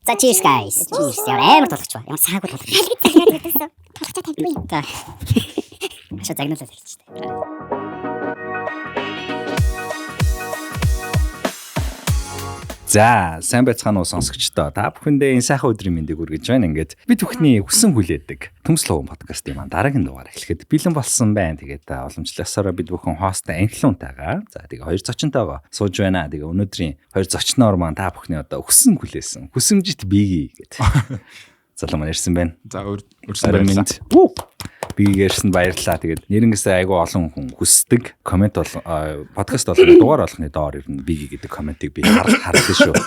За, cheers, guys. Cheers. Ямар амар тулгач ба. Ямар саагүй тулгач. Халгид цагаад гэдэгсэн. Тулгачаа тавьдгүй. За. Хашаа загнуулаад эхэлчихлээ. За, сайн байцгаана уу, сонсогчдоо. Та бүхэндээ энэ сайхан өдрийн мэндийг хүргэж байна. Ингээд бид бүхний хүсэн хүлээдэг Төмс луган подкастын маань дараагийн дугаар эхлэхэд бэлэн болсон байна. Тэгээд уламжлал ёсороо бид бүхэн хосттой Анхлуунтайгаа. За, тэгээ хоёр зочинтойгоо сууж байна. Тэгээ өнөөдрийн хоёр зочноор маань та бүхний одоо хүсэн хүлээсэн хүсэмжит Биги гэдэг залуу маань ирсэн байна. За, өрсөн баярлалаа. Бигийг ярьсанд баярлалаа. Тэгээд нэрнгээсээ айгүй олон хүн хүсдэг. Коммент бол подкаст болгоно, дугаар болгоны доор ер нь Биги гэдэг комментиг би харлаа шүү.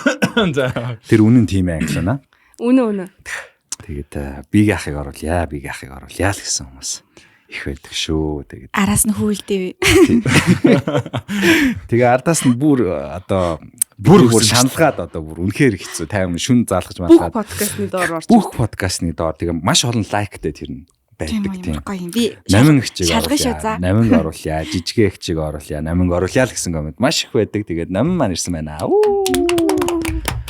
За. Тэр үнэн тийм ээ, Англиана. Үнэ, үнэ. Тэгээд Биги ахыг оруулъя, Биги ахыг оруулъя л гэсэн хүмүүс их байдаг шүү. Тэгээд араас нь хүүлдээ. Тэгээ ардаас нь бүр одоо бүр шаналгаад, одоо бүр үнэхээр хэцүү. Тайван шүн заалгаж Бүх малгаад подкастны доор орж. Бүх подкастны доор тэгээ маш олон лайктай тэр нь байдаг, тийм. Гоё юм. Би Намин хчиг шалган шүү, за. оруулъя. Намин оруулъя. Жижигэ хчиг оруулъя. Намин оруулъя л гэсэн коммент маш их байдаг. Тэгээд намин маань ирсэн байна. Уу.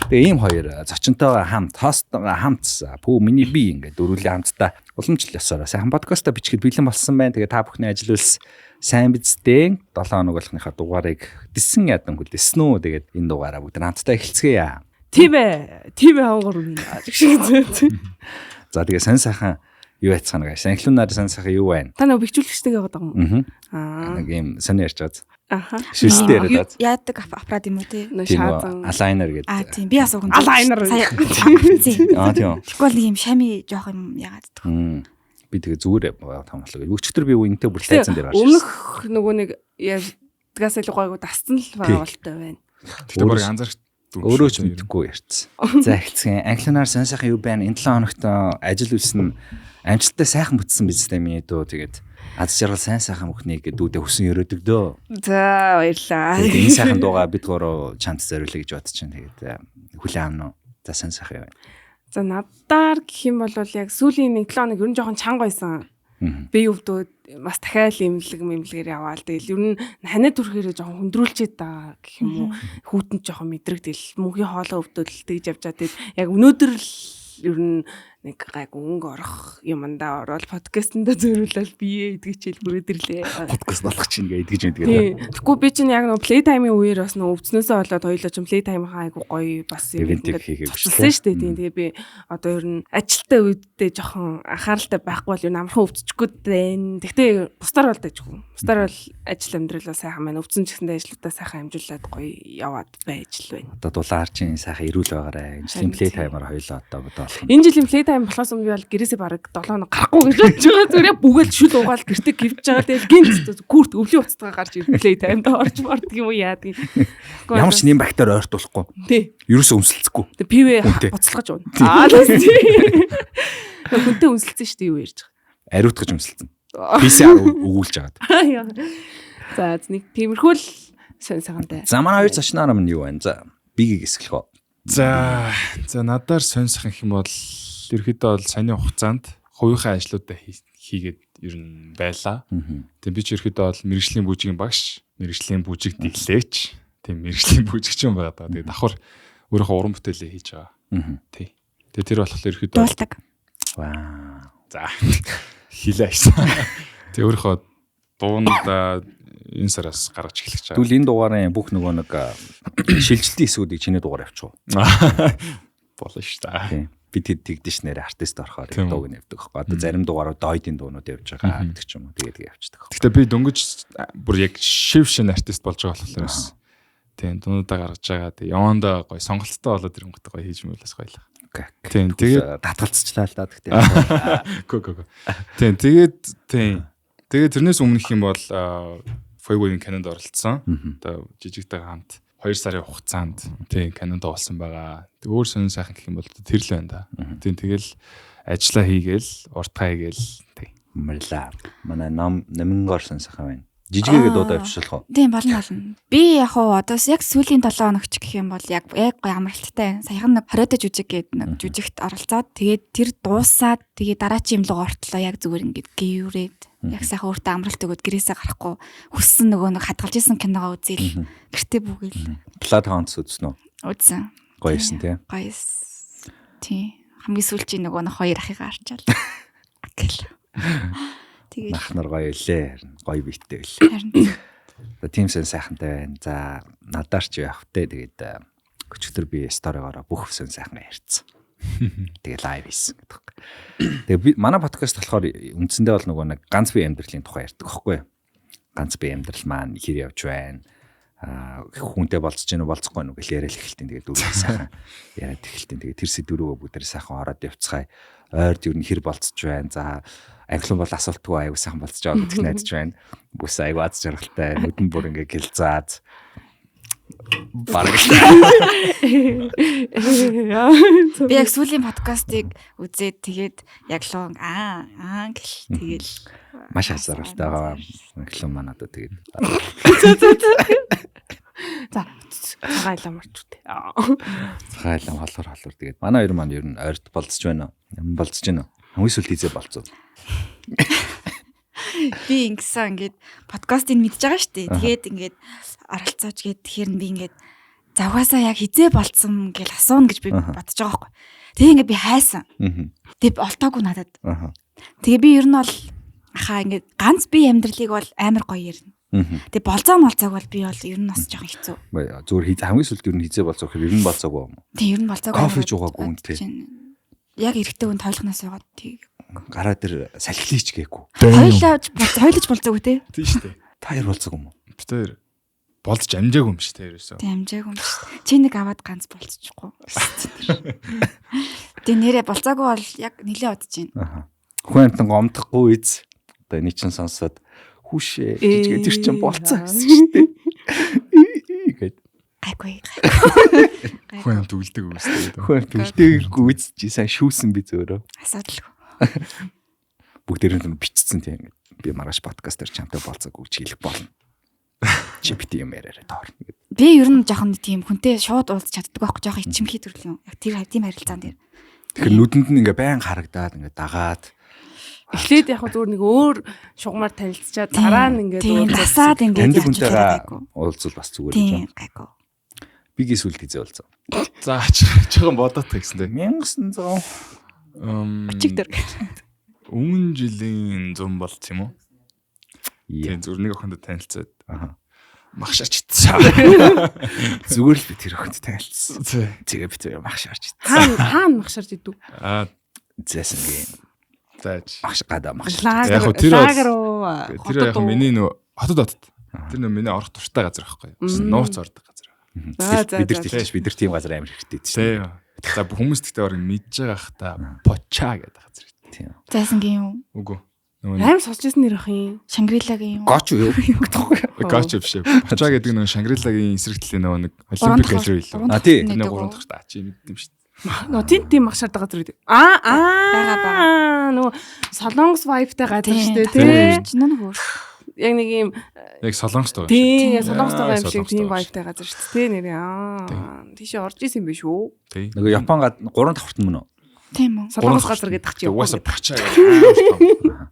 Тэгээ ийм хоёр зочинтойгоо хамт, хосттойгоо хамт, пүү миний би ингээд дөрвөлээ хамтдаа уламжлал ёсороо сайхан подкастаа бичгээд бэлэн болсон байна. Тэгээ та бүхний ажил үйлс сайн биз дээ. 7 хоног болгоныхаа дугаарыг дисэн ядан хүлээсэн үү. Тэгээд энэ дугаараа бүгд хамтдаа эхэлцгээе. Тийм ээ. Тийм ээ, хонгор минь. Шиг зөө. За, тэгээ сайн сайхан юу яцгаана guys. Анхлуунаар сайн сайхан юу байна? Та нөгөө бэхжүүлэгчтэйг яваад байгаа юм. Аа. Аа. Нэг юм сони ярьж байгаа. Аха. Шилстэй яриад байгаа. Яадаг аппарат юм уу те? Нөө Тийм үү, шаазан. aligner гэдэг. Аа, тийм, би бас уг нь. Aligner. Сая авцсан. Аа, тийм үү. Тэгвэл нэг юм шами жоох юм яагаад дэх. Би тэгээ зүгээр томлоо. Өчигдөр би үнтэй бүр тайзан дээр гарч ирсэн. Өмнөх нөгөө нэг ярьдгаас илүү гойгоо дасцсан л байгаа болтой байна. Тэгтээ баг анзаарч Өөрөө ч мэдэхгүй ярьсан. За, эхэлцгээе. Англиар сайн сайхан юу байна? Энэ 7 хоногт ажил үйлс нь амжилттай сайхан бүтсэн биз дээ, миний дүү. Тэгээд аз жаргал сайн сайхан бүхнийг дүүдээ хүсэн өрөөдөг дөө. За, баярлаа. Тэгээд энэ сайхан дуугаа бид гурав чамд зориулъя гэж бодож чинь. Тэгээд хүлээн авна уу? За, сайн сайхан юу байна? За, надаар гэх юм бол яг сүүлийн нэг 7 хоног ер нь жоохон чанга байсан. Би өвдөөд бас дахиад имлэг мэмлэгээр яваал. Тэгэл ер нь ханиад түрхээрээ жоохон хүндрүүлчихэд байгаа гэх юм уу. Хүүтэнд жоохон мэдрэгдэл, мөнхийн хоолой өвдөөл тэгж явж байгаа. Тэгэл яг өнөөдөр л ер нь нэг гайг өнгө орох юмандаа ороод подкастэндаа зориулаад бие эдгэж хэл бүрээд ирлээ. Подкаст болох чинь гээ эдгэж мэдгээ. Тийм. Тэгэхгүй би чинь яг нөгөө play time-ийн үеэр бас нөгөө өвдснөөсөө болоод хоёулаа чинь play time-ийнхаа айгу гоё бас юм Ивентийг хийгээгүй шүү цоцолсон шүү дээ. Тийм. Тэгээ би одоо ер нь ажилтай үедээ жоохон анхааралтай байхгүй бол ер нь амархан өвдчих гээд байна. Тэгтээ бусдаар бол дайжгүй. Бусдаар бол ажил амьдралаа сайхан байна. Өвдсөн ч гэсэндээ ажлуудаа сайхан амжуулаад гоё яваад байж л байна. Одоо дулаар чинь сайхан эрүүл байгаарай. Энэ жилийн play time-аар хоёулаа одоо бодоолох. Энэ жилийн play time болохоос өмнө би бол гэрээсээ бараг 7 хоног гарахгүй гэж бодож байгаа. Зүгээр яг бүгээл шүл угаал гэртээ гівж байгаа. Тэгэл гинт күрт өвлийн уцтгаа гарч ир play time-д орж мордог юм уу яадаг. Ямар ч нэм бактери ойртуулахгүй. Тий. Ерөөсөө өмсөлцөхгүй. Тэг пивэ Хүнтэй. буцалгаж уuna. Аа, тийм. Хүнтэй үнсэлсэн шүү дээ, юу ярьж Ариутгаж өмсөлцөн. байгаа. PCR өгүүлж агаад. За, нэг тиймэрхүү л сонь сайхантай. За, манай хоёр зочноор минь юу байна? За, бигийг эсгэлэх үү? За, надаар сонь сайхан гэх юм бол ерөөхдөө бол саяны хугацаанд хувийнхаа ажлуудаа хийгээд ер нь байлаа. Тийм, би ч ерөөхдөө бол мэрэгжлийн бүжгийн багш, мэрэгжлийн бүжиг дэглээч, тийм, мэрэгжлийн бүжигч юм байгаа даа. Тэгээд давхар өөрийнхөө уран бүтээлээ хийж байгаа. Тий. Тэгээд тэр болохоор ерөөхдөө Дуулдаг. Вау. За, хилээ айсан. Тэгээ өөрийнхөө дуунуудаа энэ сараас гаргаж эхлэх гэж байгаа. Тэгвэл энэ дугаарын бүх нөгөө нэг шилжилтийн хэсгүүдийг чиний дугаар явчих уу? Болно шүү дээ. Тийм. Би тэд тэгдэж нэрээ артист орохоор Тийм. дууг нь явдаг байхгүй. Одоо зарим дугаарууд дойдын дуунууд явж байгаа гэдэг ч юм уу. Тэгээд тэгээ явчихдаг. Гэхдээ би дөнгөж бүр яг шив шин артист болж байгаа болохоор бас тийм дуунуудаа гаргаж байгаа. Тэгээ явандаа гоё сонголттой болоод ирэнгүүт гоё хийж мөлөөс гоё л. Окей. Тийм, тэгээд татгалцчлаа л да. Тэгтээ. Гөө гөө гөө. Тийм, тэгээд тийм. Тэгээд тэрнээс өмнөх юм бол Фойгогийн кинонд оролцсон. Одоо жижигтэйгээ хамт 2 сарын хугацаанд тийм кинонд болсон байгаа. Тэг өөр сонин сайхан гэх юм бол тэр л байна да. Тийм, тэгэл ажиллаа хийгээл, уртгаа хийгээл, тийм. Марлаа. Манай ном намингор сонсох юм байна. Жижигээгээ дуудаа явуулах уу? Тийм, болно, болно. Би яг уу одоо яг сүүлийн 7 хоногч гэх юм бол яг яг гоё амралттай байна. Саяхан нэг 20 жүжиг гээд нэг жүжигт оролцоод, тэгээд тэр дуусаад, тэгээд дараачийн юм руу ортлоо яг зүгээр ингээд гіврээд яг сайхан өөртөө амралт өгөөд гэрээсээ гарахгүй хүссэн нөгөө нэг хадгалж исэн киногоо үзэл гэртээ бүгээл Bloodhounds үзсэн үү? үзсэн. Гоё юмсан тий. Гоё эс. Тий. Хамгийн сүүлчийн нөгөө нэг хоёр ахыгаа арчаал. Гэл. Тэгээд Нах нар гоё үлээ. Гоё биетэй үлээ. харин За тийм сэн сайхантай байна. За надаар ч явах вэ. Тэгээд өчигдөр би сторигоороо бүх сэн сайхан ярьсан. Тэгээ лайв хийсэн гэдэг. Тэгээ би манай подкаст болохоор үндсэндээ бол нөгөө нэг ганц бие амьдралын тухай ярьдаг байхгүй юу? Ганц бие амьдрал маань хэр явж байна. Аа хүнтэй болцож гэнэ үү болцохгүй нү гэл яриад эхэлтийн. Тэгээд дөрөв сайхан яриад эхэлтийн. Тэгээд тэр сэдврүүгээ бүгдээр сайхан ороод явцгаая. Ойрд ер нь хэр болцож байна. За англин бол асуултгүй аягүй сайхан болцож байгаа гэдэгт найдаж байна. Бүс аягүй аз жаргалтай. Нүдэн бүр ингээ гэлзаад бараг л би яг сүүлийн подкастыг үзээд тэгээд яг луу аа аа гэл тэгэл маш аз жаргалтай байгаа. Англин маань одоо тэгээд За цагаан илам марч үтэй. цагаан холор холор тэгээд манай хоёр маань ер нь ойрд болцож байна уу? Ямар болцож байна уу? Хамгийн сүүлд хийзээ болцов. би ингэсэн ингээд подкастыг мэдж байгаа шүү дээ. Тэгээд ингээд оролцооч гээд тэгэхээр би ингээд завгаасаа яг хизээ болцсон гэл асууна гэж би бодож байгаа байхгүй. Тэгээ ингээд би хайсан. Тэгээ олтоогүй надад. Тэгээ би ер нь бол ахаа ингээд ганц би амьдралыг бол амар гоё ярина. Тэгээ болцоо молцоог бол би бол ер нь бас жоохон хэцүү. Зүгээр хамгийн сүүлд ер нь хизээ болцоо гэхээр ер нь болцоогүй юм уу? Тэг ер нь болцоог Кофе ч уугаагүй хүн те. Яг эрэгтэй хүн тойлохноос суугаад тэг. Гараа дээр салхилийч гээгүй. Хоёлаа хоёлаж болцоогүй те. Тийм шүү дээ. Та хоёр болцоогүй юм уу? Бид хоёр болдож амжаагүй юм шүү дээ ерөөсөө. Тэг амжаагүй юм биш. Чи нэг аваад ганц болцчихгүй. Тэг нэрээ болцоогүй бол яг нилээ удаж байна. Аха. Хүн амтан гомдохгүй эз. Одоо энийг чинь сонсоод хүүшээ жижиг тэр чинь болцоо гэсэн шүү дээ. Гэт Гайгүй. Хүн амт үлдэг үстэй. хүн амт үлдээгүй үз чи сайн шүүсэн би зөөрөө. Асуудалгүй. Бүгдээр нь бичсэн тийм. Би маргааш подкаст дээр чамтай болцоогүй ч хэлэх болно. Чи бити юм яриараа тоорно гэд. Би ер нь жоохон тийм хүнтэй шууд уулзч чаддаг байхгүй жоохон ичимхий төрлийн юм. Яг тэр тийм харилцаан дээр. Тэгэхээр нүдэнд нь ингээ байн харагдаад ингээ дагаад Эхлээд яг зүгээр нэг өөр шугамар танилцчаад дараа нь ингээд тийм уулзаад засаад ингээд таньдаг явж хүнтэйгээ гайгүй. уулзвал бас зүгээр Тийм юм. гайгүй. Бигийн сүлд хизээ уулзав. За жоохон бодоод та гэсэн дээ. 1900 Өчиг дөр. Өмнө жилийн 100 болц юм уу? Яа. Тийм зүгээр нэг охиндоо танилцаад Аха. махшаач идсэн. Зүгээр л би тэр охинд танилцсан. Тий. Тэгээ би тэр махшаарч идсэн. хаана хаана махшарч идэв. Аа Зээсэнгийн зааж. махш гадаа махшаарч. Лагер Яг хөө тэр бол- лагер уу. Тэр яг миний нөө хотод хотод. Тэр нөө миний орох дуртай газар байхгүй юу? Нууц ордог газар. За, за, Бид нар за. тийч бид нар тийм газар амар хэрэгтэй тийм. Тий. За бүх хүмүүс тэгтээ орог мэдж байгаа х та Поча гэдэг газар. Тийм. Зайсангийн юм. Үгүй. Нөгөө нэг Аим сонсч ирсэн нэр ах юм. Шангрилагийн юм. Гоч юу гэдэг вэ? Гоч биш. Поча гэдэг нөгөө Шангрилагийн эсрэг талын нөгөө нэг Олимпик галерей илүү. А, тий. Тэр нэг гурван дахь та чи мэддэм юм шүү дээ. Нөө тийм тийм махшардаг газар гэдэг. Аа аа Бага, бага. Нөгөө солонгос vibe-тай газар шүү дээ Тийм. тий. Чинь нь хөр. Яг нэг юм Яг солонгос тоо. тий Тийм. солонгос байгаа юм шиг Солонгос тийм байгаа vibe-тай газар шүү дээ тий нэрээ. Аа тийшээ орж исэн юм биш үү? Тий. Нөгөө Япон гад гурван давхарт мөн үү? Тийм үү. Солонгос газар гэдэг чи Угаасаа Япон. Поча гэдэг.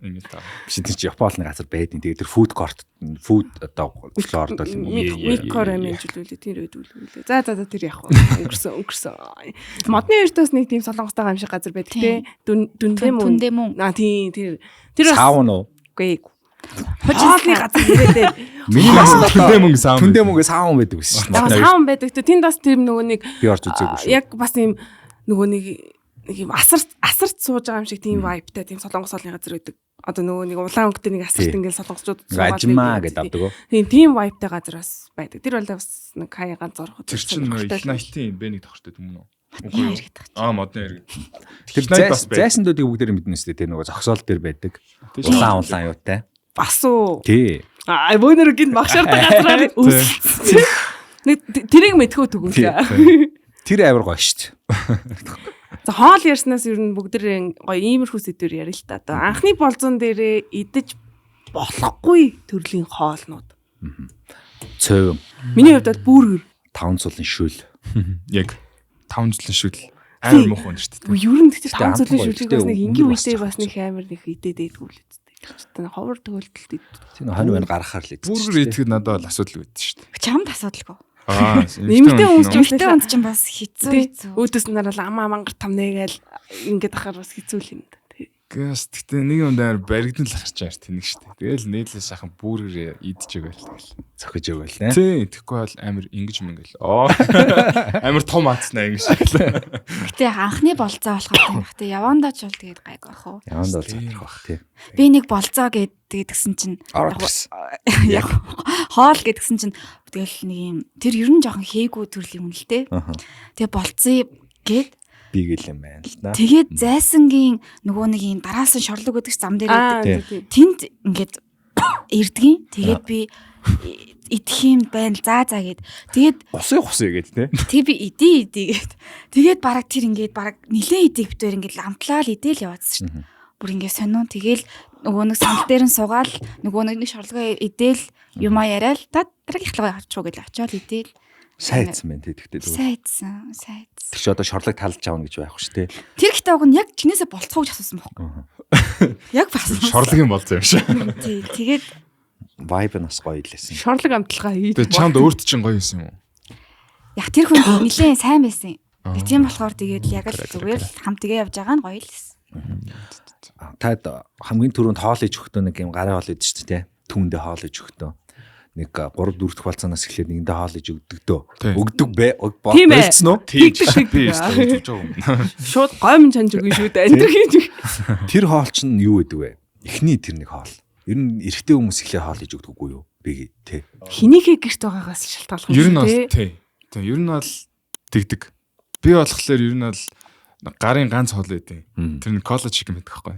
Ингэ та. Биш тийм чи Япон олон газар байдیں۔ Тэгээ тэр food court food одоо floor дол юм уу? Миккор амин жилүүлээ тэр үед үлээ. За за за тэр яг уу. Өнгөрсөн өнгөрсөн. Модны хоёртоос нэг тийм солонгостойгоо юм шиг газар байдаг тий. Дүндээ мөн. Түндэ мөн. Аа тий тэр тэр бас Саун уу? үгүй. Хоолны газар нэрээ. Миний нас Түндэ мөнгө саун. Түндэ мөнгө саун байдаг гэсэн шүү Яг дээ. саун байдаг тэ тэнд бас тэр нөгөө нэг Би орж үзээгүй шүү. яг бас ийм нөгөө нэг нэг юм асарт асарт сууж байгаа юм шиг тийм vibe-тай тийм солонгос хоолны газар байдаг. Одоо нөгөө нэг улаан өнгөтэй нэг асарт Тий. ингээл солонгосчууд Ажмаа гэдэг авдаг уу? Тийм тийм vibe-тай газар бас байдаг. Тэр бол бас нэг хаяа ганц орох. Тэр чинь нөгөө Игнайтын бэ нэг давхартай юм уу? Модны хоёр гэдэг чинь. Аа модны хоёр. Тэр Ignite бас байдаг. зайсандуудыг бүгдээр мэднэ шүү дээ. Тэр нөгөө зогсоол дээр байдаг. Тийм шүү. Улаан улаан юутай. бас уу. Тий. Аа бөөнөр гин багшаардаг газраар үүсэлсэн. Нэг тэрийг мэдхүү түгүүлээ. Тэр амар гоё шүү дээ. За хоол ярьснаас ер нь бүгд гоё иймэрхүү сэдвэр ярил л та. Одоо анхны болзон дээрээ идэж болохгүй төрлийн хоолнууд. Цовин, Миний хувьд бол бүргэр. таван цулын шүл. Яг таван зүйлэн шүл амар муухай юм шүү дээ. Үгүй ер нь тэгтээ таван Гэтэ зүйлийн амтгүй, шүлгийг бас гэтэ нэг энгийн өндөр бас үедээ бас жоохон нэг амар нэг идэд дээдгүй л үсттэй. Тэр ховор тохиолдолд иддэг. Тийм хонь байна гаргахаар л идэж. Бүргэр идэхэд надад бол асуудал үүдсэн шүү дээ. Чамд асуудалгүй. Аа, Эмэгтэй хүмүүс ч Эмэгтэй хүнд чинь бас хэцүү хэцүү. Өөдөөс нь нараал амаа мангар тамнэ гээл ингээд ахаар бас хэцүү л юм да. Гэс гэтээ нэг юм дээр баригдан л гарч аар тэнэг штэ. Тэгэл нийлээ сайхан бүргэрээ идэж өгөөл тэгэл. Зохиж өгөөл нэ. Тий, тэгэхгүй бол амар ингэж мөнгөл. Оо. Амар том атснаа ингэж. Гэтэ анхны болцоо болохоор тийм бах. Тэ явандаа ч бол тэгээд гайгүй бах уу. Яванд бол задрах бах тий. Би нэг болцоо гээд тэгсэн чинь Ороод ирсэн. яг хоол гэдгсэн чинь тэгэл нэг юм тэр ер нь жоохон хээгүй төрлийн юм л те. Аха. Тэгээ болцъё гээд Би гэл юм байна л да. тэгээд зайсангийн нөгөө нэг юм дараалсан шорлог гэдэг ч зам дээр Аа байдаг. тий. Тэнд ингээд ирдгийн. Тэгээд би идэх юм байна. За за гээд тэгээд Усын хусыг гээд тий. тэг би идэ идэ гээд тэгээд бараг тэр ингээд бараг нилээн идэх битээр ингээд амтлаа л идээл яваадсан шүү дээ. Бүр ингээд сониун тэгэл нөгөө нэг сандал дээр нь суугаал нөгөө нэг шорлогоо идээл юмаа яриад та дараагийнхлага очих уу гэж очиод идээл Сайн идсэн байна тий тэгтээ. сайн идсэн сайн идсэн. Тэр чи одоо шорлог талж авна гэж байхгүй шүү тий. Тэр ихтэй уг нь яг чинээсээ болцох уу гэж асуусан байхгүй. Яг бас. Шорлогийн болцоо юм шиг. Тий, тэгээд Vibe нь бас гоё илээсэн. Шорлог амталгаа хийж. Тэгээ чамд өөрт чинь гоё юм уу? яг тэр хүн нилээн сайн байсан. Тэг тийм болохоор тэгээд яг л зүгээр л хамт тэгээ явж байгаа нь гоё л байсан. Та хамгийн түрүүнд хоол иж өгтөө нэг юм гарын хоол идэж шүү дээ тий. Түүндээ хоол иж өгтөө. Нэг 3 4 дахь болцооноос эхлээд нэгэндээ хоол иж өгдөг дөө. Тий. Өгдөг бэ? Тийм ээ. Болцсон уу? Тэгдэг, тэгдэг. Би өстой зүж байгаа юм. Шууд гомн чанж өгнө шүү дээ. Энд хийж. Тэр хоол чинь юу гэдэг вэ? Эхний тэр нэг хоол. Ер нь эрэгтэй хүмүүс эхлээ хоол иж өгдөггүй юу? Би тий. Хинийхээ гэрт байгаагаас шалтгаалах Ер нь юм бол шүү дээ. тий. Тий, ер нь бол тэгдэг. Би болохоор ер нь бол гарын ганц хоол өгдөө. Тэр нь кола чикен гэдэг байхгүй.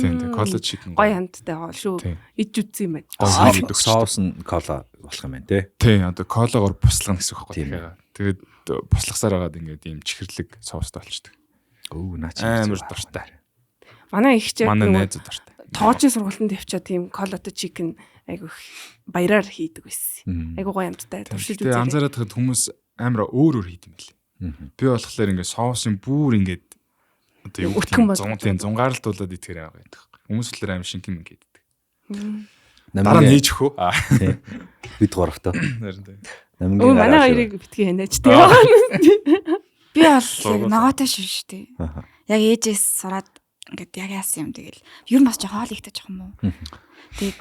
Тий, тий, кола чикен. Гоё хамттай хоол шүү. Тий. Иж үтсэн юм байна. Гоё хийдэг. Соус нь кола болох юм байна тий. Тий, одоо колагоор буслана гэсэн үг байхгүй Тийм. тэгэхээр. Тэгээд буслахсаар байгаад ингээд ийм чихэрлэг соустай болчдөг. Өө наа чи Амар дуртай. Манай их ч яг Манай нөгөө найзууд дуртай. тоожийн сургалтанд явчаа тийм колото чикен айгу их баяраар хийдэг байсан. Айгу гоё амттай туршиж Тэгээ үзээрэй. анзаараад байхад хүмүүс амар өөр өөр хийд юм байл. Би болохоор ингээд соусын бүр ингээд одоо юу Өтгөн гэх болгож. юм зун тийм зунгаарлуулад итгэр байгаа гэдэг. Хүмүүс болохоор амар шингэн ингээд иддэг. Дараа нь Намгийн хийж өгөө. Аа. бид гуравтаа. Харин тийм. Намгийн Өө манай гараа хоёрыг битгий хянаач тий. Би бол яг Зургуулаа. ногоотой шүү шүү дээ. Аха. Яг ээжээс сураад ингээд яг яасан юм тэгэл. Ер нь бас жоохон хоол ихтэй жоохон муу. Тэгээд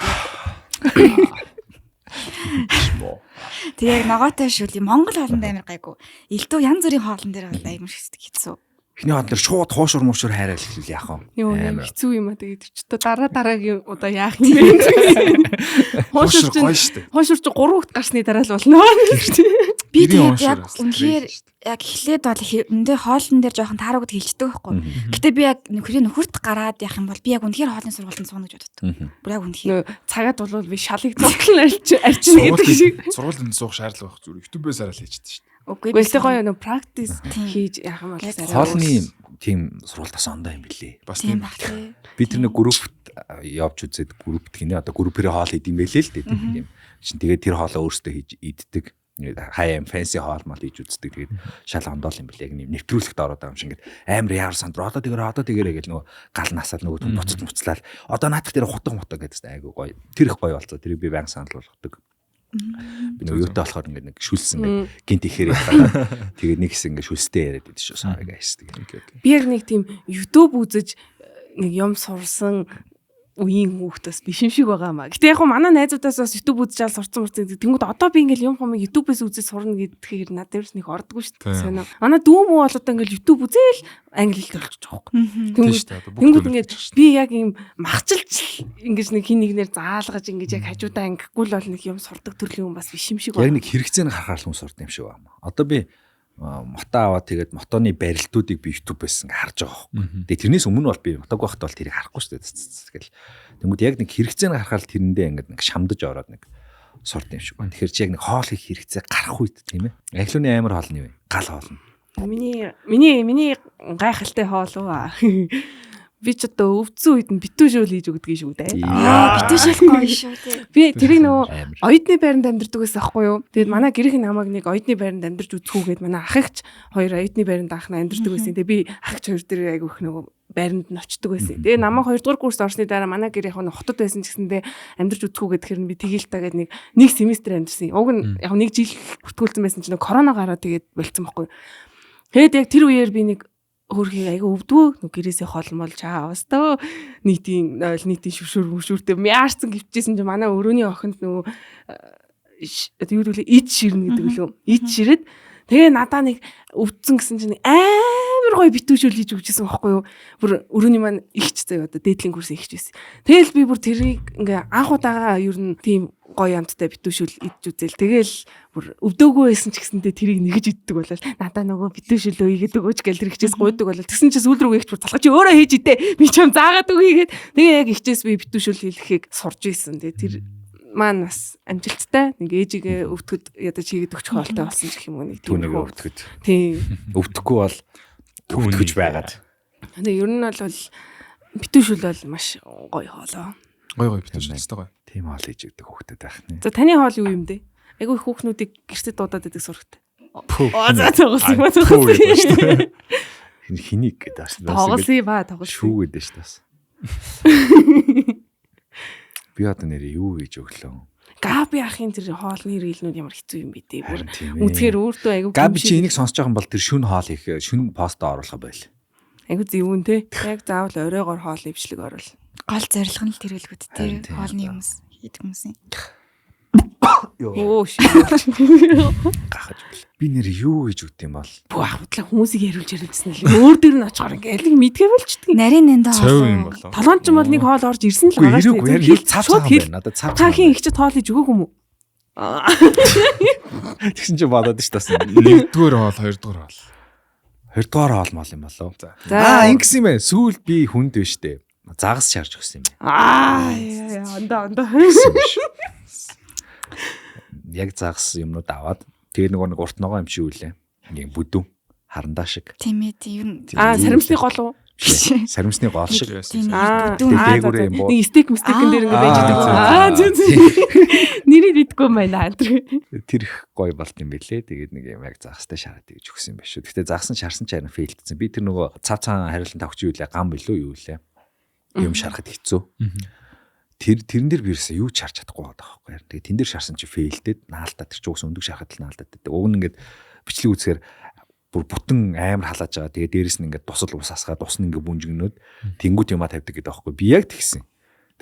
тэг яг ногоотой шүл юм Монгол хоолнд амар гайгүй. Элдв янз бүрийн хоолн дээр бол амар хэцүү. Эхний хоол дээр шууд хуушур муушур хайраал эхлүүл яах вэ? Юу Амар. хэцүү юм а тэгээд чи одоо дараа дараагийн удаа яах юм бэ? Хуушур Хуушур чинь гоё штэ. хуушур чинь 3 хүүхэд гарсны дараа л болно. Би Гэрийн тэгээд яг уушуур бас үнэхээр crazy шүү дээ. яг эхлээд бол өндөө хоолн дээр жоохон тааруу гэд хэлждэг байхгүй. Гэтэ би яг нөхрийн нөхөрт гараад явах юм бол би яг үнэхээр хоолны сургалтанд сууна гэж боддог. Бүр яг үнэхээр. Нөө цагаад бол би шалыг зовтлон арч арчна гэдэг шиг. Сургуульд суух шаардлага байх зүгээр YouTube-ээс араа л хийчихдээ шүү дээ. Үгүй Үгүй л гоё нөө практис Тийм. хийж яах юм бол Яг арай Хоолны тийм сургалт бас ондоо юм билээ. Бас Тийм тийм баг тий. Би тэр нэг группт явж үзээд группт гинэ одоо группэрээ хоол хийд юм байлээ л дээ тийм юм. Чин тэгээд тэр хоолоо өөрсдөө хийж иддэг. Хай юм fancy хоол мал хийж үздэг. Тэгээд шал ондоол юм билээ. Яг нэг нэвтрүүлэгт ороод байгаа юм шиг ингээд амар яар сандр одоо тэгэрээ одоо тэгэрээ гэл нөгөө гал насаад нөгөө түн буцаж муцлал одоо наадах дээр хутга мутга гэдсэн айгу гоё. Тэр их гоё болцоо. Тэрийг би баян санал болгодог. Би нөгөө юутай болохоор ингээд нэг шүлсэн ингээд гинт ихээр яваад тэгээд нэг хэсэг ингээд шүлстэй яриад идэв шүү. Sorry guys. Тэгээд Би яг нэг тийм YouTube үзэж нэг юм сурсан үеийн хүүхдээс биш юм шиг байгаа маа. Гэтэ яг хөө манай найзуудаас бас YouTube үзэж ал сурцсан мурцсан. Тэнгүүд одоо би ингээл юм хомыг YouTube-ээс үзэж сурна гэдгээр надад ерөөс нэг ордгоо шүү дээ. Тийм. Сонио. Манай дүү мүү бол одоо ингээл YouTube үзээл англи хэлтэй болчих жоох. Тийм Тэнгүүд шүү дээ. Одоо Тэнгүүд бүгд ингээд би яг ийм махчилж ингэж нэг хин нэгнэр заалгаж ингэж яг хажуудаа ангихгүй л бол нэг юм сурдаг төрлийн юм бас биш юм шиг Яг нэг хэрэгцээ нь харахаар л хүн сурд юм шиг байна. Одоо би мото аваад тэгээд мотоны барилтуудыг би YouTube-ээс ингээ харж байгаа байхгүй. Тэгээд тэрнээс өмнө бол би мотог байхад бол тэрийг харахгүй шүү дээ. Цэц цэц гэл. Тэнгүүд яг нэг хэрэгцээ нь харахаар л тэрэндээ ингээд нэг шамдаж ороод нэг сурд юм шиг байна. Тэгэхээр чи яг нэг хоол хийх хэрэгцээ гарах үед тийм ээ. Ахлууны амар хоол нь юу вэ? Гал хоол нь. Миний миний миний гайхалтай хоол уу. Би ч одоо өвдсөн үед нь битүүшөөл хийж өгдөг шүү дээ. Яа, битүүшэл гоё шүү тий. Би тэрийг нөгөө Амар. оюутны байранд амьдардаг байсан аахгүй юу. Тэгээд манай гэрийнх нь намайг нэг оюутны байранд амьдарч үзэхүүгээд манай ах эгч хоёр оюутны байранд анхна амьдардаг байсан. Тэгээд би ах эгч хоёр дээр айгүйх нөгөө Байранд нь очдөг байсан. Тэгээ намайг 2 дугаар курст орсны дараа манай гэр яг нь хотод байсан ч гэсэндээ амьдарч үзэхгүй гэхээр нь би тэгэл та гээд нэг семестр амьдарсан. Уг нь яг нэг жил бүртгүүлсэн байсан чинь корона гараад тэгээд болцсон байхгүй. Тэгээд яг тэр үеэр би нэг хөөрхий айгүй өвдгөө нүг гэрээсээ холмол чаа авастаа нийтийн 0 нийтийн шүшүр мөшүртэй мяарцсан гівчээсэн чинь манай өрөөний охинд нөгөө юу гэдэг лээ ид ширнэ гэдэг лөө ид ширэд тэгээ надаа нэг өвдсөн гэсэн чинь амар гоё битүүшүүл хийж өгчээсэн байхгүй юу. Бүр өрөөний маань ихч заяа одоо дээдлийн курсын ихч байсан. Тэгэл би бүр тэрийг ингээ анх удаага ер нь тийм гоё амттай битүүшүүл идж үзэл. Тэгэл бүр өвдөөгүй байсан ч гэсэндээ тэрийг нэгж иддэг болол надаа нөгөө битүүшүүлөө хийгээд өгөөч гэл тэр ихчээс гуйдаг болол. Тэгсэн чинь сүүл рүү ихч бүр залхаж өөрөө хийж идэ. Би чам заагаад өгье гэд. Тэгээ яг ихчээс би битүүшүүл хийхийг сурж исэн. Тэгээ тэр маань бас амжилттай нэг ээжигээ өвдөхөд ядаж хийгээд өгч хоолтой болсон ч гэх юм уу нэг тийм түүнийг өвдөхөд. Тийм. Өвдөхгүй бол өвдөхөж байгаад. Тэгээ ер нь бол битүүшүүл бол маш гоё хоолоо. Гоё гоё битүүшүүл өстой гоё. Тийм хоол хийж өгдөг хүүхдүүд байх нэ. За таны хоол юу юм бэ? Айгүй хүүхнүүдийг гэртээ дуудаад идэг сурагтай. Оо за тоглосон юм аа. Хэнийг гэдэг бас. Тоглосон ба тоглосон. Шүү гэдэг шүү бас. Би одоо нэрээ юу хийж өглөө? Габи ахын тэр хоолны хэрэглэнүүд ямар хэцүү юм бэ те. Бүр үнцгээр өөртөө айгүй. Габи чи энийг сонсож байгаа юм бол тэр шүн хоол их шүн постоо оруулах байл. Айгүй зөвүүн те. Яг заавал оройгоор хоол ивчлэг оруул. Гол зорилго нь л тэр үлгүүд те. Хоолны хүмүүс хийдэг хүмүүсийн. Өө шээ. Гахаж байл. Би нэр юу гэж үт юм бол? Бүх ахудлаа хүмүүсийг яриулж яриулсан л өөр дээр нь очихоор ингээл нэг мэдгээ болчдөг. Нарийн нандаа хоол юм болов. Толгоон ч юм бол нэг хоол орж ирсэн л байгаа шүү дээ. Хэл цав цав байна. Надад цав. Та хин ихчэд хоол хийж өгөөг юм уу? Тэгсэн чи бодоод ш тас. Нэгдүгээр хоол, хоёрдугаар хоол. Хоёрдугаар хоол мол юм болов. Аа ингэсэн юм байна. Сүүл би хүнд биш дээ. Загас шарж өгсөн юм байна. Аа яа ондоо. Яг загас юмнууд аваад тэгээ нөгөө нэг урт ногоо юм чи үлээ. Нэг бүдүүн харандаа шиг. Тийм ээ тийм. Аа саримсны гол уу? Саримсны гол шиг. Аа дээгүүрээ юм боо. Нэг стейк мстейкэн дээр ингэ байж байгаа. Аа зү зү. Нэрийг мэдгүй юм байна. Тэр их гоё болт юм бэлээ. Тэгээд нэг юм яг загастай шараад тэгж өгсөн юм байна шүү. Гэхдээ загас нь шарсан ч харин фейлдсэн. Би тэр нөгөө цав цагаан хариулан тавч юу лээ гам билүү юу лээ. Юм шарахад хэцүү. Тэрэн дээр би ерөөсөө юу ч шарч чадахгүй байгаа байхгүй. Тэгээ тэн дээр шарсан чи фейлдээд наалтаа тэр чи угсаа өндөг шарахад л наалтаад байдаг. Уг нь ингээд бичлэг үзэхээр бүр бүтэн амар халааж байгаа. Тэгээ дээрэс нь ингээд тусал ус асгаад ус нь ингээд бүнжигнөөд тэнгуут юмаа тавьдаг гэдэг байхгүй. Би яг тэгсэн.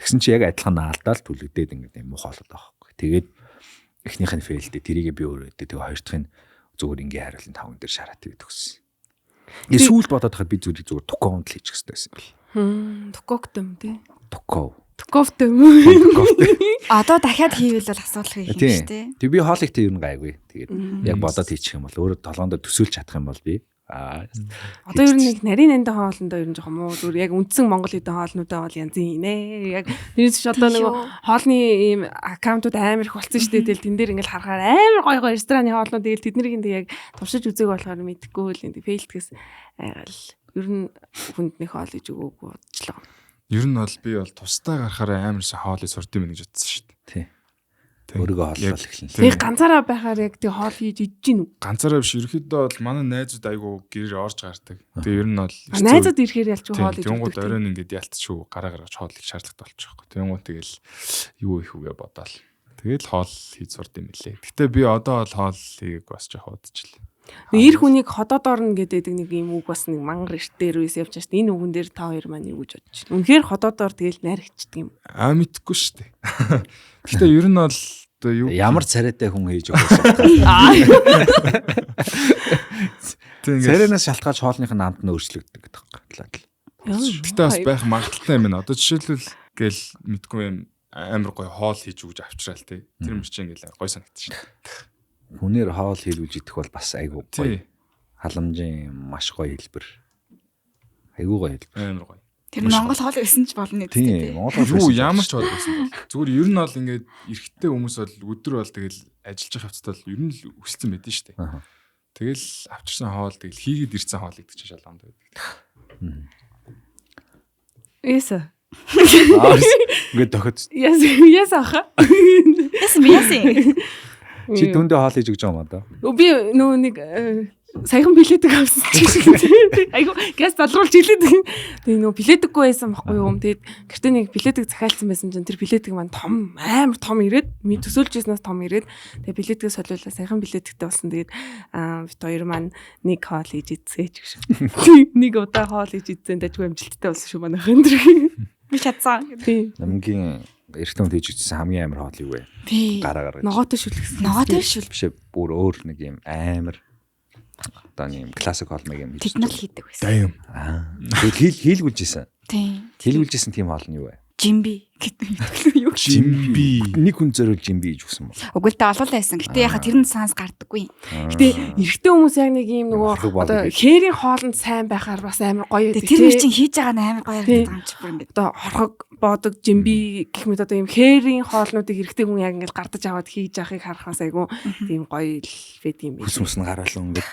Тэгсэн чи яг адилхан наалдаал түлэгдээд ингээд юм муухай болоод байгаа байхгүй. Тэгээд эхнийх нь фейлдээ тэрийгээ би өөрөө өдөө тэгээ хоёр дахь нь зүгээр ингээд хариулын таван дээр шараад тэгээд өгсөн. Тэгээ сүүл бодоод хахад би зүгээр туконд л хийчих хэрэгтэй байсан юм бэл. Тукогт юм тий. Туков. Туковт юм. Одоо дахиад хийвэл бол асуудал их юм шүү дээ. Тэг би хоол ихтэй ер нь гайгүй. Тэгээд яг бодоод хийчих юм бол өөрөө толгоондоо төсөөлж чадах юм бол би одоо ер нь нэг нарийн нандин хоолндоо ер нь жоохон муу зүгээр яг үндсэн Монгол хэдэн хоолнуудаа бол янзын инэ. Яг тэрнээс ч одоо нэг хоолны ийм аккаунтууд амар их болсон шүү дээ. Тэгэл тэн дээр ингээл харахаар амар гоё гоё рестораны хоолнууд тэгэл тэднийг ингээ яг туршиж үзег болохоор мэдэхгүй л энэ фейлдгээс айгаал ер нь хүнд нэг хоол хийж өгөөгүй бодлоо. Ер нь бол би бол тусдаа гарахаараа амар сайн хоолыг сурд юм гэж бодсон шүү дээ. Тий. Өөрийгөө хооллол эхэлнэ. Тэг ганцаараа байхаар яг тэг хоол хийж идэж гин үү? Ганцаараа биш. Ерөнхийдөө бол манай найзууд айгүй гэрээр орж гардаг. Тэгээ ер нь бол найзууд ирэхээр ялч хоол хийж өгдөг. Тэнгууд оройн ингээд ялтчихгүй гараа гаргаж хоол хийх шаардлагатай болчих واخхой. Тэнгууд тэгэл юу их үгээ бодоол. Тэгэл хоол хийж сурд юм лээ. Гэтэ би одоо бол хоол хийгээг бас жоох удажлаа. Эр хүнийг ходоод орно гэдэг нэг юм үг бас нэг мангар эрт дээр үес явж байгаа шүү дээ. Энэ үгэн дээр та хоёр маань юу гэж бодож байна? Үнэхээр ходоод ор тэгэл найрагчдаг юм. Аа мэдэхгүй шүү дээ. Гэтэ ер нь бол одоо юу ямар царайтай хүн хийж өгөх вэ? Царайнаас шалтгаалж хоолных нь амт нь өөрчлөгддөг гэдэг юм. Гэтэ бас байх магадaltaй юм байна. Одоо жишээлбэл гэл мэдгүй юм амар гоё хоол хийж өгч авчраал те. Тэр мөр чинь ингээл гоё санагдчих шүү дээ. Хүнээр хоол хийлгүүлж идэх бол бас айгүй гоё. Халамжийн маш гоё хэлбэр. Айгүй гоё хэлбэр. Амар гоё. Тэр Монгол хоол байсан ч болно гэдэг тийм. Монгол хоол юу ямар ч хоол байсан бол. Зүгээр ер нь бол ингээд эрэгтэй хүмүүс бол өдөр бол тэгэл ажиллаж явах явцдаа бол ер нь л өсөлтсөн байдэн шүү дээ. Тэгэл авчирсан хоол тэгэл хийгээд ирсэн хоол гэдэг чинь шалгамд байдаг. Эсэ. Ингээд дохиод. Яс яс аха. Яс яс. Чи дүндээ хоол хийж өгч байгаа юм одоо. Би нөгөө нэг саяхан билетэг авсан чинь. Айгу газ залруулж хилээд. Тэгээ нөгөө билетэггүй байсан байхгүй юу? Тэгээд гэртээ нэг билетэг захиалсан байсан чинь тэр билетэг маань том амар том ирээд ми төсөөлж ирснээс том ирээд тэгээ билетгээ солиулаа саяхан билетэгтэй болсон. Тэгээд бит хоёр маань нэг хоол хийж идсэй ч гэж. Нэг удаа хоол хийж идсэн дажгүй амжилттай болсон шүү манайхан тэр. Би чадсан. Тийм. Намгийн эрэгтэй хүнд хийж өгсөн хамгийн амар хоол юу вэ? Тий. Гараа гаргаж. Ногоотой шүлгсэн. Ногоотой шүл. Биш ээ, бүр өөр нэг юм амар одоо нэг юм классик хоол мэг юм хийж. Тэд нар л хийдэг байсан. Damn. Аа. Тэгэл хийлгүүлж исэн. Тийм. Хийлгүүлж исэн тийм хоол нь юу вэ? Жимби гэдэг юм юу. Жимби. Нэг хүн зориул жимби хийж өгсөн бол. Үгүй л дээ олоолаа байсан. Гэтэ яхаа тэр нь санс гардаггүй. Гэтэ эрэгтэй хүмүүс яг нэг юм нөгөө Хорхог болдог одоо гэж. хээрийн хоолнд сайн байхаар бас амар гоё Тэгээ байдаг. тэр тий. мөр чинь хийж байгаа нь амар гоё Тий. харагдаад байгаа юм чи бүр ингээд. Одоо хорхог, бодог, жимби гэх мэт одоо ийм хээрийн хоолнуудыг эрэгтэй хүн яг ингээд гардаж аваад хийж яхахыг харахаас айгүй тийм гоё л байд юм Хүс байна. мүс нь гараалаа ингээд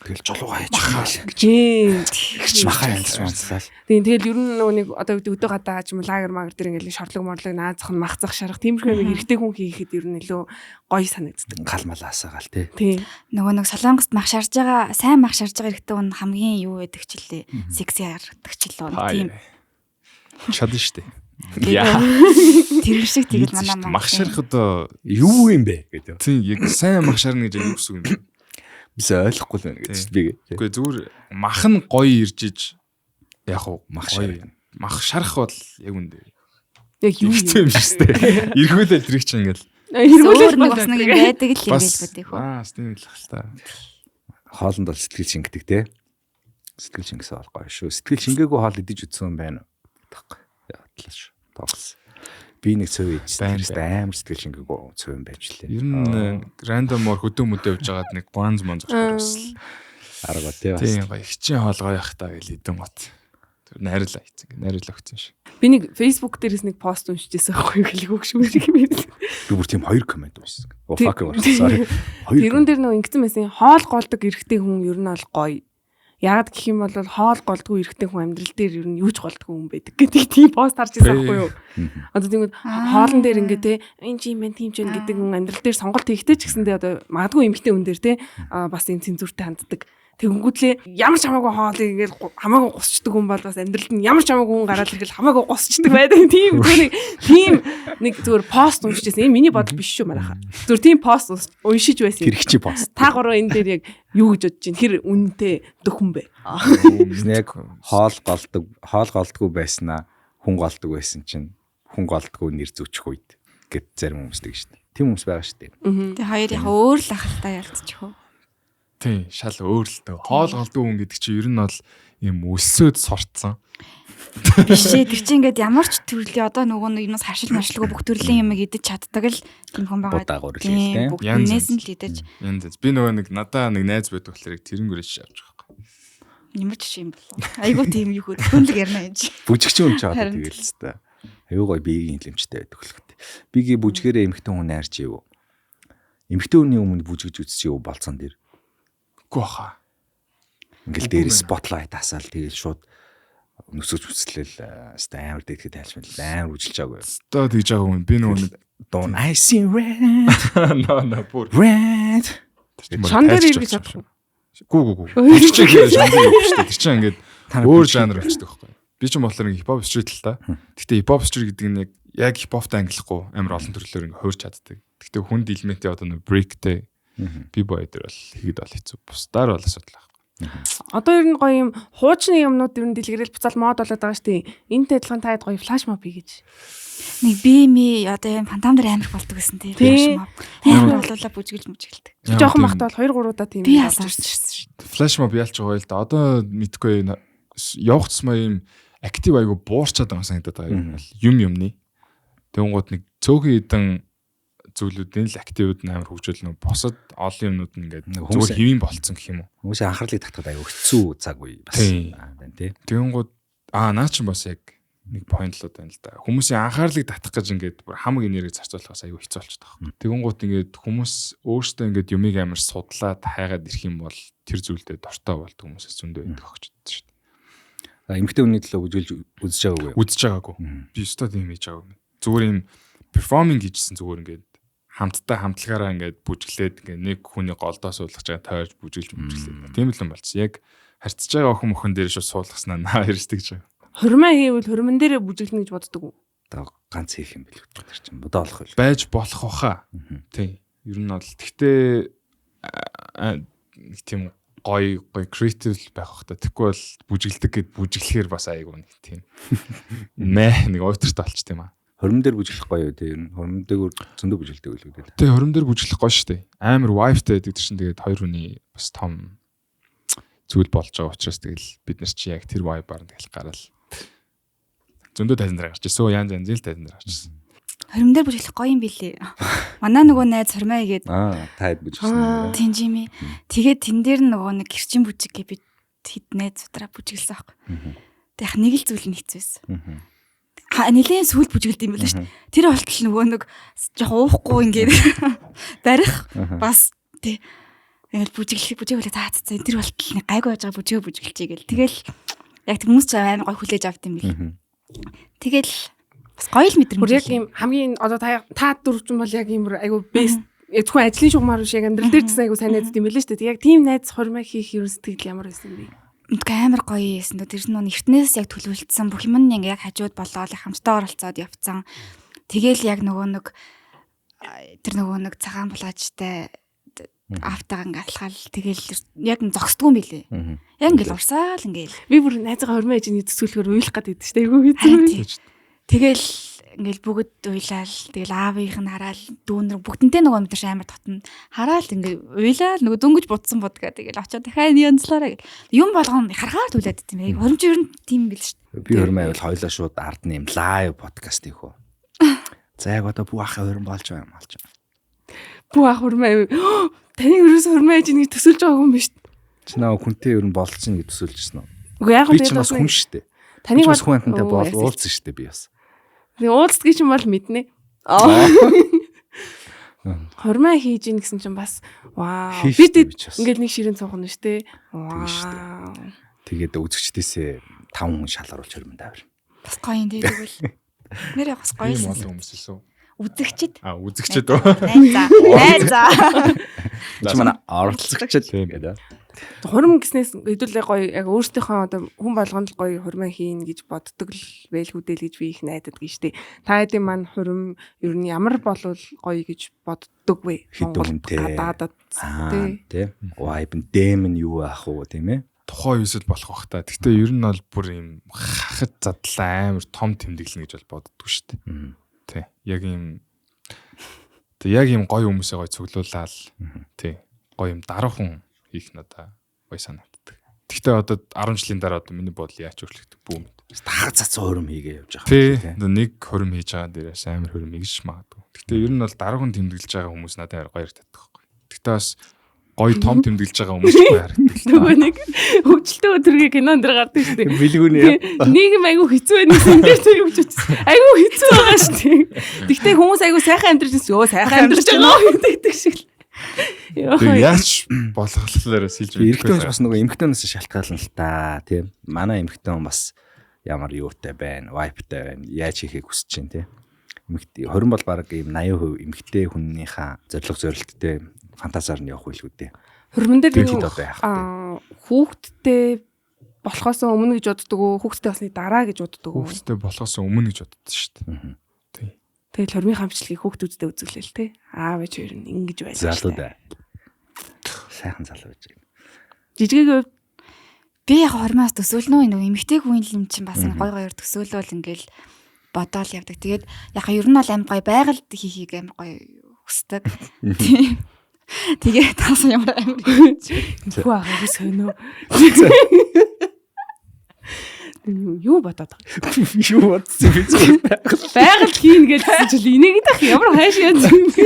тэгэл жолуугаа хийж байгаа л. Тийм. Махаа янз янзлал. Тийм тэгэл ер нь нөгөө нэг одоо гэдэг өдөө гадаа ч юм уу лагер магер дээр ингээд шорлог морлог наазах нь мах зах шарах тиймэрхүү юм эрэгтэй хүн хийхэд ер нь илүү гоё санагддаг. Гал мал асаагаал тий. Тийм. Нөгөө нэг солонгост мах шарж байгаа, сайн мах шарж байгаа эрэгтэй хүн хамгийн юу байдаг ч лээ. Секси харагддаг ч лээ. Тийм. Чадна штэ. Яа. Тэр шиг тэгэл манай мах шарах одоо Юу юм бэ гэдэг. тийм яг сайн мах шарна гэж яг юу гэсэн үг юм бэ? Бис ойлгохгүй л байна гэж Тийм. би. Үгүй зүгээр мах нь гоё ирж иж яг уу Мах гоё. шарах. Мах шарах бол яг үндэ. Яг юу Хэцүү юм шиг штэ. Эргүүлэл тэрийг чинь ингээл Өөр нэг бас нэг юм байдаг л юм бас байл гэдэг хөө. аа тийм л хэл та. Хоолнд бол сэтгэл шингэдэг те. Сэтгэл шингэсэн бол гоё шүү. Сэтгэл шингээгүй хоол идэж үтсэн юм байна уу? Таахгүй. Яатлаа шүү. Тоглосон. Би нэг цөв идсэн. Байна, Тэр амар сэтгэл шингээгүй цөв юм байж лээ. Ер нь рандомор хөдөө мөдөө явж байгаад нэг гуанз монз орохоор бас л Арга те бас. тийм гоё хичин хоол гоё ах та гэж идэн гот. Тэр найруулаа хийцэн гэ найруулаа өгсөн шиг. Би нэг Facebook дээрээс нэг пост уншиж байсан байхгүй юу гэлээ хөгш мөр юм байна. Би бүр тийм хоёр комент уншсан. Oh Тий. fuck sorry. Хоёр. Тэрүүн дээр нөгөө ингэсэн байсан. Хоол голдог эрэгтэй хүн ер нь бол гоё. Яагаад гэх юм бол хоол голдгүй эрэгтэй хүн амьдрал дээр ер нь юу ч голдгүй хүн байдаг гэдэг тийм пост харж байсан байхгүй юу? Одоо тиймүүд хоолн дээр ингээ те энэ ч юм байна тийм ч юм гэдэг хүн амьдрал дээр сонголт хийхдээ ч гэсэндээ одоо магадгүй эмэгтэй хүн дээр те бас ийм цензуртэй ханддаг. Тэгэнгүүтлээ ямар ч хамаагүй хоолыг ингээл хамаагүй гусчдаг хүн бол бас амьдралд нь ямар ч хамаагүй хүн гараад ирэхэл хамаагүй гусчдаг байдаг. Тийм зүгээр нэг тийм нэг зүгээр пост уншиж байсан. Энэ миний бодол биш шүү манайхаа. Зүгээр тийм пост уншиж байсан. Тэр хичи пост. Та гурав энэ дээр яг юу гэж бодож чинь хэр үнэнтэй дөхөн бэ? Яг хоол голдог, хоол голдгүй байснаа хүн голдог байсан чинь хүн голдгүй нэр зүүчих үед гэд зарим хүмүүс тэг шүү дээ. Тийм хүмүүс байгаа шүү дээ. Тэгээ хоёр яг өөр л ахaltaа ялцчих хөө. Тийм шал өөр л төө. Хоол голдгүй хүн гэдэг чинь ер нь бол ийм өлсөөд сурцсан. Биш ээ тэр чинь ингээд ямар ч төрлийн одоо нөгөө нэг юмас харшил маршилгүй бүх төрлийн юм идэж чаддаг л тийм хүн байгаа. Будаа гурил Тийм тийм. бүгд Янз үнээс нь янз. л идэж Янз янз. Би нөгөө нэг надаа нэг найз байдаг болохоор яг тэрнгүүрээ шиш авч байгаа байхгүй. ямар ч юм болов. Айгуу тийм юу хөө төхөнлөг ярина энэ чи. Бүжигчин хүн ч одоо Харин. тэгэл хэвээр. Аюу гой биеийн хилэмжтэй байдаг хөлхөт. Биегийн бүжгээрээ эмхтэн хүн найрч ив. Эмхтэн хүний өмнө бүжгэж үзсэн юу болцон дээр. Үгүй баха. Ингээл дээр спотлайт асаал тэгэл шууд нүсэж үслэл хэвээр амар дээдхэд тайлшмал амар үжилж байгаагүй. Одоо тэгж байгаа хүн би нөгөө нэг Дун I see red нөө нөө бүр red. Тэр чинь Шон дээр тайлчж эргэж болчих чадах уу? Гүү гүү гүү. Тэр чинь ингээд шон дээр явах шүү дээ. Тэр чинь ингээд Та нар өөр бүжиг- жанр болчихдог байхгүй. Би ч юм болохоор ингээд хипхоп стрит л та. Гэхдээ хипхоп стрит гэдэг нь яг хипхоптай ангилахгүй амар олон төрлөөр ингээд хуурч чаддаг. Гэхдээ хүнд элементийн одоо нэг брейктэй би бой дээр бол хийгээд бол хэцүү. Бусдаар бол асуудал байхгүй. Одоо ер нь гоё юм хуучны юмнууд ер нь дэлгэрэл буцаал мод болоод байгаа шүү дээ. Энтэй адилхан таад гоё флаш моб хийж. Нэг би ми одоо юм фантом дээр амар болдог гэсэн тийм. Тий. Амар болуулаа бүжгэлж мүжгэлдэг. Би жоохон бахта бол 2 3 удаа тийм Би юм яасан болж ирсэн шүү дээ. Флаш моб ялч байгаа л да. Одоо мэдгүй явах тусмаа юм актив айгу буурчаад байгаа санагдаад байгаа юм бол юм юмны. Тэнгууд нэг цөөхөн хідэн зүйлүүдийн л активуд нь амар хөгжөөл нөө бусад олон юмнууд нь ингээд Нэг зүгээр хүмүүс- хэвийн болцсон гэх юм уу. Хүмүүсийн анхаарлыг татахад аюу хэцүү цаг үе бас Тийм. байна тий. Тэнгууд аа наа чинь бас яг нэг point л байна л да. Хүмүүсийн анхаарлыг татах гэж ингээд бүр хамаг энерги зарцуулахаас аюу хэцүү болчихдог байхгүй. Тэнгууд ингээд хүмүүс өөрсдөө ингээд юмыг амар судлаад хайгаад ирэх юм бол тэр зүйлдээ дортой болдог хүмүүсээс зөндөө байдаг өгч чадсан шүү дээ. А эмэгтэй хүний төлөө бүжгэлж үзэж байгаагүй юу? Үзэж байгаагүй. Би өстой тийм хийж байгаагүй. Зүгээр юм performing хийжсэн зүгээр ингээд Хамтдаа хамтлагаараа ингээд бүжиглээд ингээд нэг хүний голдоо суулгаж байгаа тойрж бүжиглж бүжиглээд. Тийм л юм болчихсон. Яг харьцаж байгаа охин мөхөн дээр шууд суулгаснаа наа хэрсдэг гэж байгаа. Хурмаа хийвэл хурман дээрээ бүжиглэнэ гэж боддог уу? Одоо ганц хийх юм бэл үү тэр чинь бодоолох байл. Байж болох баха. Тийм. Ер нь бол тэгтээ нэг тийм гоё гоё креатив байх бах та. Тэгэхгүй бол бүжиглдэг гэд бүжиглэхээр бас айгүй нэг тийм. Мэ нэг уйтартай болчт юм аа. Хурим дээр бүжиглэх гоё үү те ер нь. Хурим дээр зөндөө бүжиглдэг үйл үү те. Тэ хурим дээр бүжиглэх гоё шүү дээ. Амар wife-тай байдаг чинь тэгээд хоёр хүний бас том зүйл болж байгаа учраас тэгэл бид нар чи яг тэр vibe-аар тэгэл гараал. Зөндөө тайзан дээр гарч ирсэн. Янз янзын л тайзан дээр гарч ирсэн. Хорим дээр бүжиглэх гоё юм билээ. Манай нөгөө найз хормоо игээд Аа та хэд бүжиглсэн юм бэ? Тийм жими. Тэгээд тэн дээр нөгөө нэг гэрчин бүжиг гэ бид хэд найзуудаараа бүжиглсэн аахгүй. Тэг яг нэг л зүйл нь хэцүү байсан. Нилээн сүүл бүжиглд юм байл шүү дээ. Тэр болтол нөгөө нэг жоохон уухгүй ингээд барих бас тий ингээл бүжиглэх бүжиглээ заа заа тэр болтол нэг гайгүй байж байгаа бүжигэ бүжиглчээ гэл. Тэгэл яг тэг хүмүүс ч амар гой хүлээж авд юм бил. Тэгэл бас гоё л мэдрэмж. Бүр яг ийм хамгийн одоо та дөрвч юм бол яг ийм бүр айгүй best зөвхөн ажлын шугамар биш яг амьдрал дээр ч гэсэн айгүй сайн найз юм билээ шүү дээ. Яг тийм найз хурмаа хийх ерөн сэтгэл ямар байсан бэ? Мэдгүй амар гоё байсан. Тэр нь эртнээс яг төлөвлөсөн бүх юм нь яг хажууд болоод хамтдаа оролцоод явцсан. Тэгэл яг нөгөө нэг тэр нөгөө нэг цагаан булаажтай автагаа ингээ алхаал тэгэл яг зогсдгүй юм билээ. Яг ингээл урсаал ингээл. Би бүр найзгаа хурмаа хийж нэг төсөөлөхөр уйлах гээд байдаг шүү дээ. Айгүй хэцүү. Тэгэл ингээл бүгд уйлаал тэгэл аавынх нь хараал дүүнэр бүгдэнтэй нөгөө мэдэрч амар татна. Хараал ингээл уйлаал нөгөө дөнгөж будсан будгаа тэгэл очоод дахиад янзлаараа гэл. Юм болгон харахаар түлээд дим. Яг хоримч ер нь тийм бил шүү дээ. Би хурим байвал хоёлаа шууд ард нь юм лайв подкаст хийх үү. За яг одоо бүх ах хурим болж байгаа юм болж байгаа. Бүх ах хурмаа таны ерөөс хурмаа хийж нэг төсөөлж байгаа хүн биш. Чи наа хүнтэй ер нь болцсон гэж төсөөлж ирсэн үү? Үгүй яг би ч бас хүн шүү дээ. Таныг бас хүн амтантай бол уулзсан шүү дээ би бас. Нэг уулздгийг чинь бол мэднэ. Хурмаа хийж ийн гэсэн чинь бас вау. Би ингээл нэг ширээн цуух нь шүү дээ. Вау. Тэгээд үзэгчдээсээ 5 хүн шалгаруулж хурмын давар. Бас гоё юм дээ тэгвэл. Нэрээ бас гоё юм олон хүмүүс илүү. Үзэгчд. А үзэгчд үү? Найзаа. Найзаа. Чи манай оролцогчд гэдэг. Хурим гэснээс хэдүүлээ гоё яг өөрсдийнхөө одоо хүн болгонд л гоё хурмаа хийн гэж боддог л байлгүй дээ л гэж би их найдаад гэж штэ. Та хэдийн маань хурим ер нь ямар болвол гоё гэж боддог вэ? Монгол гадаадад тий. Vibe нь дэм нь юу аах уу тийм ээ? Тухайн үесэл болох бах та. Гэхдээ ер нь бол бүр юм хахад задлаа амар том тэмдэглэнэ гэж бол боддгоо штэ. Тий. Яг юм тэг яг юм гоё хүмүүсээ гоё цуглуулаад тий. Гоё юм даруухан хийх надаа гоё санагддаг. Гэхдээ одоо 10 жилийн дараа одоо миний бодол яаж өөрчлөгдөх бүү мэд. Хаг цацсан хурим хийгээ явж байгаа. Тий. Нэг хурим хийж байгаа дээрээс амар хурим хийж магадгүй. Гэхдээ ер нь бол даруухан тэмдэглэж байгаа хүмүүс надад амар гоё харагддаг байхгүй. Гэхдээ бас гоё том тэмдэглэж байгаа хүмүүс ч гоё харагддаг. Нөгөө нэг хөгжилтэй өдрөгийн кинон дэр гардаг шүү дээ. Бэлгүүний. Нийгэм айгүй хэцүү байна гэсэн дээр тэр юм ч утсан. Айгүй хэцүү байгаа шүү дээ. Тэгтээ хүмүүс айгүй сайхан амьдарч байсан. Өө сайхан амьдарч байгаа гэдэг шиг л. Тэг яаж болохлаараа сэлж мэдгүй. Эрэгтэй хүмүүс бас нөгөө эмэгтэйнээс шалтгаална л та тийм. Манай эмэгтэй хүн бас ямар юутай байна, vibe-тай байна, яаж хийхийг хүсэж чинь тийм. Эмэгтэй 20 бол баг ийм 80% эмэгтэй хүннийхээ зорилго зорилттой фантазиар нь явах байлгүй дээ. Хурман дээр хүүхдтэй болохоос өмнө гэж боддог уу? Хүүхдтэй болсны дараа гэж боддог уу? Хүүхдтэй болохоос өмнө гэж боддог шүү дээ. Тий. Тэгэл хурмын хамчлалыг хүүхдүүдтэй үзүүлээл те. Аав ээж хоёр нь ингэж байлаа. Залуу да. Сайхан залуу байж байна. Жижигийн хувьд би яг хурмаас төсөөлнө нөгөө эмэгтэй хүн юм чинь бас гой гоёор төсөөлөөл ингээл бодоол явдаг. Тэгээд яг ер нь бол аим гой байгальд хийхийг аим гоё хүсдэг. Тийм. Тэгээ таас ямар амар хүү агаагүй сонио. Юу бодоод байгаа юм? Юу бодсон бэ? Байгаль хийн гэж хэлсэн чинь энийг дах ямар хайш яаж юм бэ?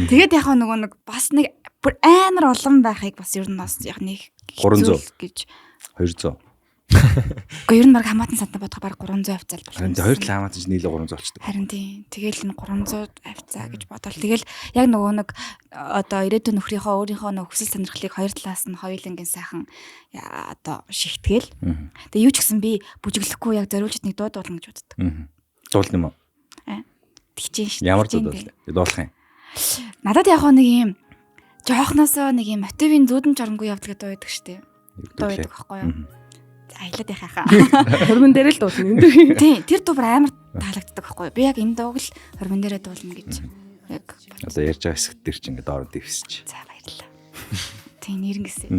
Тэгээд яг нөгөө нэг бас нэг бүр амар олон байхыг бас ер нь бас яг нэг 300 гэж 200. Гэхдээ ер нь баг хамаатан сандаа бодох баг 300 хавцаа л болох. Харин хоёр талын хамаатан чинь нийлээ 300 болчдөг. Харин тийм. Тэгэл энэ 300 хавцаа гэж бодвол тэгэл яг нөгөө нэг одоо ирээдүйн нөхрийнхөө өөрийнхөө нөгөө хүсэл сонирхлыг хоёр талаас нь хоёулангийн сайхан одоо шигтгэл. Тэгээ юу ч гэсэн би бүжиглэхгүй яг зориулж нэг дуу дуулна гэж боддог. Дуулна юм уу? Аа. Тэгчин шүү. Ямар дуу дуулах юм? Надад яг нэг юм жоохносоо нэг юм мотивын зүүдэн чоронгүй явдал гэдэг дуу байдаг шүү дээ. Дуу байдаг байхгүй юу? Аялаад яхаа. Хормон дээр л дуулна энэ дэр. Тийм, тэр дуу бүр амар таалагддаг байхгүй юу? Би яг энэ дууг л хормон дээрээ дуулна гэж яг Одоо ярьж байгаа хэсэгт тэр чинь ингээд доороо дэвсэж. За баярлалаа. Тийм нэрнгэсээ.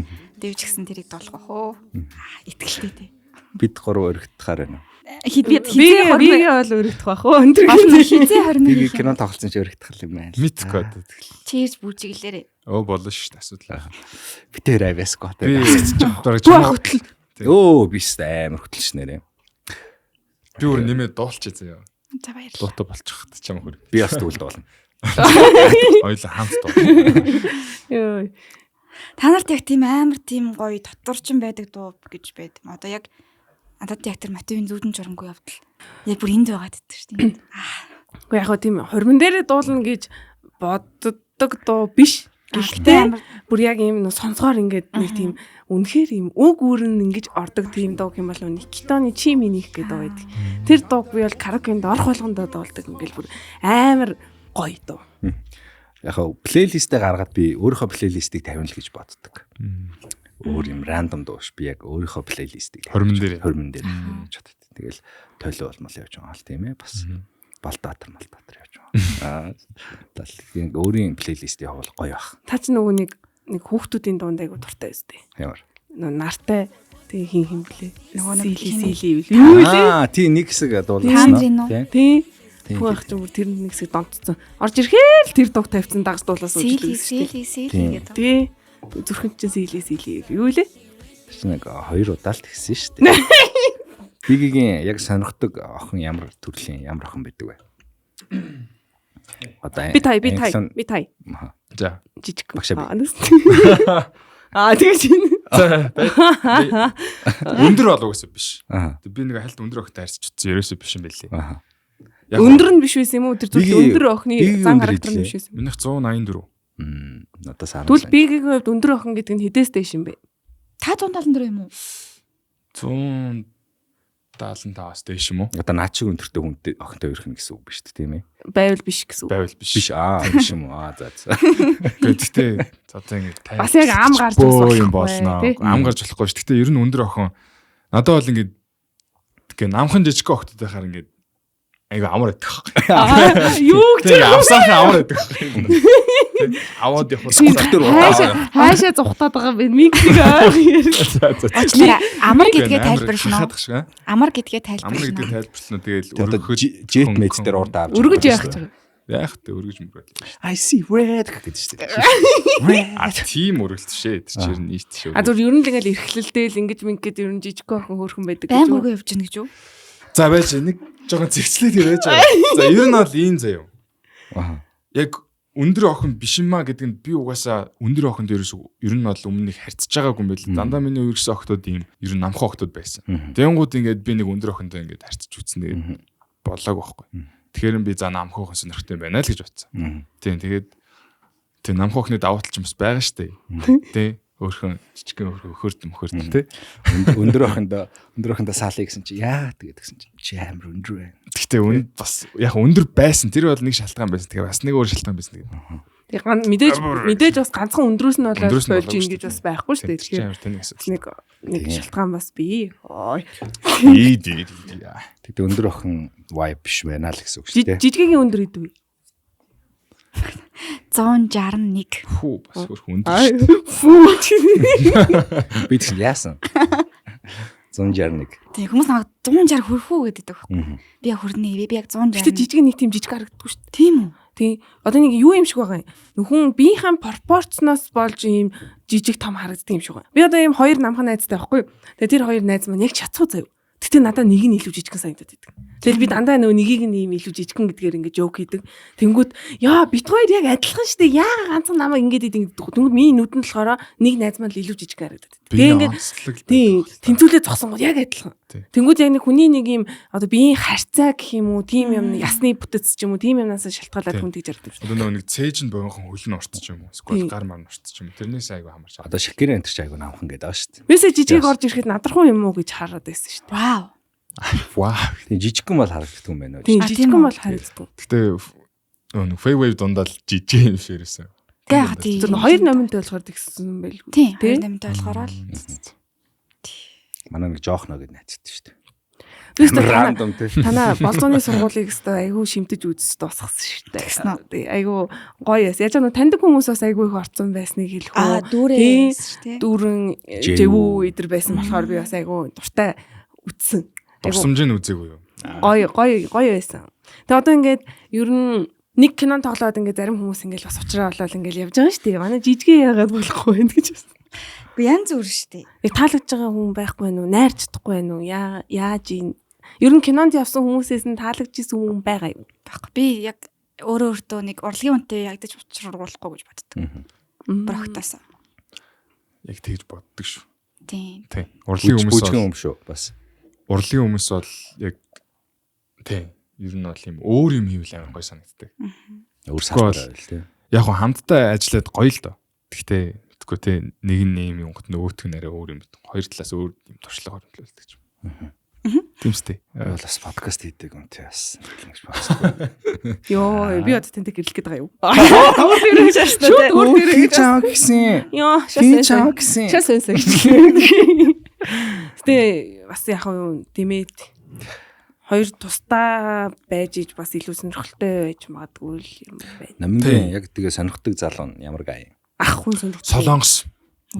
Дэвж гисэн тэрийг дуулах бах уу? Аа, итгэлтэй тий. Бид гурав өргөдөхөр байна. Хид би Би хизээ би бол өргөдөх бах уу? Өндөр хизээ хормон Би кино тоглолцсон чи өргөдөх юм байна. Мэдхгүй одоо тэгэл. Чирж бүжиглээрээ. Өө болно шүү дээ асуудал. Би тэр авьяасгүй. Би дараа Бүү хөтөл. Өө би ч амар хөтөлч нэрээ. Би өөр нэмээ дуулчих заяа. За баярлалаа. Дуутай болчих чам хөр. Би бас тэгвэл дуулна. Хоёлаа хамт дуу. Йой. Та нарт яг тийм амар тийм гоё доторчин байдаг дуу гэж байд юм. Одоо яг надад яг тэр мотивын зүүдэн чоронгүй явдал. Яг бүр энд байгаад итгэв шүү дээ. Уу яг хөө тийм хормон дээрээ дуулна гэж боддог дуу биш. Гэхдээ бүр яг ийм нөө сонсгоор ингээд нэг тийм үнэхээр ийм үг үүрэн ингэж ордог тийм дуу юм бол Никитоны чи миних гэдэг дуу байдаг. Тэр дууг би бол караокенд орох болгондоо дуулдаг. Ингээл бүр амар гоё дуу. Яг хаа плейлистээ гаргаад би өөрийнхөө плейлистийг тавина л гэж боддог. Өөр юм рандом дуу ш. Би яг өөрийнхөө плейлистийг Хормон дээр. хормон дээр гэж боддог. Тэгэл тойлоо болмол явж байгаа л тийм ээ бас балдаатар малдаатар явж байгаа. Аа тэгэл өөрийн плейлист явуул гоё бах. Та ч нөгөө нэг нэг хүүхдүүдийн дуунд айгу дуртай өстэй. Ямар. Нөгөө нартай тэгээ хин хин блэ. Нөгөө нэг сили сили юу лээ? Аа тий нэг хэсэг дуулсан уу? Тий. Тий. Тийм. Пүү ах чинь бүр тэр нэг хэсэг донтцсон. Орж ирэхээр л тэр дууг тавьсан дагаж дуулаас Сили үздэг шүү дээ. сили сили Тийм. гэдэг. Тий. Зүрхэн чинь сили сили юу лээ? Тэр чинь нэг хоёр удаа л тэгсэн шүү дээ. Бигийн яг сонирхдаг охин ямар төрлийн ямар охин байдаг вэ? Одоо Би тай би тай англиан- би тай Аха. За. жижиг. Багшаа би. Аа, анаас. Аа тэгэж чинь. За. Өндөр бол угаасаа биш. Аха. Би нэг хальт өндөр охтой харьцаж утсан ерөөсөө биш юм байлээ. Аха. Яг Өндөр нь биш байсан юм уу? Тэр зүйл Бигийн- өндөр охины бигийн зан өндөр характер нь идлээ. биш байсан. Минийх 184. Надаас харамсаа. Тэгвэл бигийн хувьд өндөр охин гэдэг нь хэдээс дээш юм бэ? Та 174 юм уу? 175-аас дээш юм уу? Одоо наад шиг өндөртэй хүнтэй охинтой өрөх нь гэсэн үг биш үү тийм ээ? Байвал биш гэсэн үг. Байвал биш. Биш аа биш юм уу? Аа за за. Гэхдээ одоо ингэ тай. Бас яг ам гарч бас бөө юм болохгүй, болно. тий? Ам гарч болохгүй ш. Гэхдээ ер нь өндөр охин надад бол ингэ тэгээ намхан жижиг охтод байхаар ингэ айгу амар байдаг байхгүй. Аа, Юу гэж Тэгээ авсаахан амар байдаг байхгүй. Аваад явах Скутер дээр хаашаа хаашаа зугтаад байгаа юм бэ? Миксийг ойр ярил. За за. Уучлаарай. Амар гэдгээ тайлбарлана уу? Хахадах шиг. Амар гэдгээ Амар тайлбарлана гэдгээ уу? тайлбарлана. Тэгэл Одоо өргөхөд jet мэд дээр урд авч. Өргөж яах гэж байгаа. Яах вэ? Өргөж мөрөөл. I see red гэдэг шүү дээ. Red. А тийм өргөлт шээ. Тэр чинь нийт шүү. А зүр ер нь л ингээл эрхлэлдээл ингэж мингээд ер нь жижиг охин хөөрхөн байдаг гэж Байн үү? гурган явж гин гэж үү? За байж нэг жоохон зэгцлээд ирэж байгаа. За ер нь бол ийм заяа. Аа. Яг өндөр охин биш юм а гэдэг нь би угаасаа өндөр охин дээрээс ер нь бол өмнө нэг харьцаж байгаагүй юм байл. Дандаа миний үерхсэн охтууд ийм ер нь намхан охтууд байсан. Тэнгууд ингээд би нэг өндөр охинтой ингээд харьцаж үтсэн тэгээд болоог байхгүй. Тэгэхээр би за намхан охин сонирхтой байна л гэж бодсон. Тийм тэгээд тийм намхан охины давуу тал ч юм бас байгаа штэ. Тий өөрхөн жижигхэн өөрхөн өхөрд мөхөрд тий. Өндөр охиндоо өндөр охиндоо саалаа гэсэн чи яа тэгээд гэсэн чи чи амар өндөр байна. Гэхдээ үн бас яг өндөр байсан. Тэр бол нэг шалтгаан байсан. Тэгээ бас нэг өөр шалтгаан байсан тэгээд. Тэгээ ган мэдээж мэдээж бас ганцхан өндрөөс нь болоод Өндрөөс нь болж болоогүй ин шүү гэж дээ. бас байхгүй шүү дээ. Тэр чинь Тэгэхээр амар тэнэг асуудал. нэг нэг Тийм. шалтгаан бас бий. Ой. Ий ди ди. Тэгтээ өндөр охин vibe биш байна л гэсэн үг шүү дээ. Жижигийн өндөр идэв. 161. Хүү бас хөрх өндөр Ай. шүү дээ. Фүү. Би тэгсэн яасан? 161. Тийм хүмүүс намайг 160 хүрэх үү гэдэг байхгүй. Би яг хүрнэ. Би яг 160. Гэтэ жижиг нэг тийм жижиг харагддаггүй шүү дээ. Тийм үү? Тийм. Одоо нэг юу юм шиг байгаа юм. Нөхөн биеийнхээ пропорцноос болж ийм жижиг том харагддаг юм шиг байна. Би одоо ийм хоёр намхан найзтай байхгүй юу? Тэгээ тэр хоёр найз маань яг чацуу заяа. Гэтэ надаа нэг нь илүү жижигхэн санагдаад идэг. Тэгэл би дандаа нөгөө нэгийг нь ийм илүү жижигхэн гэдгээр ингээ жоок хийдэг. Тэнгүүт яа бит хоёр яг адилхан штэ. Яага ганцхан намайг ингээд идэг гэдэг. Тэнгүүт миний нүдэнд болохоор нэг найз маань л илүү жижигхэн харагдаад идэг. Тэгээ ингээд онцлог л Тийм, байдаг. тэнцвүүлээ зогсон гол яг адилхан. Тий. Тэнгүүд яг нэг хүний нэг юм одоо биеийн харьцаа гэх юм уу, тийм юм ясны бүтэц ч юм уу, тийм юмнаас шалтгаалаад Тий. хүн тэгж ярьдаг шүү. Одоо нөгөө нэг цээж нь богинохон хөл нь урт ч юм уу. Тийм. Эсвэл гар мар нь урт ч юм уу. Тэрнээс айгүй хамарч. Одоо Шакира энэ ч айгу намхан гэдэг байгаа шүү дээ. Бисээ жижиг Яс. орж ирэхэд надрахуу юм уу гэж хараад байсан шүү дээ. Вау. Вау. Тийм жижигхэн бол харагддаг юм байна уу? Тийм А, тийм жижигхэн үү? бол харагддаг. Гэтэ нэг Fei Wave дундаа л жижиг юм шиг ирсэн. Тэг яг тийм. Тэр хоёр номтой болохоор тэгсэн байлгүй. Тийм, Тий? хоёр номтой болохоор л Манай нэг жоохно гэд найцдаг шүү дээ. Би өстө танаа Рандом тий. танаа болзооны сургуулийг өстө айгүй шимтэж үзэж дуусгасан шүү дээ. Тэгсэн үү? Тий, айгүй гоё яс. Яаж нэг таньдаг хүмүүс бас айгүй их орцсон байсныг хэлэх аа үү. дүүрээ Тийм. шүү дээ. Дүүрэн Жэвүү. жэвүү идэр байсан болохоор би бас айгүй дуртай үтсэн. Айгүй Дурсамжийг үзээгүй юу? гоё гоё гоё байсан. Тэгээ одоо ингээд ер нь нэг кинон тоглоод ингээд зарим хүмүүс ингээд бас учраа болоод ингээд явж байгаа шүү дээ. Манай жижигэн яагаад болохгүй байх гэж байна. Үгүй янз бүр шүү дээ. Яг таалагдж байгаа хүн байхгүй нү, найрч чадахгүй нү, яа яаж ийн. Ер нь кинонд явсан хүмүүсээс нь таалагдж исэн хүн байгаа юу? Баггүй би яг өөрөө өөртөө нэг урлагийн үнтэй ягдаж учруулахгүй гэж боддог. Брохтоос. Яг тэгж боддог шүү. Тийм. Тийм. Урлагийн хүмүүс Бүжгэн бол юм шүү бас. урлагийн хүмүүс бол яг тийм. Ер нь бол юм өөр юм хийвэл амар гоё санагддаг. Өөр Тэгэхгүй салбар бол- байвал тий. Яг хөө хамтдаа ажиллаад гоё л доо. Гэхдээ мэдгүй те нэг нь юм юмгот нөгөөх нь арай өөр юм. Хоёр талаас өөр юм туршлага хөрөмтлүүлдэг юм. Тийм үстэй. Би бол бас подкаст хийдэг юм тий бас. Ингэж бодсон. Йоо, би одоо тэнтэй гэрлэх гээд байгаа юу? Өөр дээрээ шаашна. Өөр дээрээ Хин чам гэсэн. Йоо, Хин шаас чам гэсэн. Шаас өнсө гэж. Гэтэ бас яг уу дэмэд хоёр тусдаа байж иж бас илүү сонирхолтой байж магадгүй л юм байна. Намингийн яг тэгээ сонирхдаг залуу нь ямар гай. Ах хүн сонирхолтой. Солонгос.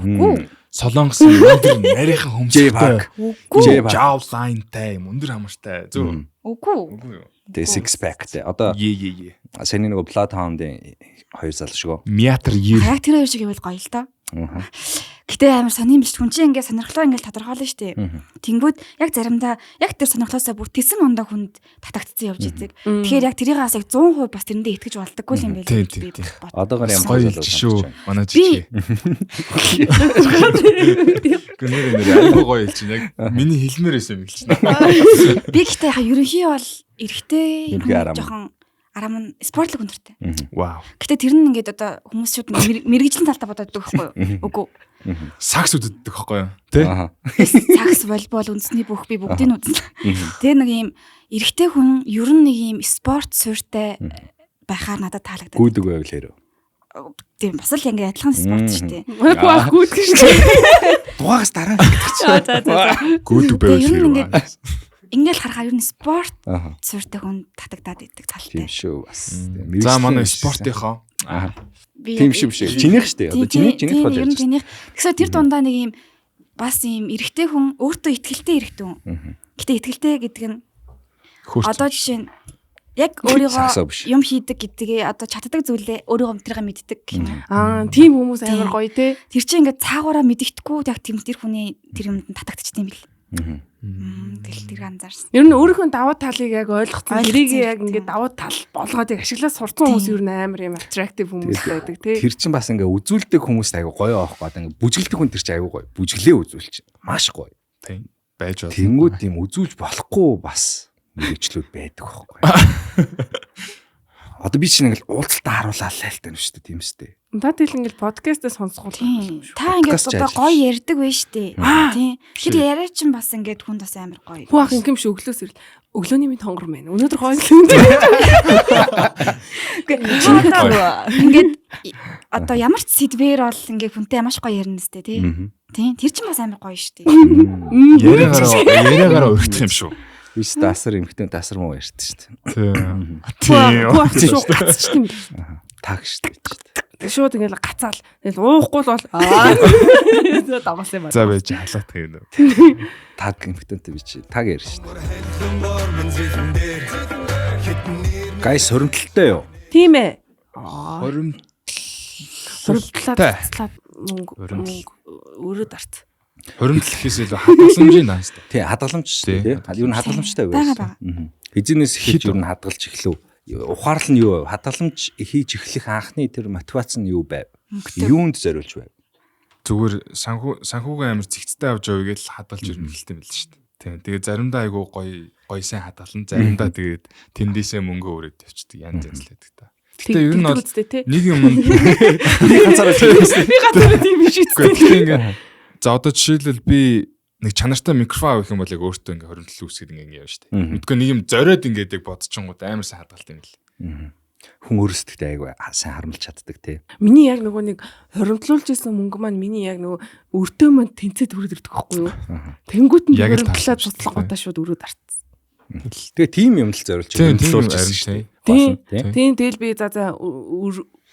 Үгүй. Солонгос өндөр нарийнхан J хөмсгтэй. Park. Үгүй. J Park. Jawline-тай юм өндөр хамартай. Зөв. Үгүй. Үгүй юу? Тэгээ six pack те. Одоо Е е е. саяны нөгөө Bloodhound-ын хоёр залуу шүү. Миатр ер. Яг тэр хоёр шиг ивэл гоё л доо. Аа. Гэтэ амар сони юм биш хүн чинь ингээ сонирхлоо ингээ тодорхойлно шүү дээ. Тэнгүүд яг заримдаа яг тэр сонирхлоосоо бүр тэсэн ондоо хүнд татагдсан явж идэг. Тэгэхээр яг тэрийг бас яг 100% бас тэрэндээ итгэж болдоггүй юм байл Тийм, гэж би тийм, тийм. бод. Одоогоор ямар Гоё залуу хэлж шүү. санагдаж байна. Манай Би жижиг. Гэнэр нэр айгүй гоё хэлж байна. Яг миний хэлмээр байсан юм хэлж байна. би гэхдээ яг ерөнхий бол эрэгтэй Ерөнхий арам. жоохон арам нь спортлог өндөртэй. Вау. Гэтэ тэр нь ингээд одоо хүмүүс шууд ингээд мэрэгжлийн талдаа бодоод байдаг байхгүй юу? Үгүй. Сакс үддэг байхгүй юу? Тэ? Аа. Сакс, волейбол, үндэсний бүх би бүгдийг нь үзнэ. Тэгээ нэг юм эрэгтэй хүн ер нь нэг юм спорт суурьтай байхаар надад таалагдаад. Гүйдэг байвал хэрэг. Тийм бас л ингээд адилхан спорт шүү дээ. Үгүй ах гүйдэг шүү дээ. Дугаагаас дараа гэдэг чи. За за за. Гүйдэг байвал Тэгээ ер нь хэрэг. ингээд ингээл харахаар ер нь спорт Аа. суурьтай хүн татагдаад идэг талтай. Тийм шүү бас. За манай спортынхоо. Аа. Би Тийм шүү биш. Чинийх шүү дээ. Одоо Тийм, чиний чинийх тийм, бол ер нь ярьж чинийх. Тэгсэн тэр дундаа нэг юм бас юм эрэгтэй хүн өөртөө итгэлтэй эрэгтэй хүн. Гэтэ итгэлтэй гэдэг нь Хөөрч. одоо жишээ нь яг өөрийгөө Саксаа биш. юм хийдэг гэдгээ одоо чаддаг зүйлээ өөрийгөө тэргээ мэддэг гэх юм. уу. Аа, тийм хүмүүс амар гоё те. Тэр чинь ингээд цаагаараа мэдэгдэхгүй яг тийм тэр хүний тэр юмд нь татагдчихсан юм бэл. Тэгэл тэр анзаарсан. Ер нь өөрийнхөө давуу талыг яг ойлгоцсон, Ойлгоцсон, тэрийг яг тийм. ингээд давуу тал болгоод яг ашиглаад сурцсан хүмүүс ер нь амар юм attractive хүмүүс байдаг те. Тэр чинь бас ингээ үзүүлдэг хүмүүст айгу гоё аахгүй. Одоо ингээ бүжгэлдэг хүн тэр чинь айгу гоё. Бүжгэлээ үзүүлч. Маш гоё. Тийм. Байж болно. Тэнгүүд тийм үзүүлж болохгүй бас мэрэгчлүүд байдаг байхгүй. Одоо би чинь ингээл уулзалтаа харуулаад л тань шүү дээ тийм үстэй. Та тэгэл ингээд подкастээ сонсгол. Тийм. Та ингээд Подкаст одоо ч гоё ярьдаг байж штэ. Тийм. Тэр яриа чинь бас ингээд хүнд бас амар гоё. Хүү ах ингээм шиг өглөөс ирэл. Өглөөний минь хонгор мэн. Өнөөдөр хойлон. Үгүй, одоо ингээд одоо ямар ч сэдвэр бол ингээд хүнтэй маш гоё ярина сте тий. Тийм. Тэр чинь бас амар гоё штэ. Яриагаараа өргөх юм шүү. Би ч дасар эмхтэн дасар муу ярьд шүү дээ. Тийм. Хүү ах шууд гацчт юм. Таг шүү дээ. Шууд ингээд гацаал. Тэгэл уухгүй л бол аа. Даваасан юм байна. За байж халаат гэнэ. Таг эмхтэнтэй би чи таг ярь шүү дээ. Гайс хоримтлалтай юу? Тийм ээ. Хоримтлалтай. Хуримтлаад цацлаад мөнгө Хуримтлал. мөнгө өөрөө дарц. Хоримтлал гэхээс илүү хадгаламжийн данс. Тий, хадгаламж шүү дээ. Тий. Юу н хадгаламжтай Бага, байсан. бага. Эзэнээс эхэлж Хэд юу н хадгалж эхлэв. Ухаарлал нь юу вэ? Хадгаламж хийж эхлэх анхны тэр мотивац нь юу байв? Мөнгөтэй. Юунд зориулж байв? Зүгээр санхүүгээ амар зэгцтэй авч явъя гэж хадгалж ирнэ гэлтэй юм л шүү дээ. Тийм. Тэгээ заримдаа айгуу гоё гоё сайн хадгална. Заримдаа тэгээд тэндээсээ мөнгө өрөөд явчихдаг. Янз янз л байдаг та. Гэтэ ер нь бол үстэй те. нэг юм нь Би ганцаараа тийм. Би ганцаараа тийм биш Үгүй үстэй. тэгэхээр ингээд за одоо жишээлбэл би Нэг чанартай микрофон авах юм бол яг өөртөө ингээ хоримтлал үүсгээд ингээ ингээ явна шүү дээ. Мэдгүй нэг юм зориод ингээд яг бодчихонгууд амар сайн хадгалт юм л. Хүн өөрсдөө айгүй сайн харамлж чаддаг тий. Миний яг нөгөө нэг хоримтлуулж исэн мөнгө маань миний яг нөгөө өртөө маань тэнцээд өрөөд ирдэг байхгүй юу? Тэнгүүт нь хоримтлаад цуцлахгүйдаа шууд өрөөд арцсан. Тэгээ тийм юм л зориулж хоримтлуулж ирсэн шүү дээ. Тийм. Тийм тэгэл би за за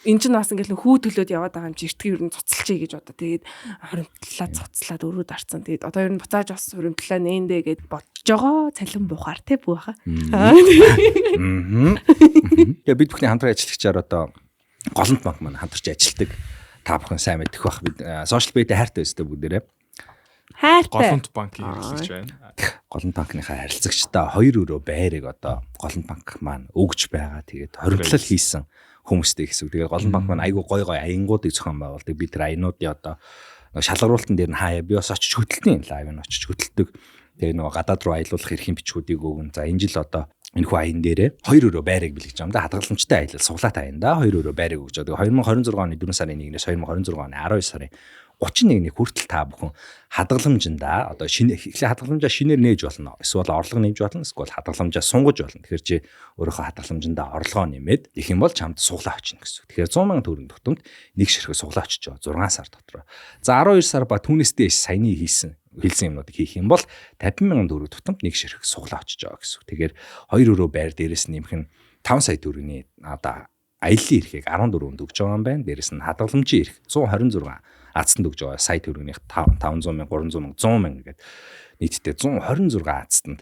эн чинь бас ингээл хүү төлөөд яваад байгаа юм чи эртгийн ер нь цуцалчий гэж бодоо. Тэгээд хоримтлаад цуцлаад өрөөд арцсан. Тэгээд одоо ер нь буцааж бас хоримтлаа нээндэ гэд бодож байгаа. Цалин буухаар те бүү хаа. Тэгээ бид бүхний хамтран ажиллагчаар одоо Голомт банк маань хамтарч ажилладаг. Та бүхэн сайн мэдэх бах. Бид social media хайртай өстэй бүгдээрээ. Хайртай. Голомт банкийг хэрэглэж байна. Голомт банкныхаа харилцагчдаа 2 өрөө байрыг одоо Голомт банк маань өгж байгаа. Тэгээд хоримтлал хийсэн хүмүүстэй гэсэн үг. Тэгээд Голомт банк маань айгүй гой гой аянгуудыг зохион байгуулдаг. Би тэр аянуудын одоо шалгаруултан дээр нь хаяа би бас очиж хөтэлдэг лайв нь очиж хөтэлдэг. Тэгээ нөгөө гадаад руу аялуулах эрхийн бичгүүдийг өгөн. За энэ жил одоо энэхүү аян дээрээ 2 өрөө байрыг бэлгэж байгаа юм да. Хадгаламжтай аялал суглаатай аян да 2 өрөө байрыг өгж байгаа. 2026 оны 4 сарын 1-ээс 2026 оны 12 сарын 31-ний хүртэл та бүхэн хадгаламжиндаа одоо шинэ эхлээ хадгаламжаа шинээр нээж болно. Эсвэл орлого нэмж болно. Эсвэл хадгаламжаа сунгаж болно. Тэгэхээр чи өөрийнхөө хадгаламжиндаа орлогоо нэмээд их юм бол чамд суглаа очино гэсэн үг. Тэгэхээр 100 сая төгрөг тутамд нэг ширхэг суглаа очиж байгаа 6 сар дотор. За 12 сар ба түүнээс дээш саяны хийсэн хэлсэн юмнуудыг хийх юм бол 50 сая төгрөг тутамд нэг ширхэг суглаа очиж байгаа гэсэн үг. Тэгэхээр 2 өрөө байр дээрээс нэмэх нь 5 сая төгрөгийн одоо аяллаа эрхийг 14-нд өгж байгаа юм байна. Дээрээс нь хадгаламжийн эрх 126 азтанд өгж байгаа. Сая төгрөгнийх 500 мянга, 300 мянга, 100 мянга гэдэг нийтдээ 126 азтанд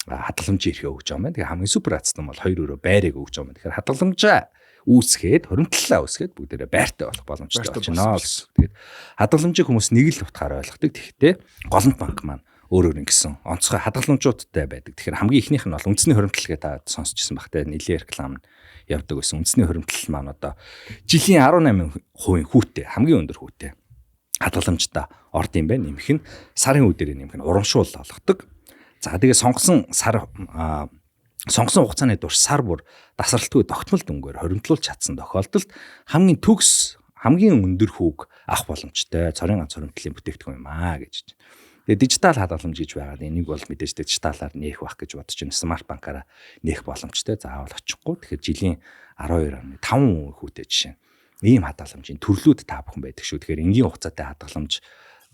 хадгаламжийн эрхээ өгж байгаа юм байна. Тэгэхээр хамгийн супер азтан бол 2 өрөө байрыг өгж байгаа юм байна. Тэгэхээр хадгаламжаа үүсгээд, хуримтлалаа үүсгээд бүгдээрээ байртай болох боломжтой болчихно гэсэн. Тэгээд хадгаламжийг хүмүүс нэг л утгаар ойлгодог. Тэгэхдээ Голомт банк маань өөр өөр ингэсэн онцгой хадгаламжуудтай байдаг. Тэгэхээр хамгийн эхнийх нь бол үндэсний хуримтлал гэж та сонсч ирсэн баг те нэлээд реклам явдаг байсан. Үндэсний хуримтлал маань одоо жилийн 18% хүүтэй, хамгийн өндөр хүүтэй хадгаламжтай орд юм байна. Нэмэх нь сарын үдээр нэмэх нь урамшуул олгодог. За тэгээ сонгосон сар сонгосон хугацааны турш сар бүр дасралтгүй тогтмол дүнгээр хоримтлуулж чадсан тохиолдолд хамгийн төгс хамгийн өндөр хүүг авах боломжтой. Цорын ганц хоримтлалын бүтээгдэхүүн юм аа гэж. Тэгээ дижитал хадгаламж гэж байгаа. Энийг бол мэдээж дижиталаар нээх байх гэж бодож байна. Смарт банкаараа нээх боломжтой. Заавал очихгүй. Тэгэхээр жилийн 12.5% хүүтэй жишээ. Ийм хадгаламжийн төрлүүд та бүхэн байдаг шүү. Тэгэхээр энгийн хугацаатай хадгаламж,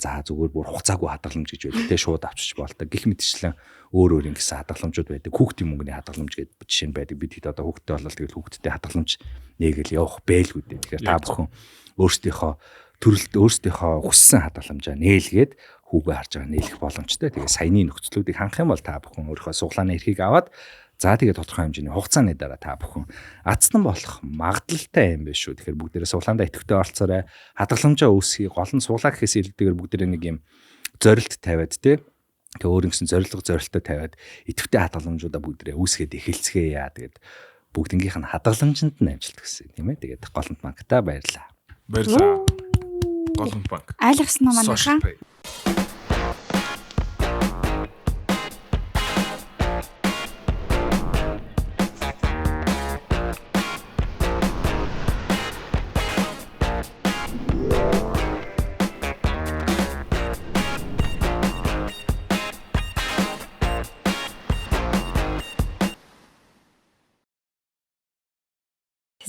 за зүгээр бүр хугацаагүй хадгаламж гэж байдаг. Тэ шууд авчиж болдог. Гэх мэтчлэн өөр өөр ингэсэн хадгаламжууд байдаг. Хүүхдийн мөнгөний хадгаламж гэдэг жишээ нь байдаг. Бид хэд одоо хүүхдтэй болол тэгэл хүүхдтэй хадгаламж нээгээл явах бэлгүй дээ. Тэгэхээр та бүхэн өөрсдийнхөө төрөлд өөрсдийнхөө хүссэн хадгаламжаа нээлгээд хүүгээ харж байгаа нээлэх боломжтой. Тэгээ саяны нөхцлүүдийг хангах юм бол та бүхэн өөрийнхөө суглааны эрхийг аваад за тэгээ тодорхой хэмжээний хугацааны дараа та бүхэн азтан болох магадлалтай юм биш үү. Тэгэхээр бүгдээрээ суглаандаа идэвхтэй оролцоорой. Хадгаламжаа үүсгэе. Гол нь суглаа гэхээс илүүтэйгээр бүгдээрээ нэг юм зорилт тавиад тий. Тэгээ өөр ингэсэн зорилго зорилттой тавиад идэвхтэй хадгаламжуудаа бүгдээрээ үүсгээд эхэлцгээе. Тэгээд бүгднгийнх нь хадгаламжинд нь амжилт хүсье, тийм ээ. Тэгээд Голомт банкта баярлалаа. Баярлалаа. Голомт банк. Айлгсан уу манайхаа?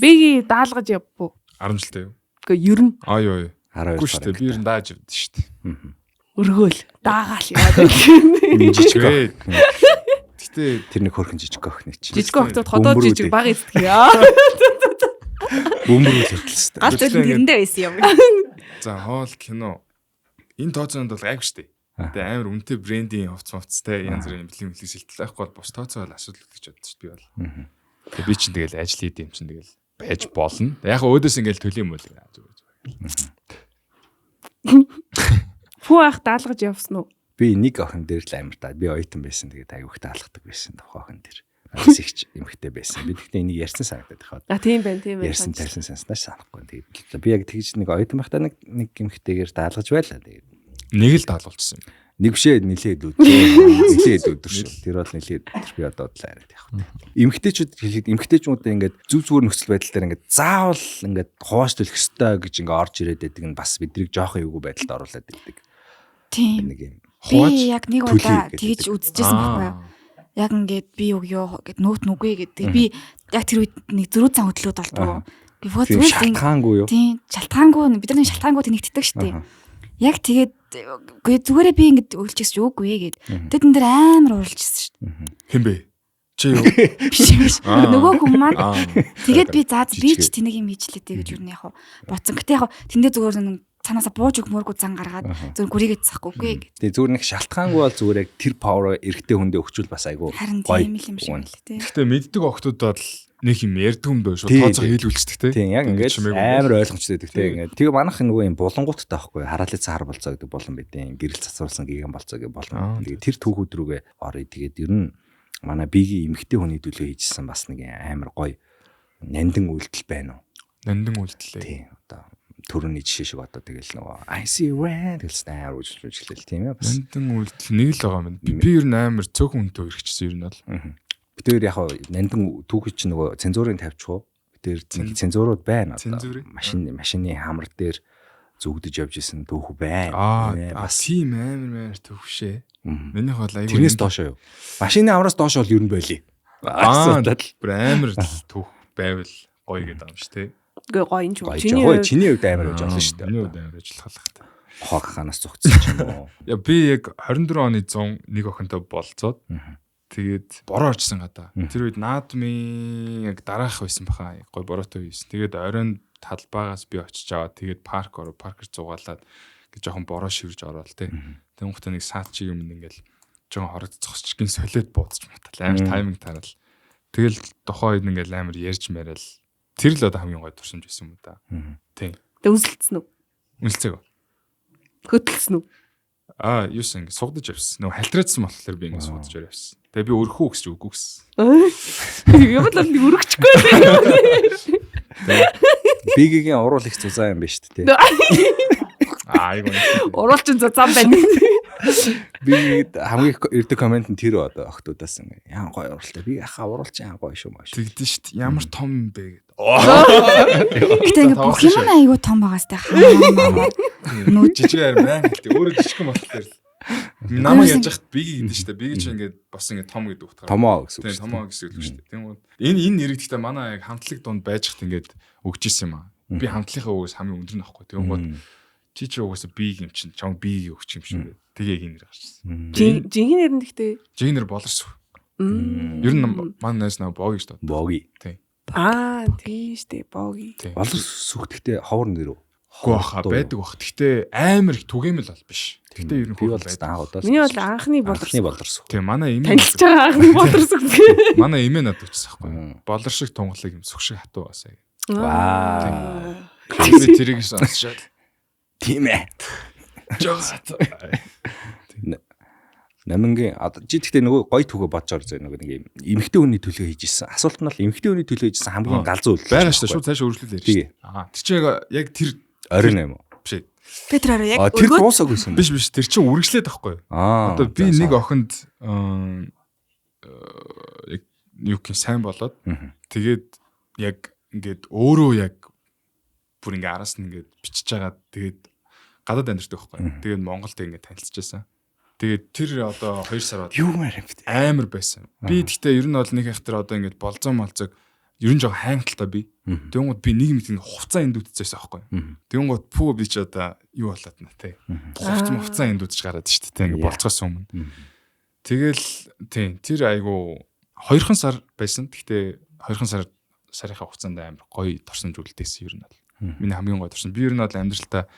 Биги даалгаж явбуу. 10 жилтэй юу? Үгүй ер нь Аа юу юу. 12 Үгүй шүү дээ. Би ер нь дааж явдсан шүү дээ. өргөөл даагаал яваад байх. Жижиг. Гэтэ Тэр нэг хөрхэн жижиг охин чинь. Жижиг охтууд ходоод жижиг баг эздэг яа. Бөмбөрүүл хөтөлсөн. Гал зүйл тэрэндээ байсан юм. За хоол кино. Энэ тооцоонд бол гайгүй шүү дээ. Тэгээ амар үнэтэй брендийн хувц мувцтай янз бүрийн бэлэг мэлэг сэлтэл байхгүй бол бус тооцоо бол асуудал гэж бодсон шүү дээ би бол. Тэгээ би чинь тэгэл ажил хийдэм чинь тэгэл байж болно. Яг өөдөөс ингээл төлөм юм уу зүгээр. Фүү ах даалгаж явсан уу? Би нэг охин дээр л амар даа. Би оюутан байсан. Тэгээд аягүй их даалгадаг байсан тухайн охин дээр. Надаас их эмхтэй байсан. Би тэгтээ энийг ярьсан санагдаад байна. А тийм байна, тийм байна. Ярьсан тарьсан санснаас санахгүй. Тэгээд би яг тэгж нэг оюутан байхдаа нэг эмхтэйгээр даалгаж байлаа. Тэгээд нэг л даалгуулчихсан юм. Нэг бишээ нилээд өдөр. Нилээд өдөр шүү. Тэр бол нилээд өдөр би одоо бодлоо яриад явах. Эмхтэйчүүд хэлэхэд эмхтэйчүүдээ ингээд зүв зүгээр нөхцөл байдал дээр ингээд заавал ингээд хувааж төлөх ёстой гэж ингээд орж ирээд байдаг нь бас бидрийг жоохон эвгүй байдалд оруулаад байдаг. Тийм. Нэг юм. Хувааж Би яг нэг Түлхий удаа гэдэг. тэгж үзчихсэн байхгүй юу? Яг ингээд би өгөө гэд нөт нүгүй гэдэг. Би яг тэр үед нэг зөрүү зан хөдлөөд болдгоо. Би Тийм зүгээр л ингэ- шалтгаангүй юу? Тийм шалтгаангүй бид нар нэг шалтгаангүй тэнэгддэг шүү дээ. Аха. Яг тэгээд үгүй зүгээрээ би ингээд өглөжчихсэн чи үгүй ээ гэд. Тэд энэ дэр амар уралжсэн шүү дээ. Хэн бэ? Чи юу? Биш биш. Аа. Нөгөө хүн маань Аа. тэгээд би заа би ч Жижиг. тэнэг юм хийжлээ дээ гэж юу нь яг хуу бодсон. Гэтэ яг хуу тэндээ зүгээр нэг цаанаасаа бууж өгмөөргүй зан гаргаад зүгээр гүрийгээд цахгүй үгүй ээ гэд. Тэгээ зүгээр нэг шалтгаангүй бол зүгээр яг тэр power эрэгтэй хүндээ өгчүүл бас айгүй Харин гоё. тийм л юм шиг Үн. байлээ тий. Гэхдээ мэддэг охтууд бол нэг юм ярьдаг юм дөө шууд Тий, тооцоо тий. хийлгүүлчихдэг те. Тийм яг ингээд Чимээгүй амар ойлгомжтой байдаг тийм ингээд. Тэгээ манайх нөгөө юм булангууттай байхгүй хараалын цаар болцоо гэдэг булан бидэн гэрэл цацруулсан гигэн болцоо гэдэг Аа, булан. Тэгээ тэр түүхүүд рүүгээ оръё. Тэгээд ер нь манай биегийн эмгтэй хүний төлөө хийжсэн бас нэг амар гоё нандин үйлдэл байна уу? Нандин үйлдэлээ. Тийм одоо төрөний жишээ шиг одоо тэгэл нөгөө I see red гэлсэн амар үжилжлэл тийм ээ бас. Нандин үйлдэл нэг л байгаа юм. Би ер нь амар цөөхөн хүнтэй өргөжсөн ер нь бол. Бид хоёр яг хаа нандин түүхий чинь нөгөө цензурын тавьчих уу? Бид хоёр нэг цензурууд байна одоо. Цензурын? Машин машины хамар дээр зүгдэж явж исэн түүх байна. Аа Тийм ээ, бас тийм амар амар төвшээ. Мгм. Минийх бол айгүй. Тэрнээс доошоо юу? Машины амраас доош бол ер нь болий. Аа Асуудал. бүр амар л түүх байвал гоё гэдэг юм шүү те. Үгүй гоё юм ч Гоё үү. жоо. Чиний Хөөе, Чиний хувьд амар байж болно шүү дээ. Миний хувьд амар ажиллах л та. Хог ханаас зогцсон ч юм уу. Я би яг 24 оны 100 нэг охинтой болцоод тэгээд бороо оржсэн гадаа. Тэр үед наадмын яг дараах байсан баха. Яг гоё бороотой байсан. Тэгээд оройн талбайгаас би очиж аваад тэгээд парк ороо паркер зугаалаад гэж жоохон бороо шивэрж ороод те. Тэнгуутаа нэг саад чиг юм ингээл жоохон хорог зогсож гин солиод буудаж мутал амар тайминг тараал. Тэгэл тухайн үед ингээл амар ярьж мараал. Тэр л одоо хамгийн гоё туршимж байсан юм да. Тийм. Тэ үнсэлцсэн үү? Үнэлцээг. Хөтөлсөн үү? Аа, юусан ингэ сугдаж явсан. Нөгөө халтраадсан болохоор би ингэ сугдаж явсан. Тэгээ би өрхөө гэсэн чи үгүй гэсэн. Юм л нэг өргөчихгүй л. Бигийн уруул их зузаан юм байна шүү дээ. Аа, айгуу. Уруулчин зузаан байна. Бигээд хамгийн их ирдэг комент нь тэр одоо охтуудаас ингэ яан гоё уралтай. Би яхаа уруулч яан гоё шүү маш. Тэгдэн шүү дээ. Ямар том юм бэ гэд. Гэтэ ингээ бүх юм нь айгүй том байгаас тэ хаа. Нүүд Жижиг харин баян хэлдэг. Өөрөө жижигхэн болохоор л. Намайг яаж яхад биги гэдэг шүү дээ. Биги чи ингээд бас ингээд том гэдэг утгаар. Томоо гэсэн үг Тийм, шүү. томоо гэсэн үг шүү дээ. Тийм үү. Энэ энэ нэрэгдэхдээ манай яг хамтлаг дунд байж хат ингээд өгч исэн юм аа. Би хамтлахын угаас хамгийн өндөр нь ахгүй. Тийм гот чи чи угаасаа биг юм чинь чам биг өгч юм шиг. Тэгээ яг энэ нэр гарчсан. Жинхэнэ нэр нь гэхдээ Жинхэнэ нэр болорсгүй. Ер нь манай найз наа боги шүү дээ. Боги. Тийм. Аа тийм штэ боги. Болор сүхтэгтэй ховор нэр үү? Үгүй баха байдаг бах. Гэхдээ амар их түгээмэл бол биш. Гэхдээ ер нь би бол байдаг. анх удаа. Миний бол анхны болор. анхны болор сүх. Тийм манай эмээ Танилцж байгаа анхны болор сүх. манай эмээ надад өчсөн байхгүй. Болор шиг тунгалаг юм сүх шиг хатуу басаа. Вау. Би тэрийг сонсчоод Тийм ээ. жоо хатуу. Намингийн одоо чи тэгтээ нөгөө гоё түүхэ бодож орж нөгөө нэг юм эмэгтэй хүний төлөө хийж исэн. Асуулт нь бол эмэгтэй хүний төлөө хийжсэн хамгийн галзуу үйлдэл. Байгаа шүү дээ. Шууд цаашаа үргэлжлүүл ярьж шүү дээ. Аа тэр чинь яг тэр Оройн юм уу? биш ээ. Би тэр орой яг А тэр өргөөд дуусаагүй юм. Биш биш тэр чинь үргэлжлээд байхгүй. Аа. Одоо би за, нэг за. охинд яг юу гэх юм сайн болоод тэгээд яг ингээд өөрөө яг бүр ингээ араас нь ингээд бичиж байгаа тэгээд гадаад амьдардаг байхгүй. Тэгээд Монголд ингээд танилцчихсан. Тэгээд тэр одоо 2 сар бол юу мэр юм бэ? амар байсан. Би тэгтээ ер нь бол нэг их тэр одоо ингээд болзоо молзог ер нь жоохон хайнталтай би. Тэнгууд би нэг мэт ингээд хувцаа эндүүдчихсэн байхгүй. Тэнгууд пүү би ч одоо юу болоод на те. Хувц мувцаа эндүүдж гараад шүү дээ. Ингээд болцоос өмнө. Тэгэл тийм тэр айгу 2хан сар байсан. Тэгтээ 2хан сар сарынхаа хугацаанд амар гоё торсомж үлдээсэн ер нь бол. Миний хамгийн гоё торсон. Би ер нь бол амьдралтаа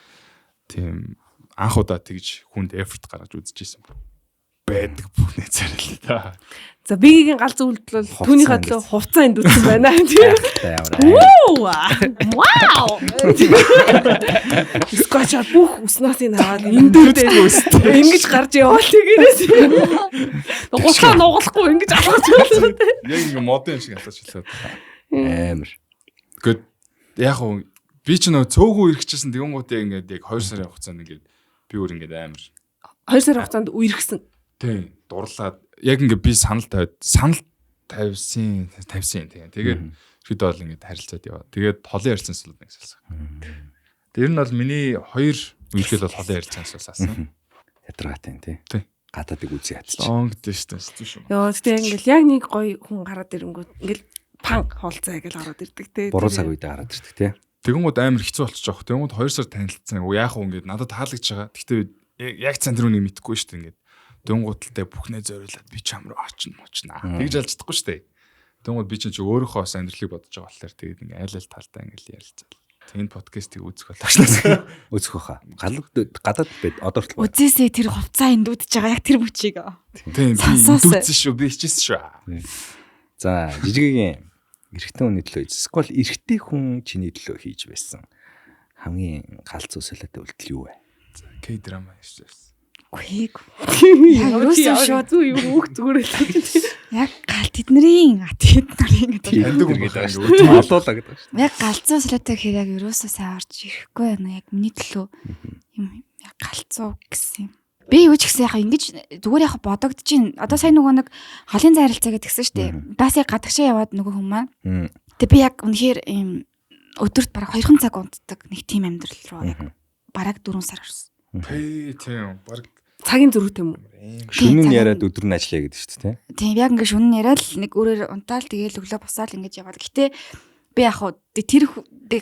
тийм анх удаа тэгж хүнд effort гаргаж үзчихсэн байдаг бүхнээ царил та. За бигийн галзуу үйлдэл бол Хувцас түүнийхээ төлөө хувцас энд үтсэн байна. Тийм. Гайхалтай ямар амар. Вау! Скотчаар бүх уснаас нь аваад эндүүдээ ингэж гарч яваал тэгэрээс. Гутлаа нугалахгүй ингэж алхаж байна. Яг ингээ модын юм шиг алхаж хэлээд. Амар. Тэгэд яг уу би ч нөө цөөхөө ирэхчихсэн тэгэнгუут яг ингээд яг 2 сарын хугацаанд ингээд би өөр ингээд амар 2 сарын хугацаанд үерхсэн. тийм дурлаад яг ингээд би санал тавиад санал тавьсан тавьсан тийм. Тэгээд хэд бол ингээд харилцаад яваа. Тэгээд холын харилцаан суулаад нэг салсан. Тэр нь бол миний хоёр үерхэл бол холын харилцаан суулсан. Ядаргаатай юм тий. Тий. Гадаадыг үзье ядчих. Long distance тийм шүү. Йоо, тэгтээ ингээл яг нэг гоё хүн гараад ирэнгүүт ингээл панк хоолцоо гэж гараад ирдэг те. Буруу цаг үедээ гараад ирдэг тий. Тэгэнгүүт амар хэцүү болчих жоох. Тэгэнгүүт 2 сар танилцсан. Яах вэ ингээд надад таалагдж байгаа. Гэхдээ яг цан тэр үнийг мэдэхгүй шүү дээ ингээд. Тэгэнгүүт л бүхнээ зориулаад би чам руу очно мочно. Тэгж алж чадахгүй шүү дээ. Тэгэнгүүт би чинь ч өөрийнхөө бас амьдралыг бодож байгаа болохоор тэгээд ингээд айл айл талдаа ингээд ярилцаал. Тэг энэ подкастыг үзэх болооч. Үзэх байхаа. Гадаад байд одоо хүртэл байна. Үзээсээ тэр хувцаа эндүүдж байгаа яг тэр мөчийг. Тийм би Сонсоосай. эндүүцсэн шүү. Би хичээсэн шүү. За, жижигийн эрэгтэй хүний төлөө хийж. Эсвэл эрэгтэй хүн чиний төлөө хийж байсан. Хамгийн галзуу солиотой үйлдэл юу вэ? К драма хийжсэн. Үгүй. Яг ерөөсөө шууд зүг юм үг зүгээр л. Яг гал тэднэрийн тэд нарын гэдэг. Таньдаг хүн гэдэг байна шүү. шүү. Олоолаа гэдэг шүү. Яг галзуу солиотой гэхээр яг ерөөсөө сайн орж ирэхгүй байна. Яг миний төлөө юм яг галзуу гэсэн юм. Би юу ч гэсэн яг ингэж зүгээр яг бодогдож байна. Одоо сайн нөгөө нэг холын зай харилцаа гэдгсэн шүү дээ. Бас яг гадагшаа яваад нөгөө хүн маань. Тэгээ би яг үнэхээр ийм өдөрт бараг 2 цаг унтдаг нэг тийм амьдрал руу яг бараг 4 сар орсон. Пэ тийм баг Цагийн зөрүүтэй юм уу? Шөнө нь Тийм, яриад өдөр нь ажиллая гэдэг шүү дээ, тий. Тийм яг ингээ шөнө нь яриад л нэг өөрөөр унтаал тэгээл өглөө босаал ингэж яваад. Гэтэ би яг хуу тэр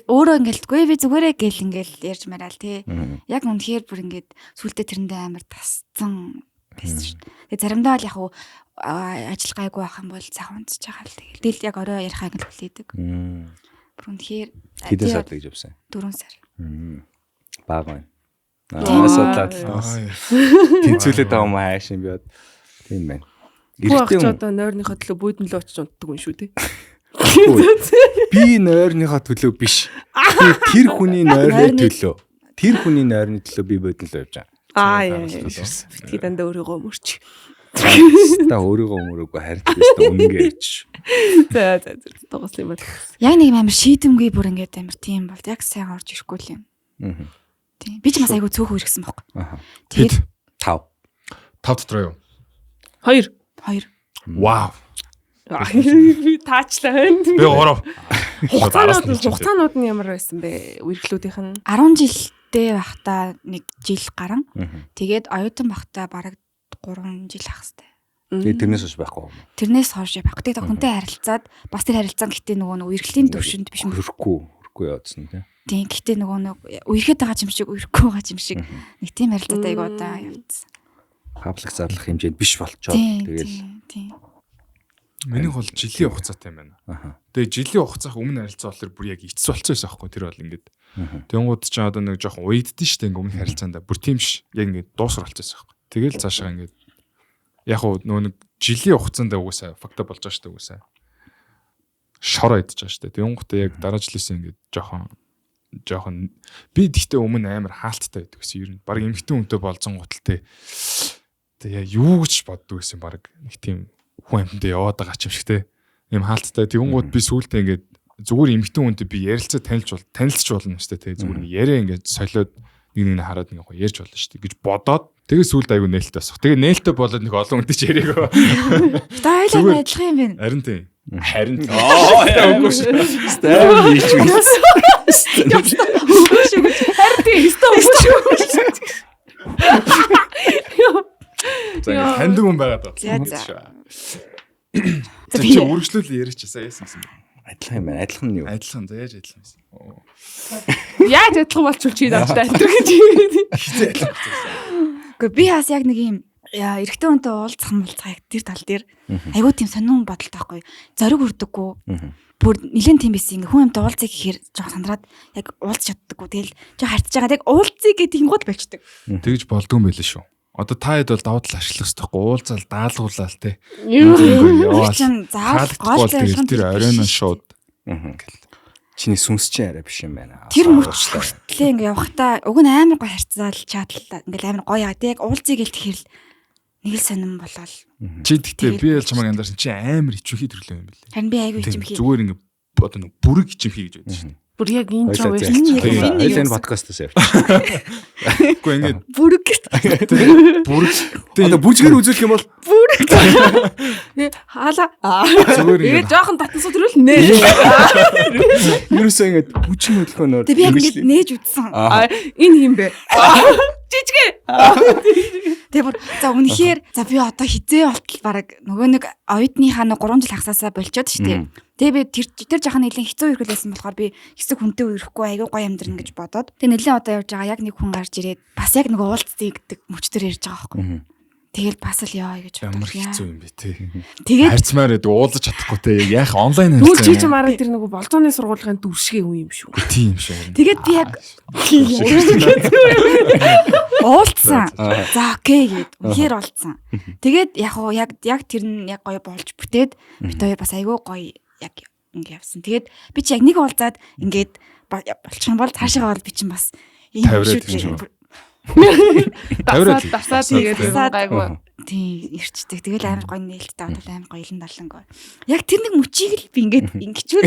өөрөө ингээл гүй би зүгээрээ гэл ингээл ярьж мараал тий. Яг үнэхээр бүр ингээд сүултээ тэрэндээ амар тасцсан байсан шүү дээ. Тэгээ заримдаа бол яг хуу ажил гайгүй байх юм бол сайхан унтж байгаа л тэгэл. Тэгэл яг орой ярихаа ингээл хүлээдэг. Бүр үнэхээр Хэдэн сар л гэж явсан? 4 сар. Бага байна. Тийм. Аа, судлаад Аа. тэнцвүүлээд байгаа юм ааш юм би бод. Тийм байна. Хүү ах Эрэгтэй ч хүн одоо нойрныхоо төлөө бүйдэн лөө очиж унтдаг юм шүү дээ. би нойрныхоо төлөө биш. Би тэр хүний нойрны Нойрны- төлөө. Тэр хүний нойрны төлөө би бодно л явж байгаа. Аа яа. Битгий дандаа өөрийгөө өмөрч. Та өөрийгөө өмөрөөгүй харин би өстө үнэнгээ ярьж. За за за дугаас юм байна. Яг нэг юм амар шийдэмгүй бүр ингээд амар тийм бол яг сайн орж ирэхгүй л юм. Аа. Тийм. Би ч бас айгүй цөөхөн иргэсэн байхгүй. Аха. Тэгээд 5. 5 дотор юу? 2. 2. Вау. Би таачлаа байна. Би 3. Хугацаанууд нь хугацаанууд нь ямар байсан бэ? Үерхлүүдийнх нь 10 жилдээ байхдаа нэг жил гарan. Тэгээд оюутан байхдаа бараг 3 жил ах хэвээр. Тэгээд тэрнээс хойш байхгүй юм. Тэрнээс хойш байхгүй. Тэгээд хүнтэй харилцаад бас тэр харилцаан гэтээ нөгөө нэг үерхлийн төвшөнд биш мөр. Хөрөхгүй явуулсан тий. Тийм гэтээ нөгөө нэг үерхэд байгаа юм шиг үерхгүй байгаа юм шиг нэг тийм харилцаатай айгуу удаа явцсан. Паблик зарлах хэмжээнд биш болчоод Тийм тэгэл тийм тийм. Минийх бол жилийн хугацаатай юм байна. аха. Тэгээ жилийн хугацаах өмнө харилцаа болохоор бүр яг эцэс болцсон байсан аахгүй тэр бол ингээд. Тэнгууд ч одоо нэг жоохон уйддэн штэ ингээ өмнөх харилцаандаа бүр тийм ш. Яг ингээд дуусрал болцсон байсан аахгүй. Тэгэл цаашаа ингээд яг уу нөгөө нэг жилийн хугацаанд угаасаа fucked up болж байгаа штэ угаасаа. Шороо идэж байгаа штэ. Тэнгуутаа яг дараа жилээс ингээд жоохон би тэгтээ өмнө амар хаалттай байдаг гэсэн ер нь баг эмхтэн хүнтэй болзон гутал те. Тэгээ юу гэж боддог гэсэн баг нэг тийм хүн амьтанд яваад байгаа ч юм шиг те. Ийм хаалттай. Тэгэнгүүт би сүүлдээ ингээд зүгээр эмхтэн хүнтэй би ярилцаа танилж бол танилцж болно шүү дээ те. Зүгээр нэг яриа ингээд солиод нэг нэг нь хараад нэг гоё ярьж болно шүү дээ гэж бодоод тэгээ сүүлд айгу нээлттэй босох. Тэгээ нээлттэй болоод нэг олон хүнтэй ч яриаг. Та Зүгээр. ойлоо адилхан юм байна. Харин тийм. Харин тийм. Аа. Стайм хийж байсан. Харин тийм өстө өнгө шүү. За ингээд таньдаг хүн байгаад За, байна. за. За чи үргэлжлүүл яриач сая яасан гэсэн бэ? Адилхан юм байна. Адилхан нь юу? Адилхан за яаж адилхан байсан? Оо. Яаж адилхан болчихвол чи надтай адилхан гэж. Хизээ адилхан болсон. Гэхдээ би бас яг нэг юм яа, эрэгтэй хүнтэй уулзах юм бол яг тэр тал дээр айгүй тийм сонин бодолтой байхгүй. Зориг хүрдэггүй. Бүр нэлээд тийм байсан. Ингээ хүн юмтай уулзъя гэхээр жоохон сандраад яг уулзч чаддаггүй. Тэгэл жоохон харьцаж байгаа. Яг уулзъя гэх тэгэнгүүт болчдөг. Тэгж болдгүй юм байлээ шүү. Одоо та хэд бол давуу тал ашиглах хэрэгтэй байхгүй уулзаал даалгуулаал те. Юу. Тэр чинь заавал гол Таалагдахгүй бол зорилго тэгэл нь тэр биш оройн шүү. шууд Чиний сүнс чинь арай биш юм байна. Тэр мөч хүртлээ ингээ явахдаа уг нь амар гоё харьцаал чатлаа. Ингээл амар гоё яа. Тэг яг уулзъя гэл тэгэхэр л нэг л сонин болол. чи тэгтээ Тэгэл би л чамайг андарсан чи амар ичвэхий төрлөө юм байлээ. Харин би айгүй Тийм, хичимхий. Зүгээр ингээ одоо нэг бүрэг ичимхий гэж байдаг шүү дээ. Бүр яг энэ жоо Хоёлаа Энэ яг зайлцгаа. энэ Хоёлаа энэ юу? подкастаас явчих. Үгүй ингээ Бүрэг гэрт. бүрэг Одоо бүжгээр үзүүлэх юм бол Тэгээ хаала. Зүгээр Тэгээ ингээд жоохон татсан төрөл нээ. Ерөөсөө ингээд бүжин хөдөлгөөнөөр Тэгээ би яг ингээд нээж үзсэн. А, Энэ хин бэ? Жижиг. Тэгээ бүр за үнэхээр за би одоо хизээ болтол баг нөгөө нэг оюутныхаа нэг 3 жил хагасаасаа болчоод штэ. Тэгээ би тэр тэр жоохон нэлийн хэцүү үерхэл байсан болохоор би хэсэг хүнтэй үерхгүй айгүй гоё амьдрна гэж бодоод. Тэгээ нэлийн одоо явж байгаа яг нэг хүн гарч ирээд бас яг нэг уулзъя гэдэг мөчтөр ярьж байгаа байхгүй. Тэгэл бас л яа гэж Ямар бодлоо. хэцүү юм бэ те. Тэгээд Харьцмаар байдаг уулзаж чадахгүй те. Яг онлайн Тэгвэл чи харьцаа. чи мараа тэр нөгөө болзооны сургуулийн дүр шиг үе юм шүү. Тийм шиг. тэгээд би яг уулзсан. За окей гэд. Үнэхээр уулзсан. Тэгээд яг уу яг яг тэр нь яг гоё болж бүтээд бит хоёр бас айгүй гоё яг ингэ явсан. Тэгээд би чи яг нэг уулзаад ингээд болчих юм бол цаашаа бол би чинь бас ийм Тавиураад шүү юм дээ. Тавиураад Дасаад л. дасаад тэгээд Дасаад. гайгүй. Тийм ирчдэг. Тэгэл амар гоё нээлттэй бодвол амар гоё илэн далангүй. Яг тэр нэг мөчийг л би ингээд ингэчүүл.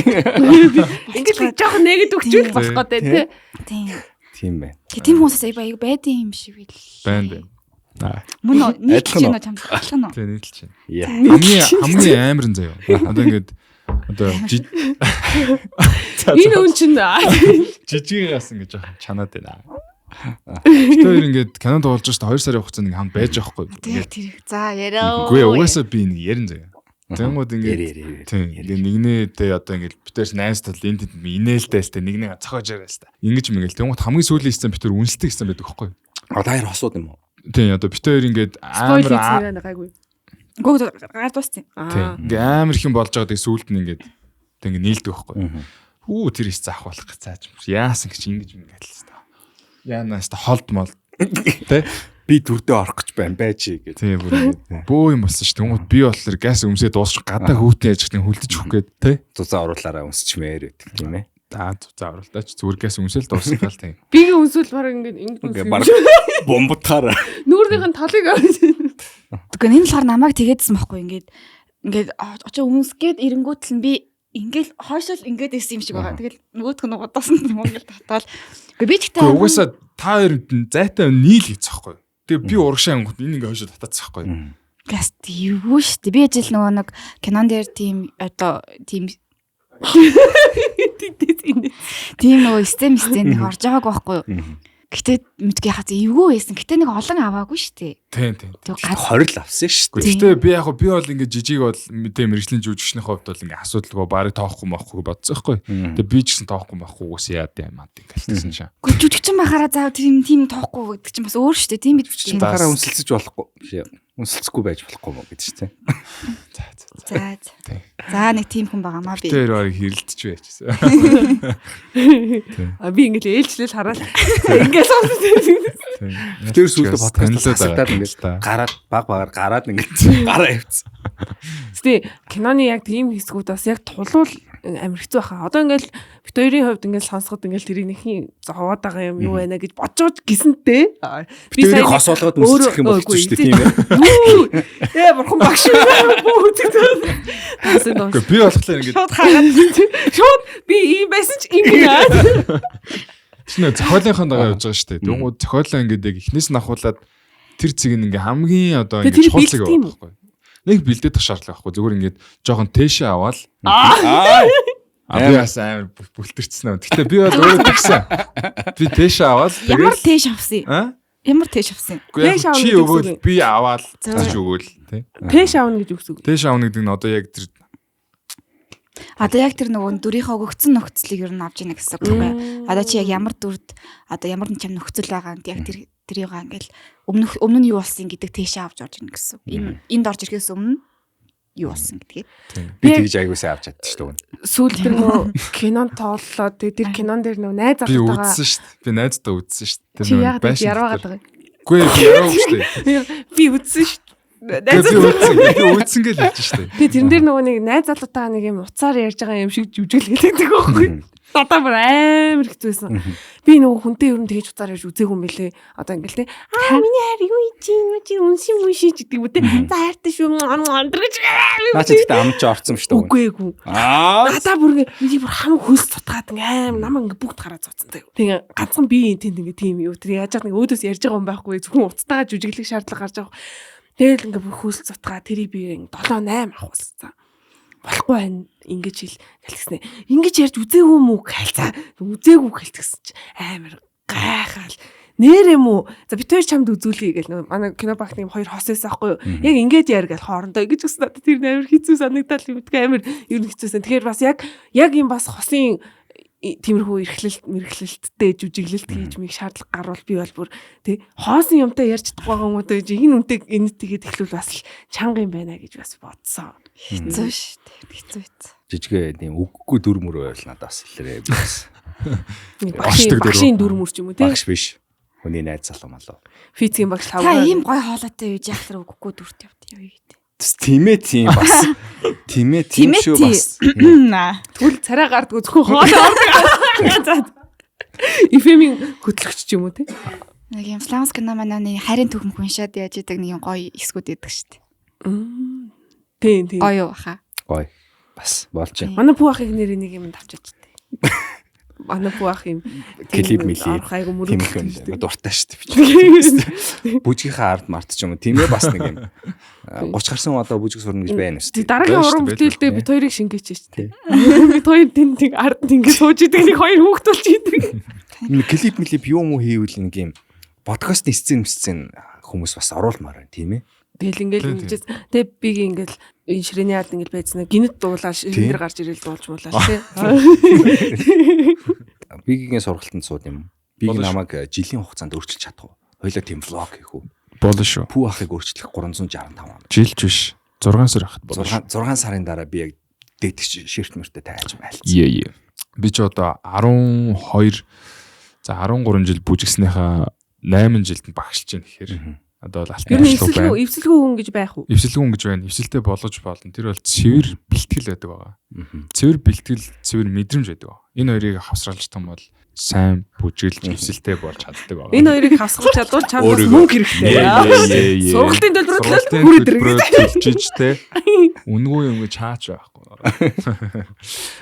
Ингээд л жоохон нэгэд өгчүүл болох гэдэг тий. Тийм. Тийм байна. Тэгээ тийм хүмүүсээс айгүй айгүй байдсан юм шиг бил. Байна байна. Аа. Мөн үү? Нийтлж Адилхан гэнэ үү чамд адилхан уу? Тэ нийтлж байна. Яа. Хамгийн хамгийн амар нь заяа. Одоо ингээд одоо Энэ үн чинь жижигээс ингээд жоохон чанаад байна. Бид хоёр ингээд кинонд уулзж шүү дээ 2 сарын хугацаанд ингээд хамт байж байхгүй. Тэр яг тэр. За яриа. Үгүй ээ, угаасаа би нэг ярин заяа. Тэнгууд Яри ингээд яри яри. Тийм. Ингээ нэгнээ тэ одоо ингээд бид тэрс найз тал энэ тэнд инээлтэй л тэ нэгнээ цохож яриа л та. Ингэж мэгэл тэнгууд хамгийн сүүлийн хэсэг бид тэр үнэлдэг хэсэг байдаг байхгүй. А та хоёр хосууд юм уу? Тийм одоо бид хоёр ингээд спойл амар хийсэн юм гайгүй. Гөө гар дууссан. Тийм. Аа. Ингээ амар их юм болж байгаа тэг сүүлд нь ингээд тэг ингээ нийлдэг байхгүй. Хүү тэр их заах болох зааж юм. Яасан гэж ингэж ингээд л та. Яанаас та холд мол. Тэ? Би дүрдээ орох гэж байна байж гэж. Тийм бүр ингээд бөө юм болсон ш. Тэнгууд би болохоор газ өмсөө дуусч гадаа хүүтэн яж хтэн хүлдэж өгөх гээд тэ? Цуцаа оруулаараа өмсчмээр гэдэг тийм ээ. Аа за оруулаач зүгээр газ өмсөөл дуусгал тийм. Бигийн үнсүүл баг ингээд Ингээ ингээд баг бомбтахаар. Нүүрнийх нь талыг Тэгвэл энэ болохоор намайг тэгээдсэн байхгүй ингээд ингээд очоо өмсгээд эренгүүтэл нь би ингээл хойшол ингээд ирсэн юм шиг байгаа. Тэгэл нөгөөх нь угадсан юм ингээл татаал. Гэхдээ би ч Гэхдээ угаасаа та хоёр зайтай нийл хийцэхгүй. Тэгээ би урагшаа ангууд энэ ингээ хойшоо татаацсахгүй. Газ эвгүй шүү дээ. Би ажил нөгөө нэг кинон дээр тийм одоо тийм тийм нөгөө сцен сцен нэг орж байгааг байхгүй юу? Гэтэ мэдгүй яхаа эвгүй байсан. Гэтэ нэг олон аваагүй шүү дээ. Тийм тийм. Тэг гад 20 л авсан шүү дээ. Гэхдээ би яг би бол ингээ жижиг бол мэдээ мэрэгжлийн жүжигчний хувьд бол ингээ асуудалгүй барыг тоохгүй моохгүй бодсон байхгүй. Тэгээ би ч гэсэн тоохгүй моохгүй угсаа яад юм ад ингээ хэлсэн шаа. Гэхдээ жүжигчин байхаараа заа тийм тийм тоохгүй гэдэг чинь бас өөр шүү дээ. Тийм бид Жүжигчин байхаараа үнсэлцэж болохгүй. Үнсэлцэхгүй байж болохгүй мó гэж тийм. За за. За за. Тийм. За нэг тийм хүн байгаа маа би. Тэр барыг хэрэлдэж байжсэн. А би ингээд ээлжлэл хараад ингээд сонссон. Тэр сүүлдээ подкаст хасагдаад ингээд гараад баг багаар гараад ингээд гараа явцсан. Гэтэ киноны яг тийм хэсгүүд бас яг тулуул амар хэцүү баха. Одоо ингээд бит хоёрын хувьд ингээд сонсоход ингээд тэрийг нэхин зовоод байгаа юм юу байна гэж бодож гисэнтэй. Би тэрийг хосоолгоод үнсэлцэх юм бол хэцүү шүү дээ тийм ээ. Юу? Ээ бурхан багш бүү үзэгдсэн. Гэхдээ би болохоор ингээд Шууд хагаад Шууд би ийм байсан ч ингэ. чинь нөө зохиолынхон дагаа явж байгаа шүү дээ. Тэнгууд зохиолоо ингээд яг эхнээс нь ахуулаад тэр цэг нь ингээ хамгийн одоо Тэгээ ингээд тэрийг чухал цэг бэлддэг юм байгаа байхгүй. Нэг бэлдээд тах шаардлага байхгүй. Зүгээр ингээд жоохон тээшээ аваад Аа. А би бас амар бүлтэрсэн үү. Гэтэ би бол өөрөө тэгсэн. Би тээшээ аваад ямар тээш авсан юм? Аа? Ямар тээш авсан юм? Үгүй яг Тээш авна чи гэдэг үг өгөөл юм. би аваад Зөв. чи өгөөл тий. Тэш аавна гэж үгс үг. Тээш авна гэдэг нь одоо яг тэр Одоо яг тэр нөгөө дүрийнхээ өгөгдсөн нөхцөлийг ер нь авч ийнэ гэсэн үг байхгүй юу? Одоо чи яг ямар дүрд одоо ямар нэг чам нөхцөл байгаа юм яг тэр тэрийг ингээл өмнөх өмнө нь юу болсон гэдэг тээшээ авч орж ирнэ гэсэн үг. Энэ энд орж ирэхээс өмнө юу болсон гэдгийг. Би тэгж айгуу сайн авч чадчих шүү дээ. Сүүл тэр нөгөө кинонд тоглолоо. Тэгээ тэр кинон дээр нөгөө найз би залуутайгаа үзсэн шүү дээ. Би найздаа үзсэн шүү дээ. чи яг байшин яраагаад дотор. байгаа. Үгүй би яраагүй шүү дээ. Би үзсэн шүү дээ. Би Найз үзсэн. Би үзсэн гэж хэлж шүү дээ. Тэгээ тэрэн дээр нөгөө нэг найз залуутайгаа нэг юм уцаар ярьж байгаа юм шиг жүжиглэлээдэг байхгүй. Надаа бүр амар хэцүү байсан. Би нөгөө хүнтэй ер нь тэгж уцаар ярьж үзээгүй юм бэлээ. Одоо ингээл те аа миний хайр юу чи юу чи үншин мүншин гэдэг юм те. За хайртай шүү өндөр гэж. Наа чи тэгтээ амж орцсон шүү дээ. Үгүй эгүй. Аа. Надаа бүр ингээ миний бүр хам хөлс цутгаад ингээ аим намайг ингээ бүгд гараа цуцсан заяа. Тэгээ ганцхан би энэ тэнд ингээ тийм юу тэр яаж яах нэг өөдөөс ярьж байгаа юм байхгүй зөвхөн уцтайгаа жүжиглэх шаардлага гарч байгаа. Тэгэл ингээ бүр хөлс зутгаа тэрийг би 7 8 авахулсан. Болохгүй байна ингэж хэл гэлтгснэ. Ингэж ярьж үзээгүй мүү гэлцаа. Үзээгүй гэлтгсэн чи амар гайхаал. Нэр юм уу? За би тэр чамд үзүүлье гэл нөө манай кино багт юм хоёр хос байсан аахгүй юу? Яг ингэж яар гэл хоорондоо ингэж гэсэн надад тэр амар хэцүү санагдал юм гэдгээ амар ер нь хэцүүсэн. Тэгэхээр бас яг яг юм бас хосын тиймэрхүү эрхлэлт мэрхлэлттэй жүжиглэлт хийж мийг шаардлага гарвал би бол бүр тий хоосон юмтай ярьж чадахгүй байгаа юм уу гэж энэ үнтэй энэ тэгээд эхлүүл бас л чанга юм байна гэж бас бодсон. Хэцүү шүү дээ. Хэцүү хэцүү. Жижигээ тийм үггүй дүр мөр байвал надад бас хэлээрээ би бас. Багшийн багшийн дүр мөр ч юм уу тий. Багш биш. Хүний найз залуу малуу. Физикийн багш Та ийм гой хоолойтой юу яахлаар үггүй дүрт явд явъя гэдэг. Тимээ тийм бас. Тимээ тийм шүү бас. Тэгвэл царай гардггүй зөвхөн хоолой ордог. За. Эфемийн хөтлөгч ч юм уу тий. Нэг юм Славянск кино манай харин түүх уншаад яаж идэг нэг юм гоё эсгүүд идэг шүү дээ. Тийм тийм. Гоё юу хаа. Гоё. Бас болж байна. Манай пүү ахыг нэрээ нэг юм авчиж тээ. Манай пүү ах юм клип мэлээ. Айгу мөрөглөж дуртай шүү дээ. Бүжгийнхаа ард март ч юм уу тийм ээ бас нэг юм 30 гарсан одоо бүжиг сурна гэж байна шүү дээ. Дараагийн уран бүтээлдээ бит хоёрыг шингээч шүү дээ. Бит хоёр тэнд нэг ард ингэ сууж идэг нэг хоёр хүүхд болж идэг. Клип мэлип юм уу хийвэл нэг юм подкастын сцен сцен хүмүүс бас оруулмаар байна тийм ээ. Тэгэл ингээл ингэжээс тэг би ингээл энэ ширээний ард ингээл байцсан гинэт дуулаад ширэн дээр гарч ирэл дуулж муулаа тий. Бигийн сургалтанд сууд юм. Би намайг жилийн хугацаанд өөрчилж чадах уу? Хоёлаа тийм влог хийх үү? Болно шүү. Пүү ахыг өөрчлөх 365 хоног. Жилч биш. 6 сар ахад болно. 6 сарын дараа би яг дээдч ширт мөртөө тайж майлцсан. Ее. Би ч одоо 12 за 13 жил бүжигснийхаа 8 жилд нь багшилж байна гэхээр одоо бол алтан ашлуу байна. Эвсэлгүй хүн гэж байх уу? Эвсэлгүй хүн гэж байна. Эвсэлтэй болгож болно. Тэр бол цэвэр бэлтгэл байдаг байгаа. Цэвэр бэлтгэл, цэвэр мэдрэмж байдаг. Энэ хоёрыг хавсралж том бол сайн бүжиглж эвсэлтэй болж чаддаг байгаа. Энэ хоёрыг хавсгалж чадвал чамд бас мөнгө хэрэгтэй. Сургалтын төлбөрөөр хүрээд ирэх. Төлжиж те. Үнгүй юм гэж чаач байхгүй.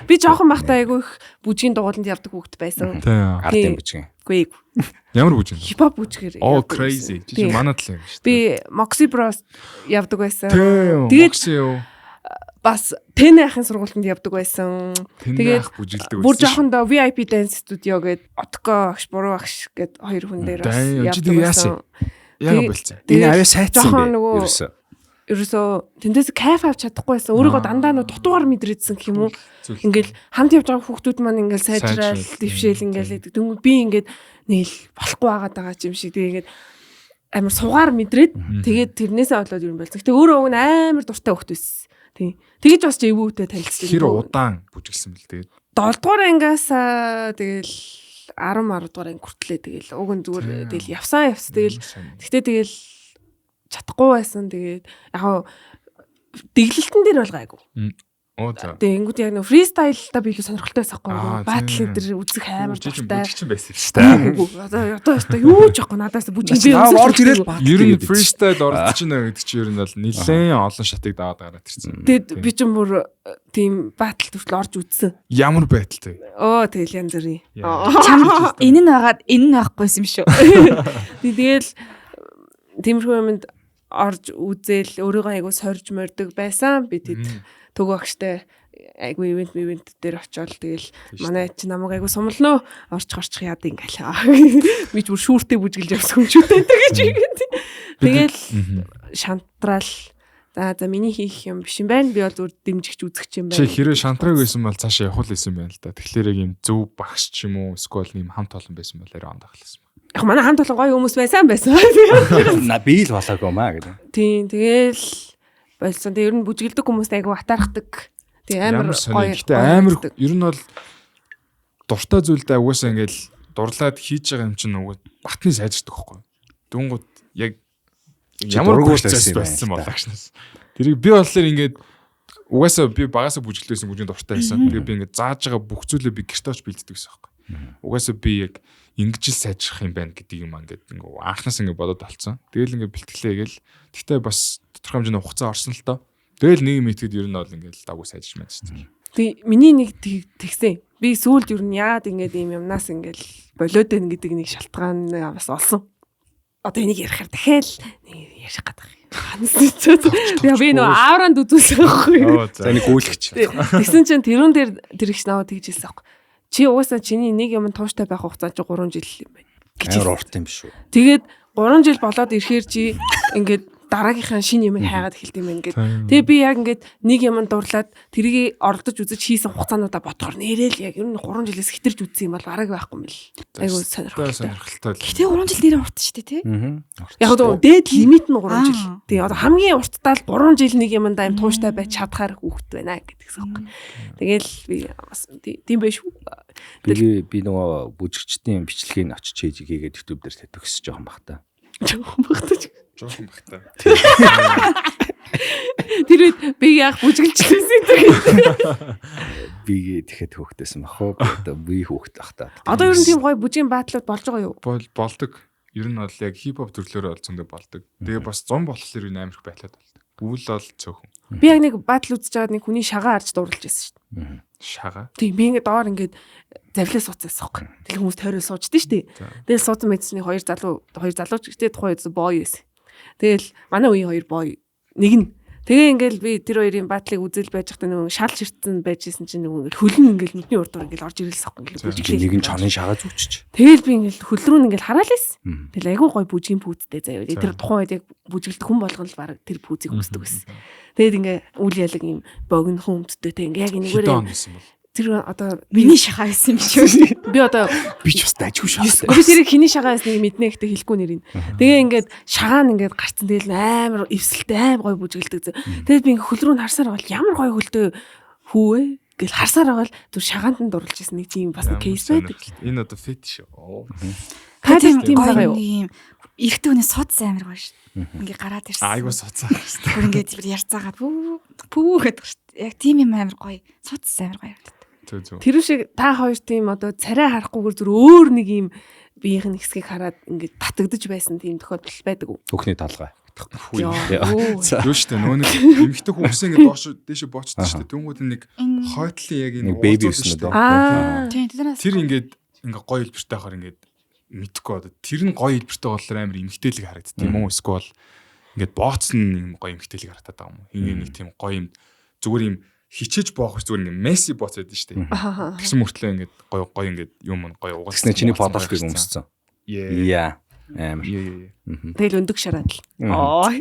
Би жоохон бахта айгүй их бүжгийн дугууланд явдаг хүүхэд байсан. Ардын бүжгийн. Үгүй. Ямар бүжиг? Хипхоп бүжгээр. Oh crazy. Чи манай тал юм шүү дээ. Би Moxie Bros явдаг байсан. Тэгээд бас Тэнэ ахын сургуультанд явдаг байсан. Тэгээд бүжиглдэг байсан. Бүр жоохондоо VIP Dance Studio гээд Отко агш, Буруу агш гээд хоёр хүн дээр бас явдаг байсан. Яг болцсон. Энэ аваа сайдсан бэ? Ерөөсөө. Ерөөсөө тэндээс кайф авч чадахгүй байсан. Өөрийгөө дандаа нөө дутуугаар мэдрээдсэн гэх юм уу? Ингээл хамт явж байгаа хүүхдүүд маань ингээл сайжраал, дэвшээл ингээл гэдэг. Тэнгүүд би ингээд нийл болохгүй байгаад байгаа юм шиг. Тэгээ ингээд амар сугаар мэдрээд тэгээд тэрнээсээ болоод ер нь болсон. Гэтэ өөрөө уг нь амар дуртай хүүхд байсан. Тийм. Тэгэж бас эвүүтэй танилцсан. Хэр удаан бүжиглсэн бэл тэгээд 7 дугаар ангиас тэгэл 10 10 дугаар анги хүртлээ тэгэл уг нь зүгээр тэгэл явсан явс тэгэл тэгтээ тэгэл чадахгүй байсан. Тэгээд яг хав дэглэлтэн дээр бол гайгүй. Оо за. Тэгээ ингүүд яг нөө фристайлта би илүү сонирхолтой байсан байхгүй. Батл энэ төр үзэх амар дуртай. Бүжигчин байсан юм шүү дээ. Одоо одоо юу ч яахгүй надаас бүжиг би орж ирэл ер нь фристайл оролцож байна гэдэг чинь ер нь бол нэлээд олон шатыг даваад гараад ирсэн. Тэгээд би ч бүр тийм батл хүртэл орж үзсэн. Ямар батлтай? Оо тэгэл янз бүрийн. Чам энэ нь байгаад энэ нь байхгүйсэн юм шүү. Тэгэл тиймэрхүү юмд орж үзэл өөрийгөө айгу сорж мордог байсан. Би тэд төгөө агштай айгу ивент дээр очиод тэгэл манай чи намайг айгу сумлноо орчих орчих яад ингээл. Би ч бүр шүүртэй бүжгэлж явсан юм шүү дээ гэж. Тэгэл шантраал за миний хийх юм биш юм байна. Би бол зүгээр дэмжигч үзэгч юм байна. Чи хэрвээ шантрааг байсан бол цаашаа явах л байсан юм байна л да. Тэгэхээр яг юм зөв багш ч юм уу эсвэл юм хамт олон байсан бол арай ондох л байсан. Яг манай хамт олон гоё хүмүүс байсан байсан. На би л болоогүй маа гэдэг. Тийм тэгэл болсон. Тэгээ ер нь бүжгэлдэг хүмүүст айгу атаархдаг. Тэгээ амар гоё. Гэтэ амар ер нь бол дуртай зүйлдээ угаасаа ингээл дурлаад хийж байгаа юм чинь угаа батны сайжирдаг байхгүй. Дүнгууд яг ямар процесс байсан бол агшнаас. Тэрийг би болохоор ингээд угаасаа би багасаа бүжиглэсэн бүжгийн дуртай байсан. Тэгээ би ингээд зааж байгаа бүх зүйлээ би гэртээ очиж бэлддэг гэсэн байхгүй. Угаасаа би яг ингэж л сайжрах юм байна гэдэг юм ингээд ингээ анхнаас ингээ бодоод олцсон. Тэгэл ингээ бэлтгэлээ гээл. Гэхдээ бас тодорхой хэмжээний хугацаа орсон л доо. Тэгэл нэг юм итгэд ер нь бол ингээл дагуу сайжирч мэдчихсэн. Тэг миний нэг тэгсэн. Би сүүлд ер нь яад ингээд ийм юмнаас ингээл болоод байна гэдэг нэг шалтгаан бас олсон. Одоо энийг ярихаар дахиад нэг ярих гэдэг. Яа би нөгөө аавранд үзүүлсэн байхгүй. За нэг гүйлгч. Тэгсэн чинь тэрүүн дээр тэр их наваа тэгж хэлсэн байхгүй. Чи угаасаа чиний нэг юм тууштай байх хугацаа чи 3 жил юм байна. Гэж амар урт юм биш үү? Тэгээд 3 жил болоод ирэхээр чи ингээд дараагийнхаа шинэ юмыг хайгаад эхэлт юм байна гэд. Тэгээ би яг ингээд нэг юм дурлаад тэрийг оролдож үзэж хийсэн хугацаануудаа бодохоор нэрэл яг ер нь 3 жилээс хэтэрч үзсэн юм бол бараг байхгүй юм л. Айгуу сонирхолтой. Сонирхолтой. Гэтэ 3 жил нэрээ урт шүү дээ тий. Яг одоо дээд лимит нь 3 жил. Тэгээ одоо хамгийн урттаа л 3 жил нэг юмдаа юм тууштай байж чадхаар хүүхэд байна гэдгийгсэн юм. Тэгэл би бас тийм байх шүү. Би нөгөө бүжигчдийн бичлэгийг очиж хийж хийгээд YouTube дээр төгсөж байгаа юм бах та. Жоохон бахта. Жоохон бахта. Тэр үед би яах бүжгэлжлээсэн юм. Би тэгэхэд хөөхтэйсэн бах уу? Одоо би хөөхт бах та. Одоо ер нь тийм гоё бүжгийн баатлууд болж байгаа юу? Болдог. Ер нь бол яг хип-хоп төрлөөр бол зөндөө болдог. Тэгээ бас зам болохоор ер нь амар их байтлаад болдог. Үйл бол цөөхөн. Би яг нэг баатал үзэж байгаад нэг хүний шагаа харж дурлж байсан шүү дээ. Шагаа. Тийм би ингээд доор ингээд завлаа сууцсан байхгүй. Тэгэл хүмүүс тойрол суучдээ шүү дээ. Тэгэл сууцсан мэдсэний хоёр залуу ч гэхдээ тухайн үед бой байсан. Тэгэл манай үеийн хоёр бой нэг нь. Тэгээ ингээл би тэр хоёрын баатлыг үзэл байж байхдаа нөгөө шал ширтсэн байж исэн чинь нөгөө ингээл хөлн ингээл нүдний урд дур ингээл орж ирэлсэн байхгүй ингээл бүжиглээ. Нэг нь чонын шагаа зүгчиж. Тэгэл би ингээл хөл рүү ингээл хараал байсан. Тэгэл айгүй гой бүжгийн пүүцтэй заяа. Тэр тухайн үед яг бүжгэлдэх хүн болгон л баг тэр пүүцийг өмсдөг байсан. Тэгээд ингээ үл ялаг юм богино өмдтэй те ингээ яг энэгээр тэр одоо миний шахаа байсан юм шүү. Би одоо би ч бас дажгүй шахаа. Би тэрийг хиний шагаа байсныг мэднэ гэхдээ хэлэхгүй нэрийг. Тэгээ ингээд шагаа нь ингээд гарцсан тэгэл амар эвсэлтэй амар гой бүжгэлдэг. Тэгээд би ингээд хөл рүү нь харсаар байгаа бол ямар гой хөлтөө хүүвэ гэл харсаар байгаа л зүр шагаанд нь дурлж ирсэн нэг тийм бас нэг кейс байдаг. Энэ одоо фетиш. Та тийм байгаа юу? Эрэгтэй хүний суц амар гоё шүү. Ингээ гараад ирсэн. Айгуу суцаа. Бүр ингээд бүр ярьцаагаад пүү гэдэг шүү. Яг тийм юм амар гоё. Суц амар гоё. Тэр шиг та хоёр тийм одоо царай харахгүйгээр зүр өөр нэг юм биеийнх нь хэсгийг хараад ингээд татагдаж байсан тийм тохиолдол байдаг уу? Бүхний толгой. Юу шүү дээ нөгөө нэг эмэгтэй хүмүүс ингээд доош дээшээ боочтой шүү дээ. Тэнгүүд нэг хойтлын яг энэ бэби өснө дөө. Тийм тэрнээс тэр ингээд ингээ гоё хэлбэртэй хахаар ингээд мэдхгүй одоо тэр нь гоё хэлбэртэй болохоор амар эмэгтэйлэг харагддаг юм уу? Эсвэл ингээд бооцсон юм гоё эмэгтэйлэг харагдаад байгаа юм уу? Ингээ нэг тийм гоё юм зүгээр юм хичээж боох зүгээр ингээ месси бооц байдаг шүү дээ. Тэгсэн мөртлөө ингээд гоё гоё ингээд юм гоё угаалсан. Тэгснэ чиний подолкыг өмссөн. Яа. Амар. Тэгэл өндөг шараад л. Аа.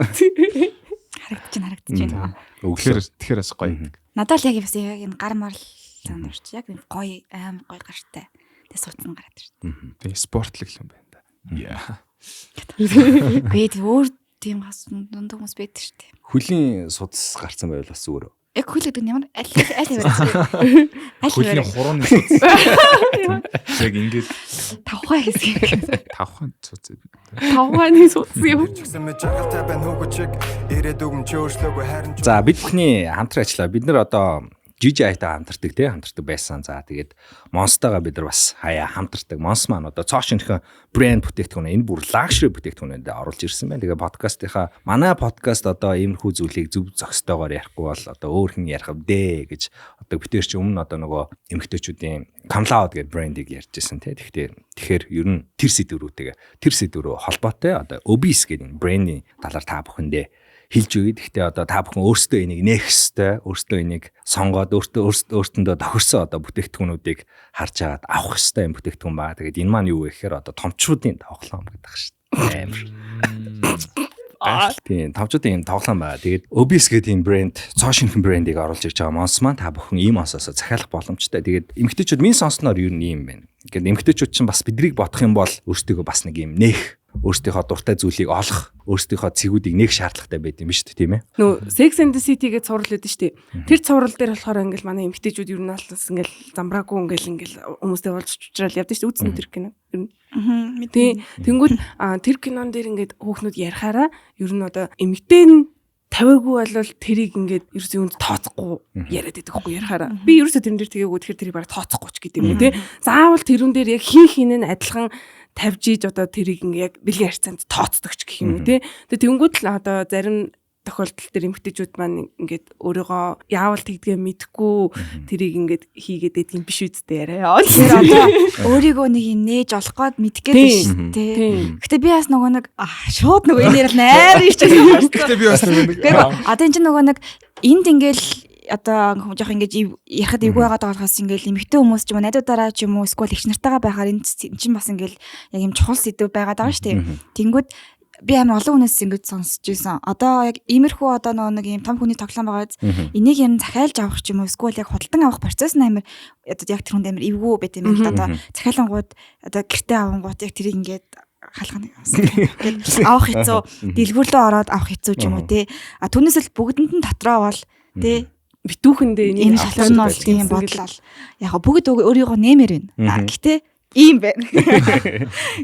Харагдаж байна. Тэгэхээр бас гоё. Надад л яг бас яг энэ гар марл сандарч яг гоё амар гоё гартай. Тэг суудсан гараад ирсэн. Тэг спортлог юм байна да. Яа. Үгүй тэг өөр тийм бас дунд хүмүүс байдаг шүү дээ. Хөлийн судас гарцсан байвал бас зүгээр. Яг хөл гэдэг нь ямар аль аль аваад. Аль хөлийн хурууны судас. Яг ингээд тавхай хэсэг. Тавхай судас. Тавхайны судас юм. За бид бүхний хамтран ажиллаа. Бид нар одоо GGI-тай хамтардаг тий хамтардаг байсан. За тэгээд Monster-га бид нар бас хаяа хамтардаг. Monster маань одоо цоо шинэхэн брэнд бүтээгдэхүүн энэ бүр лакшери бүтээгдэхүүнэнд оруулж ирсэн байна. Тэгээ подкастынхаа манай подкаст одоо иймэрхүү зүйлийг зөв зохистойгоор ярихгүй бол одоо өөр хэн ярих вдэ гэж одоо бид нар чи өмнө одоо нөгөө эмэгтэйчүүдийн Camloud гэдэг брендийг ярьж ирсэн тий. Тэгэхээр ер нь тэр сэдврүүтэйгээ тэр сэдврүү холбоотой одоо Obis гэдэг энэ брендийн талаар та бүхэндээ хэлж өгье. Гэхдээ одоо та бүхэн өөрсдөө энийг нээх ёстой, өөрсдөө энийг сонгоод өөртөндөө тохирсон одоо бүтээгдэхүүнүүдийг харж агаад авах ёстой юм бүтээгдэхүүн ба. Тэгээд энэ маань юу вэ гэхээр одоо томчуудын тоглоом гэдэг шүү дээ. Амар. Тийм, томчуудын юм тоглоом байгаа. Тэгээд Obis гэдэг юм брэнд, цоо шинэхэн брендийг оруулж ирж байгаа Монс маань та бүхэн ийм онсоосоо захиалах боломжтой. Тэгээд эмэгтэйчүүд минь сонсноор юу юм бэ? Ингээд эмэгтэйчүүд чинь бас бидрийг бодох юм бол өөрсдийгөө бас нэг юм нээх өөрсдийнхөө дуртай зүйлийг олох, өөрсдийнхөө цэгүүдийг нээх шаардлагатай байд юм шүү дээ, тийм ээ. Нөө Sex and the City гэж цуврал өгдөн шүү дээ. Тэр цуврал дээр болохоор ингээл манай эмэгтэйчүүд ер нь алс ингээл замбраагүй ингээл хүмүүстэй уулзч учраал явдсан шүү дээ. Үзсэн тэр кино. Ер нь. Тийм. Тэнгүүд тэр кинон дээр ингээд хүүхнүүд ярихаараа ер нь одоо эмэгтэй нь тавиагүй болвол тэрийг ингээд ерөөсөө юунд тооцохгүй яриад байдаг хгүй ярихаараа. Би ерөөсөө тэрэн дээр тэгээгүй тэгэхээр тэрийг бараг тооцохгүй ч гэдэг юм уу те. Заавал тэрүүн дээр яг хин хин нь адилхан тавьж ийж одоо тэрийг ингээ яг бэлгийн харьцаанд тооцдог ч гэх юм уу те. Тэгээ тэнгүүд л одоо зарим тохиолдол дээр эмэгтэйчүүд маань ингээд өөрийгөө яавал тэгдгээ мэдэхгүй тэрийг ингээд хийгээд байдгийн биш үсттэй яриа. Тэр одоо өөрийгөө нэг юм нээж олох гээд мэдэх гээд шүү дээ. Гэтэ би бас нөгөө нэг шууд нөгөө энэ ярил найр ичсэн байна. Гэтэ би бас нөгөө нэг одоо энэ чинь нөгөө нэг энд ингээл одоо жоох ингэж ярихад эвгүй байгаад болохоос ингээл эмэгтэй хүмүүс ч юм уу найзуудаараа ч юм уу эсвэл эгч нартайгаа байхаар энэ чинь бас ингээл яг юм чухал сэдв байгаад байгаа шүү дээ. Тэнгүүд би амар олон хүнээс ингэж сонсч байсан. Одоо яг иймэрхүү одоо нөгөө нэг юм том хүний тоглоом байгааз энийг юм захиалж авах ч юм уу эсвэл яг худалдан авах процесс нь амар одоо яг тэр хүнд амар эвгүй байт юм байна л да. Одоо захиалангууд одоо гэртээ авангууд яг тэрийг ингээд халах нэг бас авах хэцүү, дэлгүүрлөө ороод авах хэцүү ч юм уу те. А түүнээс л бүгдэнд нь дотроо бол те битүүхэндээ энэ шалгал нь бол тийм бодлол. Яг бүгд өөрийгөө нэмэр байна. Гэтэ ийм байна.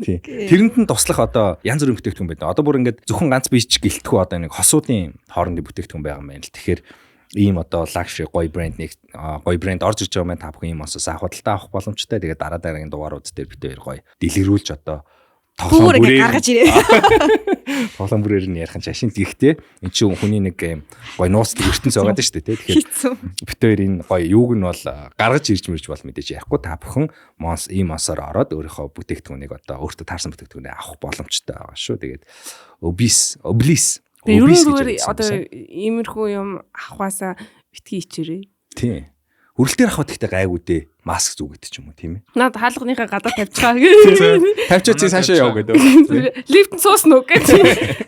Тий. Тэрэнд нь туслах одоо янз бүрийн бүтээгдэхүүн байдаг. Одоо бүр ингээд зөвхөн ганц бич гэлтгүү одоо нэг хосуудын хоорондын бүтээгдэхүүн байгаа юм байна л. Тэгэхээр ийм одоо luxury гоё брэнд нэг гоё брэнд орж ирж байгаа юм байна. Та бүхэн ийм осоос худалдаа авах боломжтой. Тэгээд дараа дараагийн дугаарууд дээр бид хоёр гоё дэлгэрүүлж одоо тоглоом бүрээр гаргаж ирээ. Тоглоом бүрээр нь ярих нь шашин. Гэхдээ эн чинь хүний нэг юм гоё нууцлаг ертөнц байгаа даа шүү дээ, тий. Тэгэхээр бид хоёр энэ гоё юуг нь бол гаргаж ирж мэрж бол мэдээж ярихгүй. Та бүхэн монс ийм монсоор ороод өөрийнхөө бүтээгдэхүүнийг одоо өөртөө таарсан бүтээгдэхүүнээ авах боломжтой байгаа шүү. Тэгээд obis oblis obis гэж одоо иймэрхүү юм авахаасаа битгий ичээрээ. Тий. Хүрэлтээр авах гэхдээ гайгүй дээ. Маск зүгээд ч юм уу тийм ээ. Наад хаалганыхаа гадаа тавьчихаа. Тавьчаа чи цаашаа яв гэдэг. Лифт суусан уу гэж.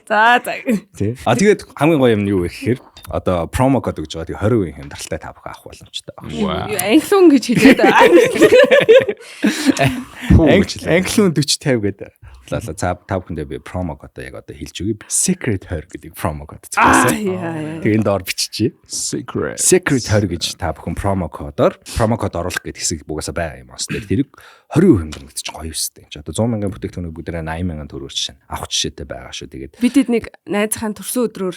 За за. Тий. А тэгээд хамгийн гоё юм нь юу вэ гэхээр одоо промо код өгж байгаа. Тэгээ 20% хямдралтай та бүхэн авах боломжтой байна. Англиун гэж хэлээд. Англиун 40 50 гэдэг. За та бүхэндээ би промо кодоо яг одоо хэлж өгье. Secret 20 гэдэг промо код зохиосон. Тэгээ энэ доор биччихье. Secret 20 гэж та бүхэн промо кодоор промо код оруулах гэдэг хэсэг бугасаа байгаа юм бас. Тэр тэрийг 20% хямдрал гэдэг чинь гоё үстэй. Энд чи одоо 100 мянган бүтээгдэхүүнийг бүгдээрээ 80 мянган төгрөгөөр жишээ нь авах жишээтэй байгаа шүү. Тэгээд бид нэг найзынхаа төрсөн өдрөөр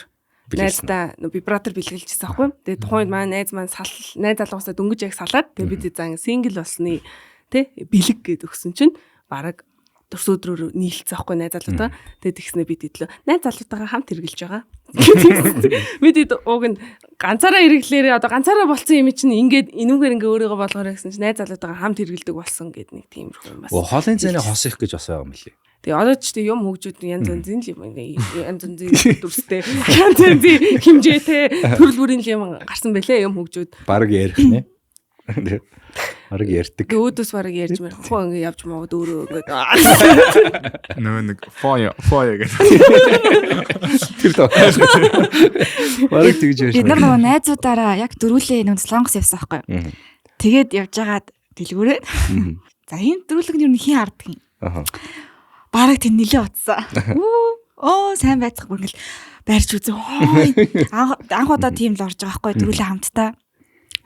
найздаа вибратор бэлгэлжсэн аахгүй. Тэгээд тухайд маань найз маань сал найз залуусаа дөнгөж яг салаад тэгээд бид зан сингл болсны тэ бэлэг гэд өгсөн чинь бараг төрсөн өдрөөр нийлцсэн аахгүй найз залуутай. Тэгээд тэгснэ бид идлээ. Найз залуутайгаа хамт хэрглэж байгаа. Бид ид уг нь ганцаараа хэрэглээрээ одоо ганцаараа болцсон юм чинь ингээд энүүгээр ингээ өөрийгөө болгоорой гэсэн чинь найз залуутайгаа хамт хэрэглэдэг болсон гэд нэг тиймэрхүү юм бас. Хоолын зайны хос их гэж бас байгаа юм лээ. Тэгээ одоо ч тийм юм хөгжүүд янз янзын л юм янз янзын дүрстэй янз янзын хэмжээтэй төрөл бүрийн л юм гарсан байлээ юм хөгжүүд. Бараг ярих нэ. Бараг ярьдаг. Тэгээ өөдөөс бараг ярьж мэрх. Хөө ингээ явж мовд өөрөө ингээд нөгөө нэг фоя фоя гэх. Тэр тоо. Бараг тэгж ярьж. Бид нар нөгөө найзуудаараа яг дөрүүлээ нөгөө Солонгос явсан байхгүй. Тэгээд явж байгаад дэлгүүрээ. За энэ дөрүүлэг нь юу н хин харддаг юм. Аа. Бараг тэр нилээ утсан. Оо сайн байцгаах бүр ингээл байрч үзээ. Анх удаа тийм л орж байгаа байхгүй дөрүүлээ хамтдаа.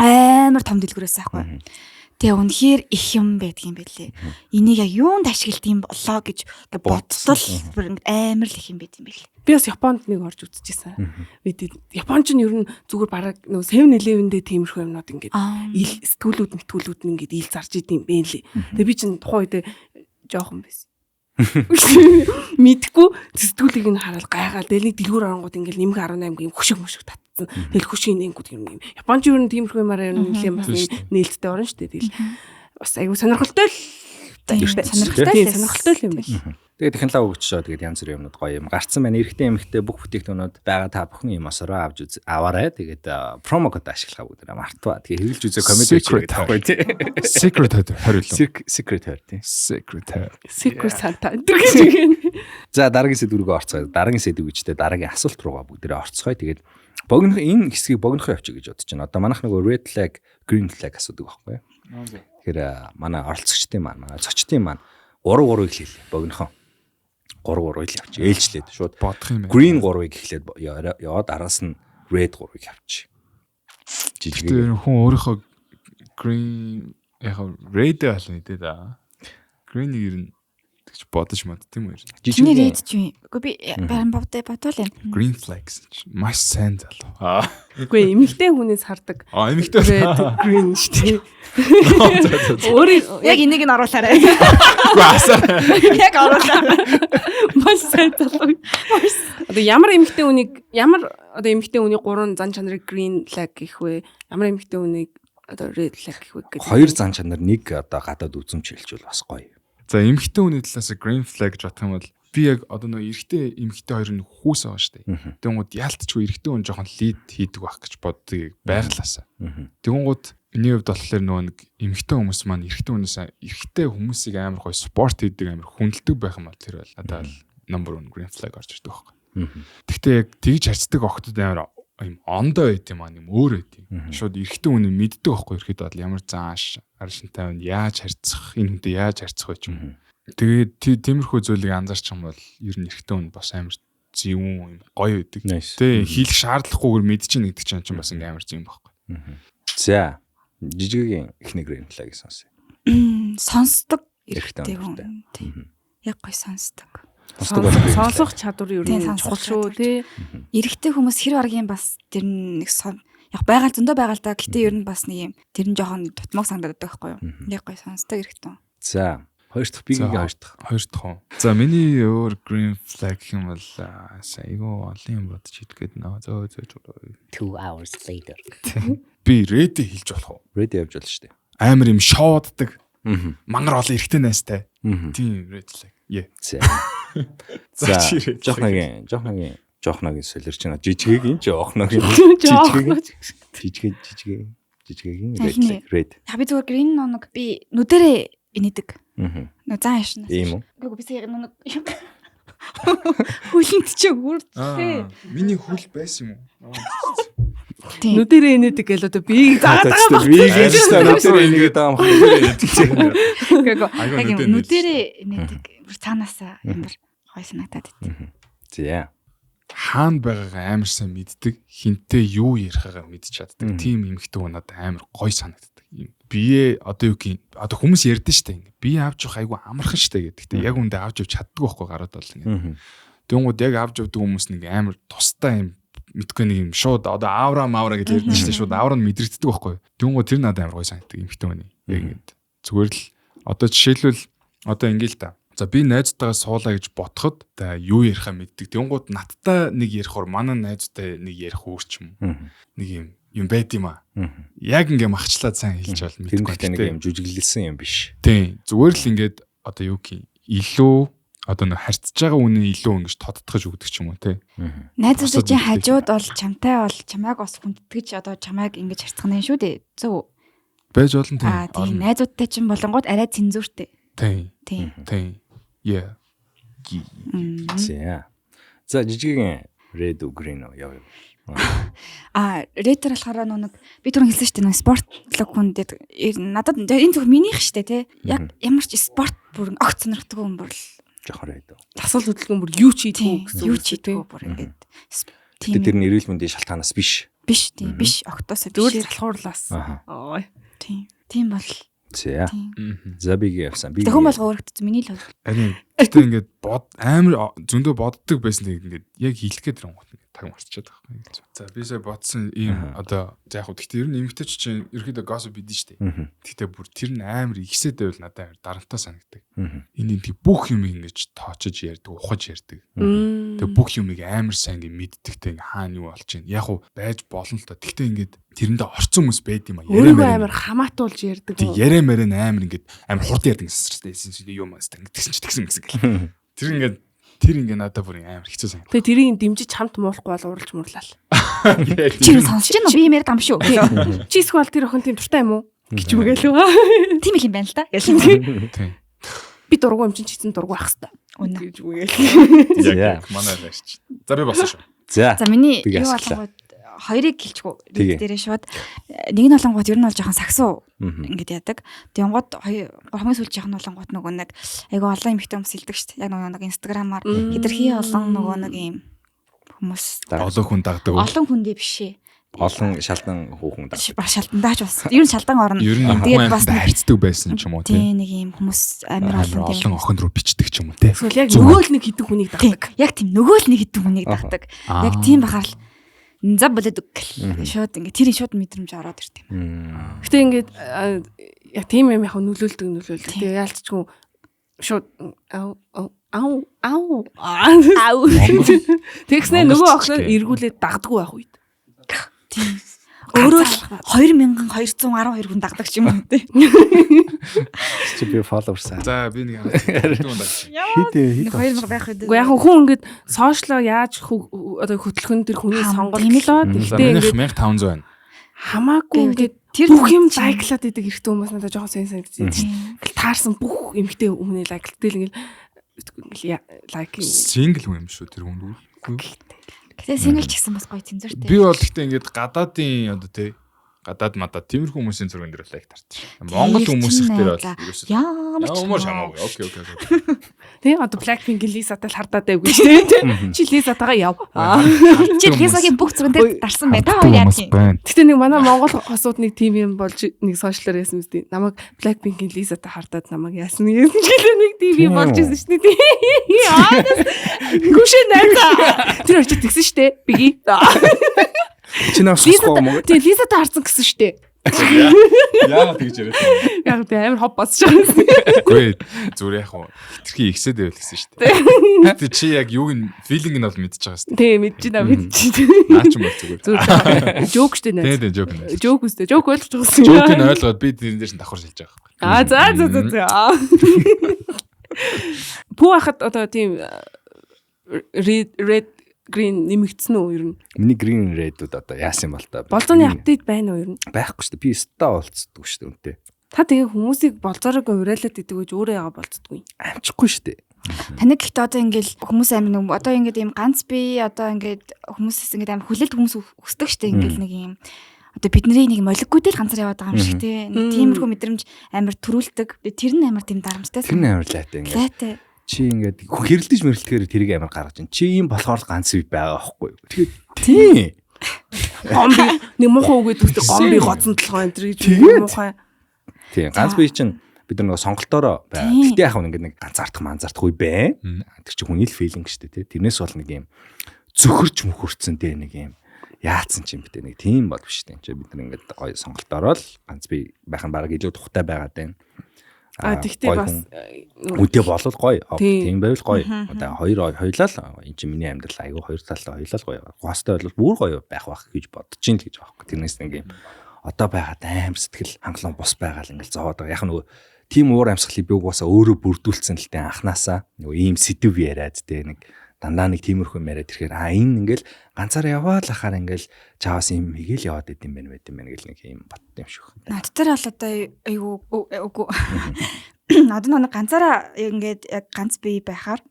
Амар том дэлгүүрээс байхгүй. Тэгээ үнэхээр их юм байдаг юм байлээ. Энийг яг юунд ашигладаг юм болоо гэж бодтол бүр ингээд амар л их юм байт юм байл. Би бас Японд нэг орж үзчихсэн. Бид Японч нь ер нь зүгээр бараг нөгөө 7-Eleven-дээ тиймэрхүү юмнууд ингээд ил сэтгүүлүүд мэтгүүлүүд нь ингээд ил зарж идэм бэ лээ. Тэгээ би чинь тухайн үедээ жоохон байсан. Мэдхгүй сэтгүүлийг нь хараад гайхаал. Тэгэл нэг дэлгүүр оронгууд ингээд нэмэх 18 гэх юм хөшиг мөшиг татсан. Тэгэл хөшиг нэнгүүд юм юм. Японч ер нь тиймэрхүү юмараа ер нь нэлээд бас нээлттэй орно шүү дээ. Тэгэл бас айгүй сонирхолтой л сонирхолтой л юм байна. Тэгээд технологи хөгжсөө тэгээд янз бүрийн юмнууд гоё юм гарцсан байна. Эрэгтэй эмэгтэй бүх бүтээгдэхүүнүүд байгаа та бүхэн юм осороо авч аваарай. Тэгээд промо код ашиглахаа бүгдээрээ мартваа. Тэгээд хэрэглэж үзээ коммент хийх байхгүй тий. Secret 20 лөө. Secret 20 тий. Secret 20. Secret Santa гэж юм. За дараагийн сэдв рүүгээ орцгоё. Дараагийн сэдв гэжтэй дараагийн асуулт руугаа бүгдээрээ орцгоё. Тэгээд богино энэ хэсгийг богинохоо явчих гэж бодож байна. Одоо манайх нөгөө red flag, green flag асуудаг байхгүй юу? Тэгэхээр манай оролцогчдын маань, манай зочдын маань 3-3-ыг хэлээ богинохоо. 3-3-ыг л явчих. Ээлжлээд шууд бодох юм байна. Green 3-ыг эхлээд яваад араас нь red 3-ыг явчих. Жижиг. Тэр хүн өөрийнхөө green яг red болно дээ да. Green-ийг ер нь гэж бодож мод тийм үү? Чиний Жижигийн red ч юм. Үгүй би барин бовдой бодвол юм. Green flags чинь маш сайн залуу. Аа. Үгүй, эмэгтэй хүнээс хардаг. Аа, эмэгтэй. Red, green шүү дээ. Өөрөө Яг энийг нь оруулаарай. Үгүй, асаа. Яг оруулаарай. Маш сайн залуу. Одоо ямар эмэгтэй хүнийг, ямар одоо эмэгтэй хүний гурван зан чанарыг green flag гэх вэ? Ямар эмэгтэй хүнийг одоо red flag гэх вэ гэдэг. Хоёр зан чанар, нэг одоо гадаад үзэмж хэлжүүл бас гоё. За, эмэгтэй хүний талаас green flag гэж бодох юм бол би яг одоо нөө эрэгтэй эмэгтэй хоёр нь хүүс байгаа шүү дээ. Тэнгууд яалтчгүй эрэгтэй хүн жоохон lead хийдэг байх гэж боддог байглаасаа. Тэнгууд миний хувьд болохоор нөгөө нэг эмэгтэй хүмүүс маань эрэгтэй хүнээс, эрэгтэй хүмүүсийг амар гоё support хийдэг, амар хүндэлдэг байх юм бол тэр бол надад бол number 1 green flag орж ирдэг байхгүй. Гэхдээ яг тэгж харьцдаг охтод амар юм ондоо байт юм аа, юм өөр байт юм. Шууд эрэгтэй хүн мэддэг байхгүй, ерхэд бол ямар зааш аршинтай байна, яаж харьцах, энэ хүнтэй яаж харьцах вэ ч юм. Тэгээд тиймэрхүү зүйлийг анзаарчих юм бол ер нь эрэгтэй хүн бас амар зөвүүн юм гоё байдаг. Тэ, хийх шаардлагагүйгээр мэдчихээн гэдэг чинь бас ингээм амар зөв юм байхгүй. За, жижигийн эхний green flag сонсъё. Сонсдог эрэгтэй эрэгтэй хүн. хүн. Тийм. Яг гоё сонсдог. Сонсдог бол green flag. Сонсох чадвар ер Тийм, нь сонсох чухал шүү чадвар. тий. Эрэгтэй хүмүүс хэр баргийн бас тэр нэг сон яг байгаль зөндөө байгаа л да. Гэтэ ер нь бас нэг юм тэр нь жоохон тутмаг санагдаад байдаг байхгүй юу? Яг гоё сонсдог эрэгтэй. За, хоёр дахь, бигийн За. хоёр дахь. Хоёр дахь уу. За, миний өөр green flag гэх юм бол айгүй олон юм бодож идэх гээд нөө зөө зөө зөө. 2 hours later. Би ready хэлж болох уу? Ready явж болно шүү дээ. Амар юм шоуддаг. Мангар олон эрэгтэй найзтай. Тийм, red flag. Yeah. За. За, За, чи red flag. жоохногийн жоохногийн солирч байна. Жижигийн жоохногийн жижигийн жижигийн жижигийн жижигийн red Аль нь? flag, red. Яг би зүгээр green ног би нүдэрээ инээдэг. Нөө зан яшнаас. Ийм үү? Үгүй, би сая нэг хүлэнд чи үрдлээ. Миний хөл байсан юм уу? Тийм. Нүдэрээ инээдэг гэл одоо би заагаад байгаа. Бигийн ч нүдэрээ инээдэг байгаа юм байна. Үгүй Айгүй яг юм нүдээ нүдэрээ инээдэг. Бүр цаанаасаа юм бүр гоё санагдаад байт. За. Хаана байгаагаа амар сайн мэддэг, хинтээ юу ярихаагаа мэдж чаддаг. Тийм эмэгтэй хүн надад амар гоё санагддаг. Юм бие одоо юу гин, одоо хүмүүс ярьдэн штэ, ингээ бие авч явах айгүй амархан штэ гэдэг. Гэтэ яг үндэ авч явж чаддаг байхгүй гараад бол ингээ. Тэнгууд яг авч явдаг хүмүүс нэг амар тустай юм мэдгүй, нэг юм шууд одоо аура маура гэж ярьдэн штэ, шууд аура нь мэдрэгддэг байхгүй. Тэнгууд тэр надад амар гоё санагддаг эмэгтэй хүний. Яг ингээд зүгээр л одоо жишээлбэл одоо ингээ л та. За, би найзтайгаа суулаа гэж бодоход та юу ярихаа мэддэг. Тэнгууд надтай нэг ярих уур, манай найзтай нэг ярих өөр ч юм уу. Нэг юм юм байд юм аа. Яг ингээ махчлаад сайн хэлж бол Тэр мэдгүй. нэгтэй нэг юм жүжиглэлсэн юм биш. Тийм. Зүгээр л ингээд одоо юу гэх юм, илүү одоо нэг харьцаж байгаа үнэ илүү ингэж тодтогч өгдөг ч юм уу те. Найзуудын Бусад чинь мэддэг. хажууд бол чамтай бол чамайг бас хүндэтгэж, одоо чамайг ингэж харьцах нь шүү дээ. Зөв. Байж олон, тийм. Аа, тийм, найзуудтай чинь болонгууд арай цензуртэй. Тийм. Тийм. Тийм. Yeah. За. За, жижигийн red үү, green үү, яв яв. А red болохоор нөө нэг би түрүүн хэлсэн шүү дээ, нөө спортлог хүн гэдэг надад энэ зөвхөн минийх шүү дээ тий. Яг ямар ч спорт бүр огт сонирхдаг хүн бүр л Жохон red үү. Дасгал хөдөлгөөн бүр юу ч хийдэггүй тийм гэсэн юу үг ч шүү дээ. хийдэггүй бүр ингээд Гэтэ тийм тэр нь эрүүл мэндийн шалтгаанаас биш. Биш, тийм, биш, огтоосоо Зүгээр биш. л залхуурлаас. Аха. Ой. Тийм. Тийм бол За. тийм. За, бигийн явсан. Би Зөвхөн болго өөрөгдөж миний л бол. Харин гэтээ ингээд бод амар зөндөө боддог байсан, тэгээд ингээд яг хэлэх гээд тэр гот ингээд таг марчаад байгаа байхгүй. За, би сая бодсон ийм одоо за яг хөө гэтээ ер нь эмэгтэйч чинь ерөөдөө gossip бидэн штэ. Гэтээ бүр тэр нь амар ихсэд байвал надад амар дарамтаа санагддаг. Энэ энэ бүх юм ингэж тоочож ярьдаг, ухаж ярьдаг. Тэгээ бүх юмыг амар сайн ингэ мэддэгтэй, ингээ хаана юу болж байна. Яг уу байж болно л доо. Тэгтээ ингээд тэрэндээ орцсон хүмүүс байд юм а. Өөрийгөө амар хамаатуулж ярьдаг. Тэг яриа мараа амар ингээд амар хурд ярьдаг гэсэн чинь юм аа тэгсэн чи тэгсэн гэсэн гэл. Тэр ингээд тэр ингээд надад бүр амар хэцүү санагдав. Тэгээ тэрийг дэмжиж хамт муулахгүй бол уралж муурлаа. Чи юу сонсож байна уу? Би юм яриад юм шүү. Чи эсвэл тэр охин тийм дуртай юм уу? Гэж үгээл. Тийм их юм байна л да. Тийм. Би дургу юм чинь чи чинь дургу байх хэвээр. Үнэ. Гэж үгээл. Яг манай лайрч. За, би болсон шүү. За. За, миний Би юу асуулаа. болонгууд хоёрыг гэлчгүй. Тэгээ. Дээрээ шууд нэг нь болонгууд ер нь бол жоохон сагсуу Мгм. ингээд яадаг. Тэнгууд хоёр хамгийн сүүлчийнх нь болонгууд нөгөө нэг айгу олон эмэгтэй хүмүүс хэлдэг шүү дээ. Яг нөгөө нэг инстаграмаар хэтэрхий олон нөгөө нэг юм хүмүүс Олон хүн дагдаг. олон хүндээ биш ээ. Олон шалдан хүүхэн дагдаг. Бас шалдандаач бас. Ер нь шалдан орно. Ер нь Тэгээд бас хүн хайрцдаг байсан ч юм уу тий. Нэг юм хүмүүс амар олон тийм олон охин руу бичдэг ч юм уу тий. Эсвэл яг нөгөө л нэг хідэн хүнийг дагдаг. Яг тийм нөгөө л нэг хідэн хүнийг дагдаг. Яг тийм бахаар л за болоод гэл шууд ингээ тэр шууд мэдрэмж ороод ирт юм. Гэтэ ингээд яг тийм юм яг нөлөөлдөг. Тэгээ яалтчгүй шууд ау ау ау ау тэгснэ нөгөө охин эргүүлээд дагдгүй байх үед. Тийм. Өөрөө л 2212 хүн дагдаг ч юм уу тий. Чи би followers аа. За би нэг хараад Хэд хэд 2000 байх үед. Уу яг хүн ингээд сошиалоо яаж одоо хөтлөх нь тэр хүний сонголтлоо. Тэгтээ ингээд 1500 байна. Хамаагүй ингээд тэр бүх юм лайклаад идэг эрэгтэй хүмүүс надад жоохон сонь санагдсан шүү дээ. Ингээл таарсан бүх эмэгтэй хүмүүний лайклт тэгэл ингээл лайк сингл хүн юм шүү тэр хүн. Гэтэ сингл ч гэсэн бас гоё тэнцвэртэй. Би бол гэтэ ингээд гадаадын одоо тий гадаад мадад тиймэрхүү хүмүүсийн зурган дээр лайк тартчих. Монгол хүмүүсийнх дээр бол ерөөсөө ямар ч хамаагүй. Окей. Тий одоо Blackpink Lisa-тай л хардаад байвгүй шүү дээ. Чи Lisa-тайгаа яв. Чи Lisa-гийн бүх зурган дээр дарсан байна. Та хоёр яа тийм. Гэтэ нэг манай Монгол хосууд нэг тим юм болж нэг сошиалар яасан мэт. Намайг Blackpink-ийн Lisa-тай хардаад намайг яасан гэсэн чиглээ нэг тим юм болж ирсэн шүү дээ. Гүшээ найзаа. Тэр очиж тэгсэн шүү дээ. Биги. Чи наа сонсохгүй юм уу? Тий, Лизатай харсан гэсэн шүү дээ. Яагаад тэгж яриад байна? Яг тий амар хоп босч байгаа юм. Үгүй зүгээр яг хуу хитрхи ихсэд байвал гэсэн шүү дээ. Гэтэ чи яг юуг нь филинг нь бол мэдчихэж байгаа шүү дээ. Тий, мэдэж байна, мэдэж байна. Наа ч юм бол зүгээр. Зүгээр жоок шүү дээ найз. Тий, жоок нь. Жоок үстэй. Жоок ойлгож байгаа юм. Жоок нь ойлгоод би тэрэн дээр чинь давхар шилж байгаа байхгүй. Аа за за за за. Пүү хахад одоо тийм red green нэмэгдсэн үү ер нь? Миний green red-үүд одоо яасан юм бол та? Болзооны апдейт байна уу ер нь? Байхгүй шүү дээ. Би өстөө болцдоггүй шүү дээ үнтэй. Та тэгээ хүмүүсийг болзоороо уриалаад идэг гэж өөрөө яага болцдоггүй. Амжихгүй шүү дээ. Таныг гэхдээ одоо ингээл хүмүүс амин нэг одоо ингээд ийм ганц бие одоо ингээд хүмүүсээс ингээд амин хүлээлт хүмүүс хүсдэг шүү дээ ингээл нэг ийм одоо бидний нэг молиггүй л ганцаар яваад байгаа юм шиг тий. Нэг тиймэрхүү мэдрэмж амар төрүүлдэг. Тэр нь амар тийм дарамттай. Тэр нь амар лайтай ингээд. Лайтай. Чи ингээд хэрэлдэж мэрэлдэхээр тэрийг амар гаргаж байна. Чи ийм болохоор л ганц бие байгаа байхгүй юу? Тэгээд тий. Гомби нэг муухай үг гэдэг чинь гомби гоцон толгой энэ гэж муухай. Тий. Ганц бие чинь бид нар нөгөө сонголтоороо байгаа. Гэтэ яг ингээд нэг ганцаардах манзаардах үе байна. Тэр чинь хүний л филинг шүү дээ тий. Тэрнээс бол нэг юм зөхөрч мөхөрцөн тий нэг юм яатсан ч юм бэ нэг тийм бол биш тий. Чи бид нар ингээд гоё сонголтоороо л ганц бие байх нь бараг илүү тухтай байгаад байна. А тэгтээ бас үдэ болол гоё. Тийм байвал гоё. Одоо хоёр хоёлаа л энэ чинь миний амьдрал айгүй хоёр талтай хоёлаа л гоё. Гостой бол бүр гоё байх байх гэж бодож ин л гэж байгаа байхгүй. Тэрнээс нэг юм одоо байгаад амар сэтгэл хангалуун бус байгаа л ингээл зовоод байгаа. Яг нөгөө тийм уур амьсгалыг би угаасаа өөрөө бүрдүүлсэн л дээ анханасаа. Нөгөө ийм сэдв яриад те нэг дандаа нэг тиймэрхүү юм яриад ирэхээр а энэ ингээл ганцаараа яваал ахаар ингээл чаваас юм хийгээл яваад идэм байх байт юм байна гэл нэг юм бат юм шиг. Над дээр бол одоо айгүй үгүй. Одоо нэг ганцаараа ингээд яг ганц бие байхаар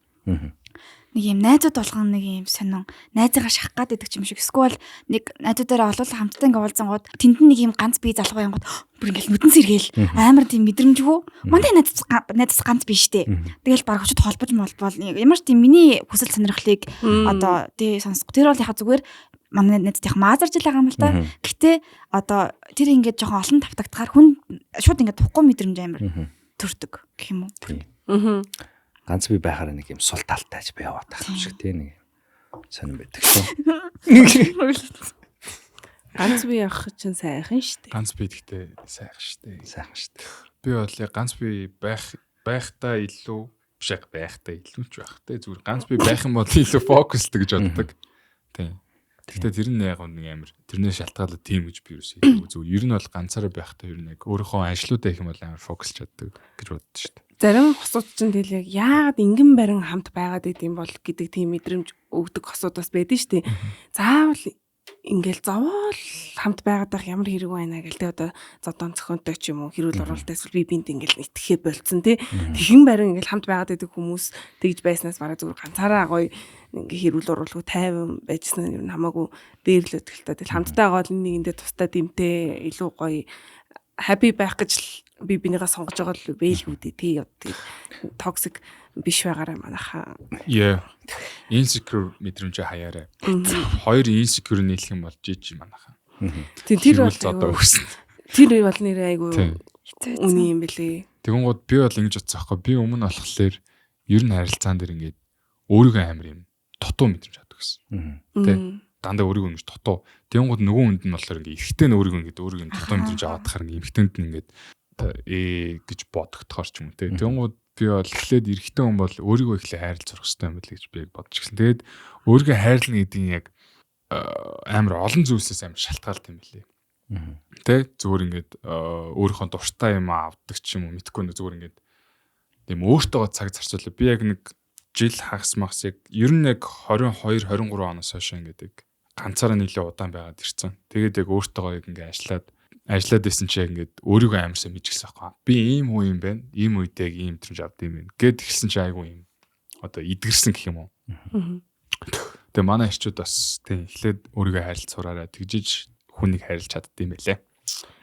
нэг юм найзууд болгон нэг юм сонин найзыгаа шахах гад идэх юм шиг. Эсвэл нэг найзуудаараа олол хамтдаа ингээ уулзангууд тэнд нэг юм ганц бие залгуу янгууд бүр ингээл нүдэн сэргээл амар тийм мэдрэмжгүй. Манай найз ганц бие штэ. Тэгэл баг очид холбож молбол ямар ч тийм миний хүсэл сонирхлыг одоо тий сонсох. Тэр бол яхаа зүгээр манай найзтынх маазарж л байгаа юм л та. Гэтэ одоо тэр ингээд жоохон олон тавтагдахаар хүн шууд ингээд тухгүй мэдрэмж амар төрдөг гэх юм уу. Ганц би байхаараа нэг юм сул талтай ч би яваад байх юм шиг тий нэг сонирн байдаг шүү. Ганц би явах чинь сайхан шүү дээ. Ганц би гэхдээ сайхан шүү дээ. Сайхан шүү дээ. Би бол яг ганц би байхдаа илүү биш яг байхдаа илүү ч байх те зүгээр ганц би байх юм бол илүү фокустай гэж боддог. Тийм. Гэхдээ тэр нь яг нэг амар тэрнээ шалтгаалаад тийм гэж би юусэн зүгээр ер нь бол ганцаараа байхдаа ер нь яг өөрийнхөө ажлуудаа их юм бол амар фокусч чаддаг гэж боддог шүү дээ. Зарим хосууд чинь тэгэл яг яагаад ингэн барин хамт байгаад идэм бол гэдэг тийм мэдрэмж өгдөг хосууд бас байдэн шүү дээ. Заавал ингээл зовоол хамт байгаад байх ямар хэрэг байна гэл тэ одоо зодон зохионтой ч юм уу хэрүүл оруулалт эсвэл би бинд ингээл итгэхээ болцсон тий. Тэгэн барин ингээл хамт байгаад идэг хүмүүс тэгж байснаас бараг зүгээр ганцаараа гоё ингээ хэрүүл оруулалгүй тайван байжсан нь ер нь хамаагүй дээрлээд л та. Тэгэл хамтдаа гол нэгэндээ тустай дэмтэй илүү гоё happy байх гэж л би бинийгаа сонгож байгаа л бэлгүү дээ тий. Тэгээд токсик биш байгаарай манайхаа. Yeah. Insecure мэдрэмжээ хаяарай. Хоёр insecure нийлэх юм бол жижиг манайхаа. Тийм тэр бол зодоо өгсөн. Тэр бол нэрээ айгүй үний юм бэлээ. Тэгэнгүүт би бол ингэж бодсон байхгүй. Би өмнө болохоор ер нь харилцаан дээр ингээд өөрийгөө амар юм дутуу мэдрэмж авдаг гэсэн. Тэ. Дандаа өөрийгөө ингэж дутуу. Тэгэнгүүт нөгөө хүнд нь болохоор ингээд эрэгтэй нь өөрийгөө ингээд өөрийгөө дутуу мэдрэмж аваадахаар ингээд эмэгтэйнд нь ингээд гэж бодогдохоор ч юм уу тэ. Тэгэнгүүт би бол эхлээд эрэгтэй хүн бол өөрийгөө эхлээд хайрлаж сурах хэрэгтэй юм байна л гэж би яг бодож гисэн. Тэгээд өөрийгөө хайрлана гэдэг нь яг амар олон зүйлсээс амар шалтгаалт юм билээ. Тэ зүгээр ингээд өөрийнхөө дуртай юм авдаг ч юм уу мэдхгүй нэг зүгээр ингээд тийм өөртөөгөө цаг зарцуулаа. Би яг нэг жил хагас махс яг ер нь яг 22 23 оноос хойш ингээд яг ганцаараа нэлээ удаан байгаад ирсэн. Тэгээд яг өөртөөгөө яг ингээд ажиллаад байсан чи яг ингээд өөрийгөө амар сайн мэдчихсэн байхгүй. Би ийм хүн юм байна. Ийм үедээ яг ийм мэдрэмж авд юм байна. Гэт эхэлсэн чи айгүй юм одоо эдгэрсэн гэх юм уу. Тэгээ манай эрчүүд бас тийм эхлээд өөрийгөө хайрлаж сураарай. Тэгжиж хүнийг хайрлаж чаддсан юм байлээ.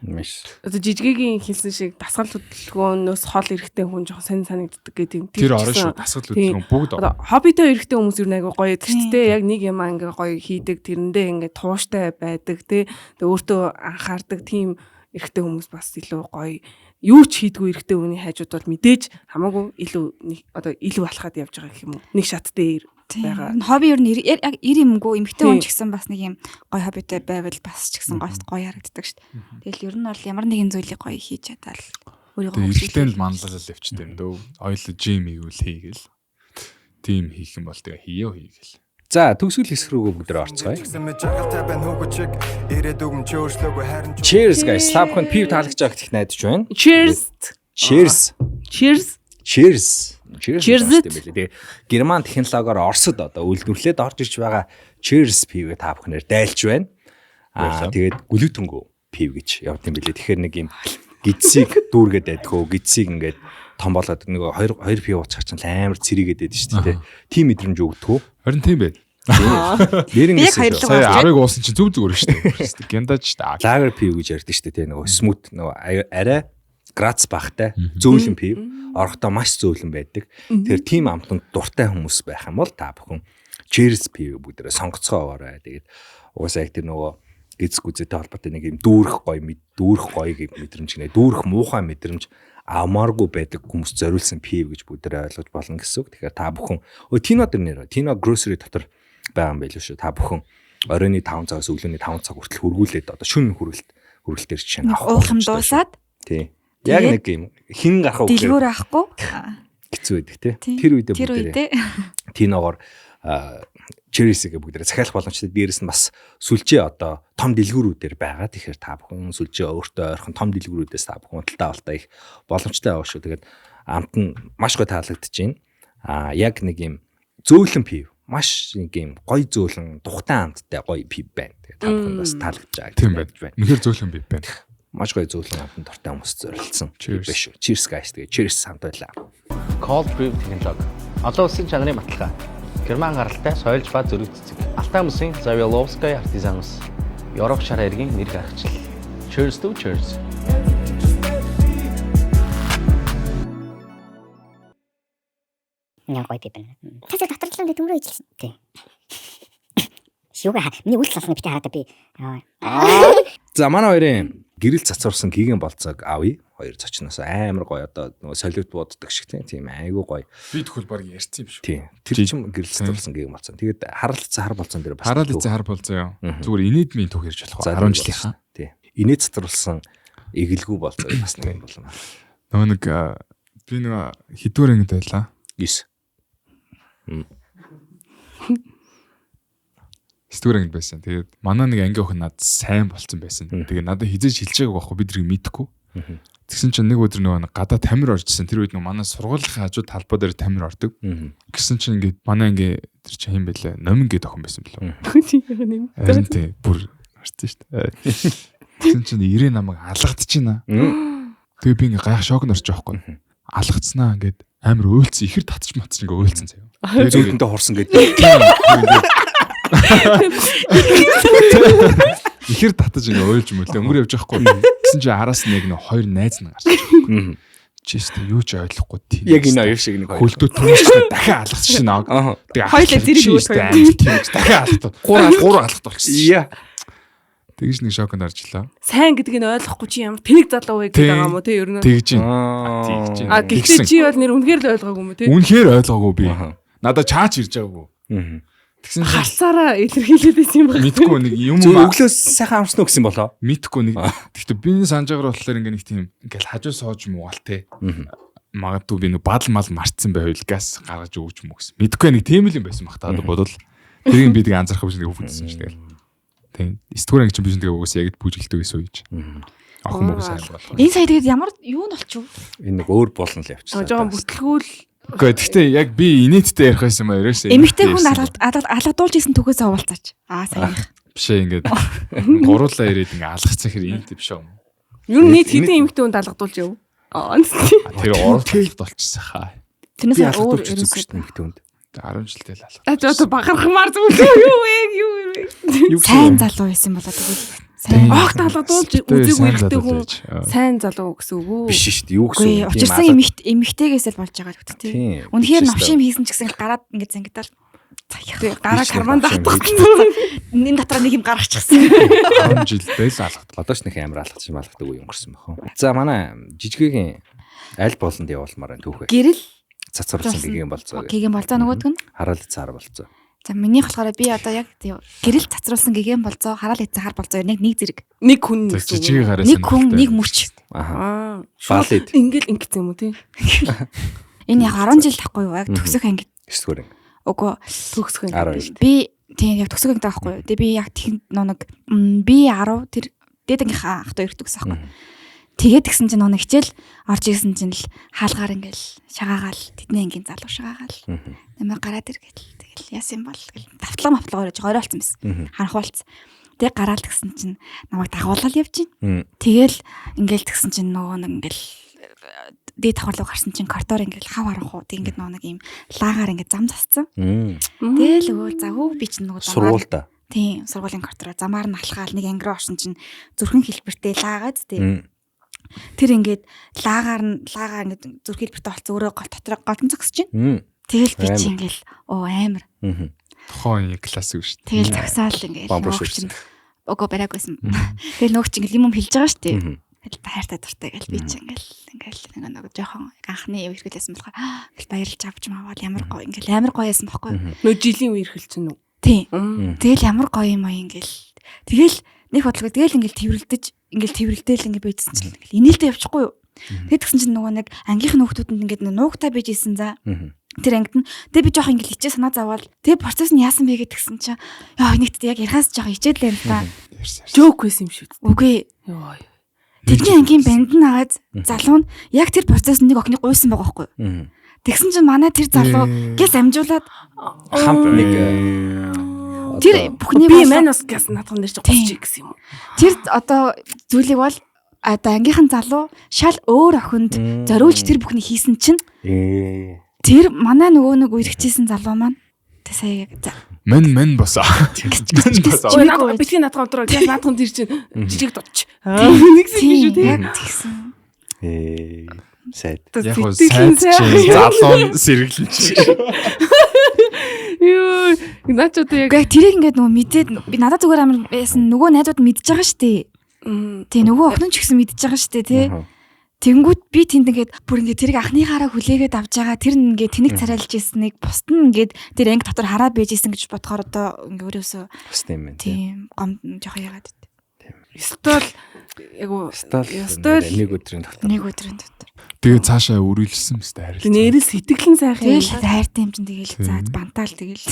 Маш. Одоо жижигийн хэлсэн шиг дасгал хөдөлгөөнөөс хол эрэхтэй хүн жоохон сонин санагддаг гэдэг юм. Тэр орон шүү дасгал хөдөлгөөн бүгд одоо хоббитой эрэхтэй хүмүүс юу нэг айгүй гоё гэдэг чинь те яг нэг юм ингээ гоё хийдэг тэрэндээ ингээ тууштай байдаг те тэгээ өөртөө анхаардаг тийм эрэхтэй хүмүүс бас илүү гоё юу ч хийдгүй эрэхтэй хүний хайжууд бол мэдээж хамаагүй илүү одоо илүү алхаад явж байгаа гэх юм уу. Нэг шат дээр байгаа. Хобби ер нь яг ир юмгүй эмэгтэй хүн ч гэсэн бас нэг юм гоё хоббитой байвал бас ч гэсэн гоё харагддаг шүү дээ. Тэгэл ер нь бол ямар нэгэн зүйлийг гоё хийж чадаал өөрийгөө хөгжүүлэх нь манлайлал явчихд юм дөө. Ойлоо жим хийвэл хийгээл. Тим хийх юм бол тэгээ хийё хийгээл. За төгсгөл хэсэг рүүгээ бүгд орцгоё. Cheers guys. Та бүхэнд пив таалагдж байгаа гэх найдаж байна. Cheers. Cheers. Cheers. Cheers. Cheers гэдэг юм байлээ. Тэгээ герман технологиор Оросд одоо үйлдвэрлээд орж ирж байгаа Cheers пивээ та бүхнээр дайлж байна. Аа тэгээд глютенгөө пив гэж явд юм билээ. Тэгэхээр нэг юм гидсийг дүүргээд байдгөө, гидсийг ингээд том болоод нөгөө хоёр пив уучих чинь амар цэрийгээд байдаг шүү дээ. Тийм мэдрэмж өгдөг үү? Харин тийм байл. Нэрнгэс сая 10-ыг уусан чинь зүг зүгээр шүү дээ. Гяндаж шүү дээ. Лагер пив гэж ярьдаг шүү дээ. Нөгөө смут нөгөө арай грац багтай зөөлөн пив орохдоо маш зөөлөн байдаг. Тэгэхээр тийм амтанд дуртай хүмүүс байх юм бол та бүхэн Cheers пив бүгдээрээ сонгоцгоо аваарай. Тэгээд угаасаа яг тэр нөгөө эз гүзээтэй холбоотой нэг юм дүүрэх гоё дүүрэх гоё гэх мэдрэмж гинэ. Дүүрэх муухай мэдрэмж авмааргүй байдаг хүмүүс зориулсан пив гэж бүгдээрээ ойлгож болно гэсэн үг. Тэгэхээр та бүхэн Tino дээр нэр Tino grocery дотор байгаа юм байлгүй шүү. Та бүхэн оройн 5 цагаас өглөөний 5 цаг хүртэл хөргүүлээд одоо шөнө хүрэлтээр жишээ нь авах уух юм дуусаад тий. Яг нэг юм хин гарах үгээр дэлгүүр авахгүй хэцүү байдаг тий. Тэр үедээ бүгдээрээ Tino-гоор Cheers-гээ бүгдээрээ захиалах боломжтой. Дээрээс нь бас сүлжээ одоо том дэлгүүрүүдээр байгаа. Тэгэхээр та бүхэн сүлжээ өөртөө ойрхон том дэлгүүрүүдээс та бүхэн худалдаа авалтаа их боломжтой байгаа шүү. Тэгээд амт нь маш гоё таалагдж байна. Аа яг нэг юм зөөлөн пив маш нэг юм гоё зөөлөн тухтай амттай гоё пив байна. Тэгээд та бүхэн бас таалагдж байгаа тийм байна. Үнэхээр зөөлөн пив байна. Маш гоё зөөлөн амтанд дуртай хүмүүс зориулсан пив биш шүү. Cheers guys. Тэгээд cheers хамт байлаа. Cold brew технологи. Олон улсын чанарын баталгаа. Герман гаралтай соёлж ба зөрүү цэцэг. Алтай мөсийн Завьяловская артизан ус. Европ шар эргийн нэр гаргачлал. Cheers to cheers. Ямар гоё пив байна. Тасаа доторлон төмрөө хийчихсэн. Тий. Шүүгээ миний үйл салсныг битээ хараад би. За манай хоёрын гэрэл цацуурсан гигэн болцоог авъя. Хоёр зочноос амар гоё одоо нөгөө солиот бууддаг шиг тийм айгүй гоё. Би тэгвэл баг ярьсан юм шүү. Тийм. Тэр чинь гэрэл цацуурсан гигэн болцоо. Тэгээд харалцсан хар болцоон дээр бас. Харалцсан хар болцоо юу. Зүгээр инээдмийн түүх ярьж болох 10 жилийнхаа. Тийм. Инээд цацруулсан эгэлгүй болцоо бас нэг юм болно. Нөгөө нэг би нөгөө хэдвэр ангид байлаа. 9. Сэтгүүр ангид байсан. Тэгээд манай нэг ангийн охин надад сайн болцсон байсан. Тэгээд надад хизээж хэлж байгааг байхгүй би тэрийг мэдэхгүй. Тэгсэн чинь нэг өдөр нөгөө гадаа тамир оржсэн. Тэр үед нөгөө манай сургуулийн хажуу талбай дээр тамир ордог. Гэсэн чинь ингээд манай ангийн тэр чинь хэм байлаа. Номин гээд охин байсан билүү. Харин тий бүр харсан шүү дээ. Тэгсэн чинь ирээ намайг алгадчихна. Тэгээ би ингээд гайх шок нөрч байгаа байхгүй. Алгацснаа ингээд амар уйлцсан. Ихэр татч матч ингээд уйлцсан заяа. Тэгээд зүйтэндээ хурсан гэдэг. Ихэр татаж ингээ уйлж мөлөө өнгөр явж байхгүй. Гэсэн чинь араас нь яг нэг хоёр найз нь гарч ирсэн. Чи өстө юу ч ойлгохгүй тийм. Яг энэ хоёр шиг нэг хоёр. Хөлдөө түнштэй дахиад алгацсан шин. Тэгээ хоёлаа зэрэг өгөөд хоёр. Тийм дахиад алгах. Гур алгах болчихсон. Яа. Тэгж нэг шоконд орчлоо. Сайн гэдгийг нь ойлгохгүй чи ямар тэнэг залуу вэ гэдэг байгаа юм уу те ер нь. Тэгж юм. Тэгж юм. А гэхдээ чи бол нэр үнэхээр л ойлгоогүй юм уу те? Үнэхээр ойлгоогүй би. Надад чаач ирж байгаагүй. Тэгсэн чинь Харсаараа илэрхийлээд байсан юм байна. мэдгүй нэг юм Зөв өглөө сайхан амарсан уу гэсэн болоо. Мэдгүй нэг. Гэхдээ би санаж байгаагаар болохоор ингээ нэг тийм ингээл хажуу сууж муугал те. Магадгүй би нэг бадал мал марцсан байвал газ гаргаж өгч юм уу гэсэн. Мэдгүй нэг тийм л юм байсан баг та одоо бодвол. Тэрийг би тэг анзаарах биш нэг хөвгдсөн чинь тэгэл. Тийм. Сэтгүүр анги чинь би тэгээ угсаа яг бүжгэлдэг гэсэн үеч. Охин мөг сайн болох. Энэ сая тэгээд ямар юу нь болчих вэ? Энэ нэг өөр болон л явчихсан. Жохон бүтлгүүл. Үгүй гэхдээ яг би инээдтэй ярих байсан юм а ерөөсөө. Эмэгтэй хүн алгадуулж исэн түүхээсээ хуваалцаач. Аа саяных. Биш ээ ингээд гуруулаа ирээд ингээд алгацсан хэр инээдтэй биш юм. Ер нь нийт хэдэн эмэгтэй хүнд алгадуулж яв? Аа. Тэр урал болчихсон хаа. Тэрнээс өөр ерөөсөө шүү дээ эмэгтэй хүнд. 10 жилдээ л алгад. Аа одоо бахархмаар зүйл юу вэ? Юу вэ? Сайн залуу байсан болоо тэгвэл сайн. Огт алгадуулж үзээгүй эрэгтэй хүн сайн залуу гэсэн үг үү? Биш шүү дээ. Юу гэсэн үг? Учирсан эмэгтэйгээс л болж байгаа л үү тий. Үнэхээр новшим хийсэн ч гэсэн гараад ингээд зангидал. Тий, гараа карманд татгсан. Энэ дотор нэг юм гаргачихсан. 10 жилдээ л алгад. Одоо ч нэг амар алгадчих юм алгадаг үе өнгөрсөн баху. За манай жижигэгийн аль болонд явуулмаар байна түүхээ. Гэрэл цацруулсан гэгээн болцоо. Гэгээн болцоо нөгөөдг нь хараал цаар болцоо. За минийх болохоор би одоо яг гэрэл цацруулсан гэгээн болцоо, хараал эцэн хар болцоо нэг нэг зэрэг. Нэг хүн гэсэн. Нэг хүн нэг мөч. Аа. Шууд ингээл ингэсэн юм уу тий? Энэ яг 10 жил тахгүй юу? Яг төгсөх анги. 9 дугаар анги. Үгүй төгсөх анги. Би тийм яг төгсөх анги таахгүй юу? Тэгээ би яг тэгэн нэг би 10 тэр дээд ангийнхаа ах дүү ирдэг гэсэн аахгүй. Тэгээд тэгсэн чинь нэг хичээл орж ирсэн чинь л хаалгаар ингээл шагаагаал тэдний ангийн залуу шагаагаал. Намайг гараад ир гэл тэгэл яасан бол гэл давтлага мавтлага орж горой болсон байсан. Харанхуй болсон. Тэг гараал тэгсэн чинь намайг дагуулаад явж гин. Тэгэл ингээл тэгсэн чинь нөгөө нэг ингээл дээд давхар руу гарсан чинь коридор ингээл хав харанхуй. Тэг ингээд нөгөө нэг ийм лагаар ингээд зам засцсан. Тэгэл өө за хөө би чинь нөгөө сургуультай. Тийм сургуулийн коридороор замаар нь алхаал нэг анги руу орсон чинь зүрхэн хэлбэртэй лаагаад тийм. Тэр ингээд лагаар нь лагаа ингээд зүрх хэлбэртэй болцсон өөрөө гол дотор голдон зогсож байна. Тэгэл би чи ингээл оо амар. Тухайн үеийн классик шүү дээ. Тэгэл зогсоол ингээл нөгөө чинь үгүй бариагүйсэн. Тэгэл нөгөө чинь ингээл юм хэлж байгаа шүү дээ. Тэгэл хайртай дуртай гэл би чи ингээл ингээл нэг нэг жоохон анхны үерхэлсэн болохоор ингээл баярлж авч мавал ямар гоё ингээл амар гоё байсан бохгүй. Нөө жилийн үерхэл чинь үү? Тийм. Тэгэл ямар гоё юм аа ингээл. Тэгэл нэг бодлого тэгэл ингээл тэрвэрлдэж ингээл тэрвэрлдээл ингээ байжсэн чинь ингээл инээлдээ явчихгүй юу. Тэгээд тэгсэн чинь нөгөө нэг ангийнх нь хүүхдүүдэнд ингээд нуугтай байж исэн за. Тэр ангид нь тэг би жоох ингээл хичээ санаа зовоол. Тэг процесс нь яасан бэ гэдгсэн чинь яа нэгт яг ярихаас жоох хичээд л юм та. Жоок байсан юм шүү дээ. Үгүй. Йоо. Тэдний ангийн банд нь агаад залуу нь яг тэр процесс нэг охиныг гуйсан байгаа байхгүй юу. Тэгсэн чинь манай тэр залуу гэс амжуулаад хамт нэг тэр бүхнийг би маань бас гэс наадхан дээр чи госч гэсэн юм уу? Тэр одоо зүйлийг бол одоо ангийнхан залуу шал өөр охинд зориулж тэр бүхнийг хийсэн чинь тэр манай нөгөө нэг үерхчихсэн залуу маань тэг сая за мэн босоо. Мэн босоо. Битгий наадхан өдрөө гэс наадхан тэр чинь жижиг дутч. Нэгсэн юм шүү дээ. Яг тэгсэн. Сайд. Яг гоо сайд чи залуу сэргэлэн чи. Юу наач одоо яг Гэхдээ тэрийг ингээд нөгөө мэдээд би надад зүгээр амар байсан нөгөө найзууд мэдж байгаа шүү дээ. Тий нөгөө охин ч гэсэн мэдж байгаа шүү дээ тий. Тэнгүүд би тэнд ингээд бүр ингээд тэрийг анхныхаараа хүлээгээд авч байгаа тэр нь ингээд тэнэг царайлж ирснийг бусд нь ингээд тэр анги дотор хараа байж исэн гэж бодохоор одоо ингээд өөрөөсөө бас тийм байна. Тийм гом жоох яагаад байт. Ёстой л яг уу ёстой л нэг өдрийн дотор. Нэг өдрийн дотор. Тэгээ цаашаа үргэлжлсэн мэт харилцаа. Нэрэл сэтгэлэн сайхан юм. Тэгэл хайртай юм чинь тэгэл за бантаал тэгэл.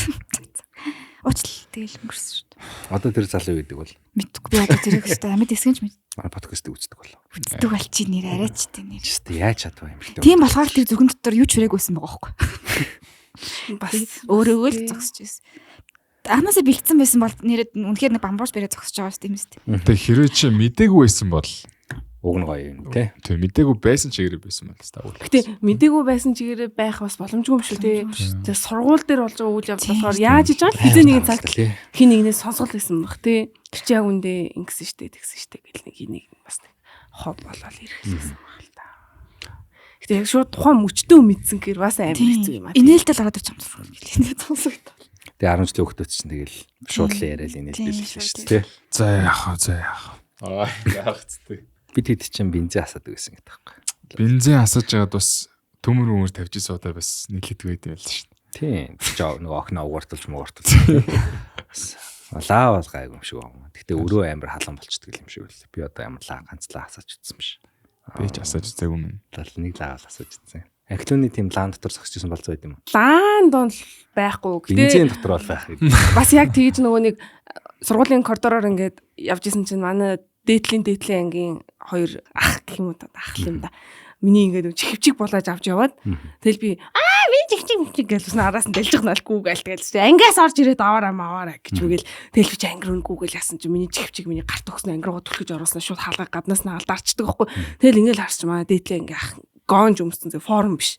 Уучлал тэгэл өнгөрсөн шүү дээ. Одоо тэр залуу гэдэг бол мэдгүй би одоо тэрийг өстой амьд эсгэнч мэд. Манай подкастыг үздэг болов. Үздэг бол чи нэр арайч тий нэр. Чистэ яаж чадваа юм бэ? Тийм болохоор тэр зүрхэн дотор юу ч хүрээгүй байсан байгаа байхгүй. Бас өөрөөгөө л зогсож байсан. Анхнаасаа бэлдсэн байсан бол нэрээ үнэхээр нэг бамбуурч бариад зогсож байгаа шүү дээ юм шүү. Тэг хэрвээ чи мдээгүй байсан бол уг нь гоё юм тий. Тэг мдээгүй байсан чигээрээ байсан бол та үл. Гэтэ мдээгүй байсан чигээрээ байх бас боломжгүй юм шүү тий. Тэг сургууль дээр болж байгаа үйл явдал болохоор яаж иж байгаа хизээ нэгэн цагт хин нэгнээс сонсгол байсан баг тий. Тэр чи яг үндэ ингэсэн штэ тэгсэн штэ гэл нэг энийг бас нэг хов болол ирэхлээсэн баг л та. Гэтэ яг шууд тухайн мөчтөө мэдсэн гэхээр бас амар хэцүү юм аа. Инээлтэл ороод ирчих юм. Инээ сонсогдол. Тэгээ 10 жилийн хүүхдүүд чинь тэгэл шууд л яриад инээлдэл Тийм, шүү дээ. За яах вэ? За яах вэ? Аа яах вэ? Бид хэд чинь бензин асаадаг гэсэн гэдэг байхгүй. Бензин асааж байгаад бас төмөр өмөр тавьж исэн удаа бас нийлэдгүй байд юм л шүү дээ. Тийм. Жоо нөгөө охин угуурталж мугуурталж. Лаа бол гайгүй юм шиг байна. Гэтэ өрөө амар халуун болчдөг юм шиг байл. Би одоо амар лаа ганц лаа асаач утсан биш. Би ч асааж үзээгүй юм. Тал нэг лаа л асаач утсан. Анхлууны тийм лаан дотор зогсож исэн болцоо байд юм уу? Лаан дунд байхгүй. Гэтэ Бензин дотор бол байх юм. бас яг тэгж нөгөө нэг сургуулийн коридороор ингээд явж исэн чинь манай дээдлийн ангийн хоёр ах гэх юм уу та ах л юм да. Миний ингээд нөгөө чихвчиг булааж авч яваад тэгэл би аа миний чихвчиг мчиг гэж бас араас нь дэлжих налгүй гээл тэгэл чи ангиас орж ирээд аваараа маваараа гэж үгээл тэгэл би чи анги руу гүгээл яасан чи миний чихвчиг миний гарт өгсөн анги руугаа түлхэж оруулсан шууд хаалга гаднаас нь алдарчдаг байхгүй тэгэл ингээд харч маа дээдлийн анги ах гонж өмссөн зэ форм биш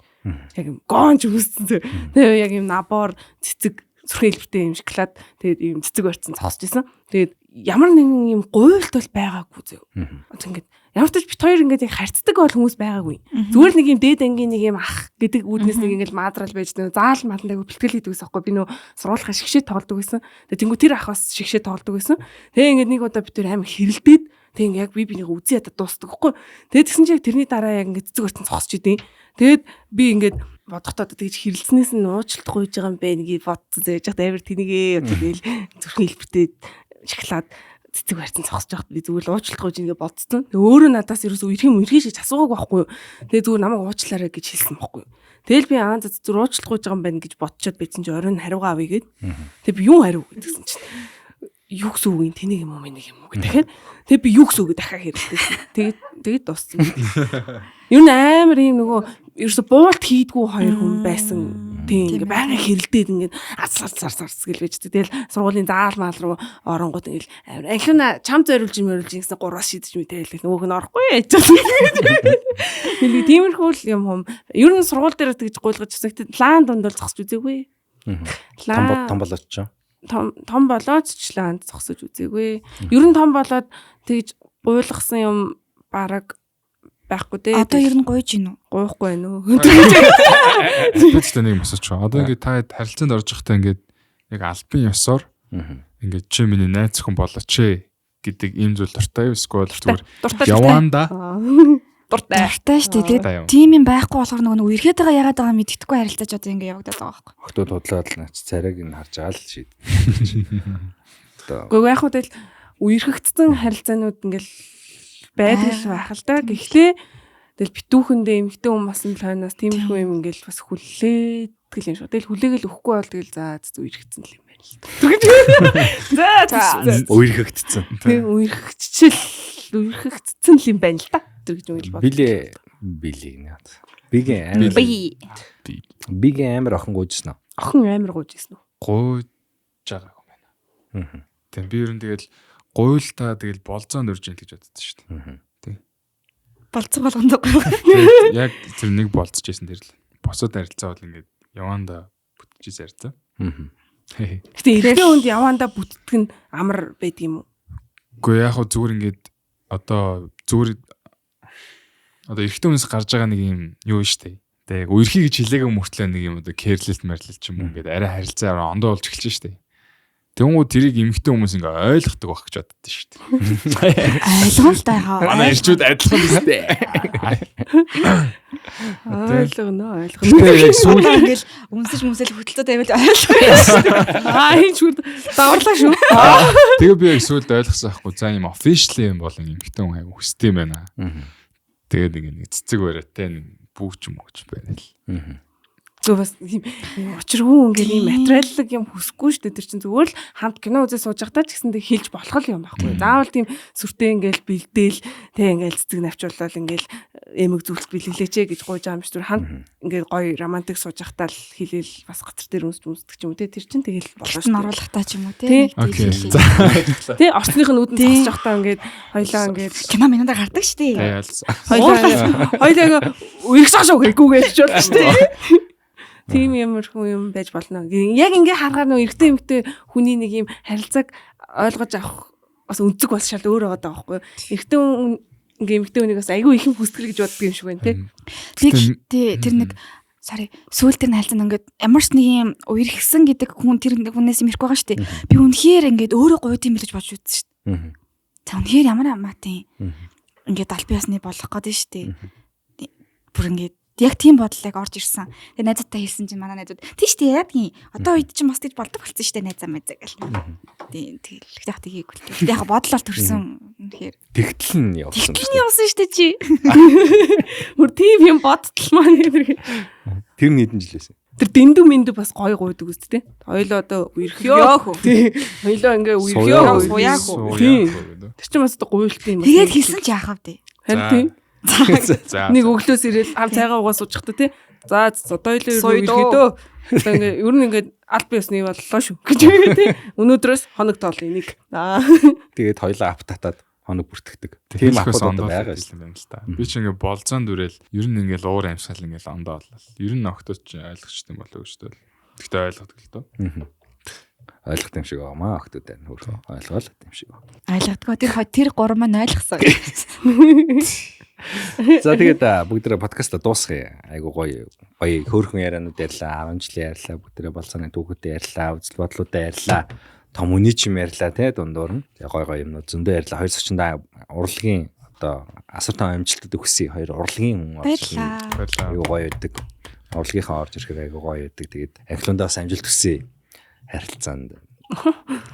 яг юм гонж өмссөн зэ тэгээ яг юм набор цэцэг зүрхэн хэлбэртэй юм шоколад тэгээд ийм цэцэг барьсан зогсож исэн. Тэгээд ямар нэгэн юм гуйлт бол байгаагүй зөө. Одоо ингээд ямар ч тач бит хоёр ингээд яг харьцдаг бол хүмүүс байгаагүй. Зүгээр л нэг юм дээд ангийн нэг юм ах гэдэг үүднээс нэг ингээд маазрал байж нөө заал маланд айгу бэлтгэл хийдэг байсан байхгүй би нөө сургуулийнхаа шигшээ тоглодог байсан. Тэгээд тэнгуү тэр ах бас шигшээ тоглодог байсан. Тэгээд ингээд нэг удаа бит хоёр амар хэрэлдээд тэгээд ингээд яг би бинийгээ үзий ядаа дуустдаг байхгүй. Тэгээд тэгсэн чинь яг тэрний дараа яг ингээд цэцэг барьсан зогсож идэв. Тэгээд би ингээд бодохдоо одоо тэгж хэрэлцнээс нь уучлалт гуйж байгаа юм бэ нэгийг бодсон зээж яхад амар тэнийгээ тэгэл зүрхэн хэлбэртэй шоколад цэцэг барьсан зогсож байхад би зүгээр л уучлалт гуйж ингээ бодсон. Тэгээ өөрөө надаас ерөөсөө ирэх юм ирэх шиг асуугааг байхгүй юу. Тэгээ зүгээр намайг уучлаарай гэж хэлсэн байхгүй юу. Тэгэл би аа за зүгээр уучлалт гуйж байгаа юм байна гэж бодчоод байсан чи оройн хариугаа авъя гээд. Тэгээ би юу хариу гэдгсэн чинь юу гэсэн үг юм тэнийг юм уу миний юм уу гэхээр тэгээ би юу гэсэн үг дахиад хэрэлдээсэн. Тэгээд тэгээд дууссан. Ер нь амар юм нөгөө ерөөсө буулт хийдгүү хоёр хүн байсан. Тийм ингээ байнга хэрэлдээд ингээ ацлар цар царц гэл байж. Тэгэл сургуулийн заал маал руу оронгууд ингээл амар анхина чам зориулж юм зориулж гэсэн гурваас шидэж мэтээл нөгөөх нь орохгүй яаж. Нэг тиймэрхүү л юм хум. Ер нь сургууль дээр тэгж гуйлгаж ирсэн. Гэтэ лаан дунд бол зогсож үзээгүй. Том том болооч ч. Том том болоод ч лаанд зогсож үзээгүй. Ер нь том болоод тэгж гуйлгасан юм бараг байхгүй дээ. Одоо ер нь гуйж гин үү? Гуйхгүй байна уу? Би ч нэг юм асууч. Одоо ингээд та харилцаанд орж байхдаа ингээд яг албан ёсоор ингээд чи миний найз зөвхөн болооч ээ гэдэг ийм зүйл дуртай юу? Эсвэл зүгээр яванда дуртай. Дуртай шүү дээ. Тэгээд тийм юм байхгүй болохоор нөгөө нэг үерхэд байгаа ягаад байгаа мэддэхгүй харилцаж одоо ингэ явагдаад байгаа байхгүй. Охтууд худлаад л наач царайг нь харж байгаа л шийд. Одоо Гэхдээ яг хөө тэгэл үерхэгдсэн харилцаанууд ингээл байдаг л байх л да. Гэхдээ тэгэл битүүхэндээ эмэгтэй хүн болсон хойноос тиймэрхүү юм ингээл бас хүлээдэг юм шүү. Тэгэл хүлээгээл өгөхгүй бол тэгэл за зү үерхэгдсэн л юм байна л. За за. Үерхэгдсэн. Тийм үерхэгчл үерхэгдсэн л юм байна л да. Тэр гэж үйл бод. Билээ билээ нэ. Бигийн амар Би бигийн амар охин гуйжсэн үү? Охин амар гуйжсэн үү? Гуйж байгаагүй юм байна. Тийм би ер нь тэгэл гуйлтаа тэгэл болзоонд өрж ийн гэж боддоо шүү дээ. Тийм. Болцсон болгонд Тэгээд яг тэр нэг болцож байсан тэр л. Босод харилцаа бол ингээд яванда бүтчихсэн харилцаа. Гэтэ эрэгтэй хүнд яванда бүтдэг нь амар байдаг юм уу? Үгүй яг хөө зүгээр ингээд одоо зүгээр одоо эрэгтэй хүнээс гарч байгаа нэг юм юу шүү дээ. Тэгээ яг үерхий гэж хэлээгүй мөртлөө нэг юм одоо кэрлэлт мэрлэлт ч юм уу ингээд арай харилцаа ондоо болж эхэлж шүү дээ. Тэнгүү тэрийг эмэгтэй хүмүүс ингээ ойлгодог байх гэж боддоо шүү дээ. Ойлгоно л да яхаа. Манай эрчүүд адилхан биз дээ. Ойлгоно, ойлгоно. Гэтэ яг сүүл ингээл өмсөж мөсөл хөтөлтөд байвал ойлгоно. Аа энэ шүд даварлаа шүү. Тэгээ би яг сүүлд ойлгосон байхгүй. За юм official юм бол эмэгтэй хүн айгу хүсдэг юм байна. Тэгээд нэг цэцэг бариатай нэг бүүч юм өгч байна л. Зөв бас тийм учиргүй ингээд ийм материаллык юм хүсэхгүй шүү дээ. Тэр чинь зүгээр л хамт кино үзээ сууж байхдаа ч гэсэндээ хэлж болох л юм байхгүй. Заавал тийм сүртэй ингээд бэлдээл тэг ингээд цэцэг навчуулаад ингээд эмэг зүйлт бэлгэлээч гэж гуйж байгаа юм биш. Зүгээр хамт ингээд гоё романтик сууж байхдаа л хэлээл бас газар дээр өмсч өмсдөг ч юм уу те. Тэр чинь тэгэл болно шүү дээ. Оруулахтаа ч юм уу те. Тий. Тэ орцных нь үүдэн зогсож байхдаа ингээд хоёлаа ингээд кино минутаар гардаг шүү дээ. Хоёлаа үерхэж шүү гээгүй гэж болно шүү дээ. Тийм юмрхүү юм байж болно. Яг ингээ харахаар нөө эрэгтэй эмэгтэй хүний нэг юм харилцааг ойлгож авах бас өнцөг бас шал өөр байгаа байхгүй юу? Эрэгтэй хүн ингээ эмэгтэй хүнийг бас айгүй их юм хүсдэг гэж боддог юм шиг байна тий. Тий тэр нэг Sorry. Сүүл тэр харилцаанд ингээд ямар ч нэг юм үерхсэн гэдэг хүн тэр хүнээс юм ирэхгүй байгаа шүү дээ. Би үнэхээр ингээд өөрөө гуйд юм билэж бодож үзсэн шүү дээ. За үнэхээр ямар амаатын ингээд аль биесны болох гээд шүү дээ. Бүр ингээд яг тийм бодол яг орж ирсэн. Тэгээ найзуудтай хэлсэн чинь манай найзууд тийш дээ яа тийм. Одоо үед чинь бас тэгж болдог болсон шүү дээ найзаа майзаа гэл. Тийм тэгэл яг тгийггүй л. Тэг яг бодол бол төрсөн үнэхээр. Тэгтэл нь явсан. Тэгтэл нь явсан шүү дээ чи. Бүр тийм юм бодтол маань тэр. Тэр нь хэдэн жил байсан? Тэр дэндүү мэндүү бас гой гуйдаг үст тий. Хоёлоо одоо үерхё. Тий. Хоёлоо ингээ үерхё. Суяа хөө. Тий. Тэр чинь бас одоо гуйлт юм. Тэгээд хэлсэн ч яах вэ? Харин тий. За. Нэг өглөөс ирээл хам цайгаа угаа суучихта тий. За одоо хоёлоо үерхё дөө. Одоо ингээ ер нь ингээ аль биесны боллоо шүү гэж тий. Өнөөдрөөс хоног тоолъё нэг. Аа. Тэгээд хоёлоо ап татаад хоног бүртгэдэг. Тийм апууд одоо байгаа юм байна л та. Би ч ингээ болзоон дүрэл ер нь ингээл уур амьсгал ингээл ондоо боллоо. Ер нь октод ч ойлгочтой юм болоо гэж тэгэл. Тэгтээ ойлгодог л доо. Ойлгох юм шиг байгаамаа октод байна хөрхөө. Ойлгоол юм шиг. Ойлгодгоо тэр тэр гурван маань ойлгосон. За тэгээд бүгдээрээ подкаста дуусгая. Айгу гоё гоё хөөрхөн ярианууд ярьлаа, 10 жилийн ярьлаа, бүгдээрээ болцооны түүхүүдээ ярьлаа, үзэл бодлуудаа ярьлаа. Том үний чим ярьлаа те дундуур нь. Тэгээ гой гой юмнууд зөндөө ярьлаа. Хоёр зочиндоо урлагийн одоо асар том амжилтууд өгсөн. Хоёр урлагийн хүн орж Баярлалаа. айгу гоё байдаг. Урлагийнхаа орж ирэхээр айгу гоё байдаг. Тэгээд анхлундаа бас амжилт хүсье. Харилцаанд.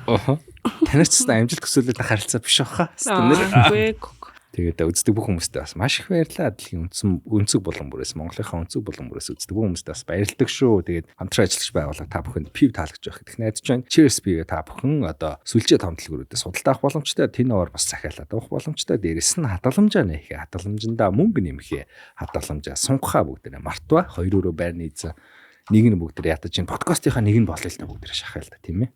Оха. Танаас ч гэсэн амжилт хүсвэл харилцаа биш баха. Үгүй. Тэгээд үздэг бүх хүмүүстээ бас маш их баярлалаа. Дэлхийн үндсэн өнцөг булан бүрээс Монголынхаа өнцөг булан бүрээс үздэг бүх хүмүүстээ бас баярлалаа шүү. Тэгээд хамтран ажиллаж байгууллага та бүхэнд пив таалагдж байх гэдэгт найдаж байна. Cheers пивээ та бүхэн одоо сүлжээ том дэлгүүрүүдээс худалдаа авах боломжтой. Тэнээр бас захиалаад авах боломжтой. Дээрэс нь хадгаламжаа нэхээ, хадгаламжиндаа мөнгө нэмэхээ, хадгаламжаа сунгахаа бүгдээрээ мартва. Хоёр өрөө байрны эзэн нэг нь бүгдээрээ ятаж чинь подкастынхаа нэг нь болъё л та бүгдээрээ шахаа л та тийм ээ.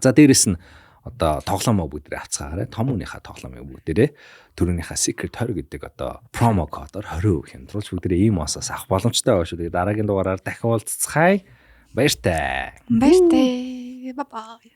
За дээрэс нь одоо тоглоомоо бүгдээрээ авцгаагаарай. Том үнийхээ тоглоомыг бүгдээрээ түрүүнийхээ Secret 20 гэдэг одоо промо кодоор 20% хямдруулж бүгдээрээ ийм осоос авах боломжтой байгаа шүү. Тэгээд дараагийн дугаараар дахин уулзцгаая. Баяртай. Баяртай. Bye bye.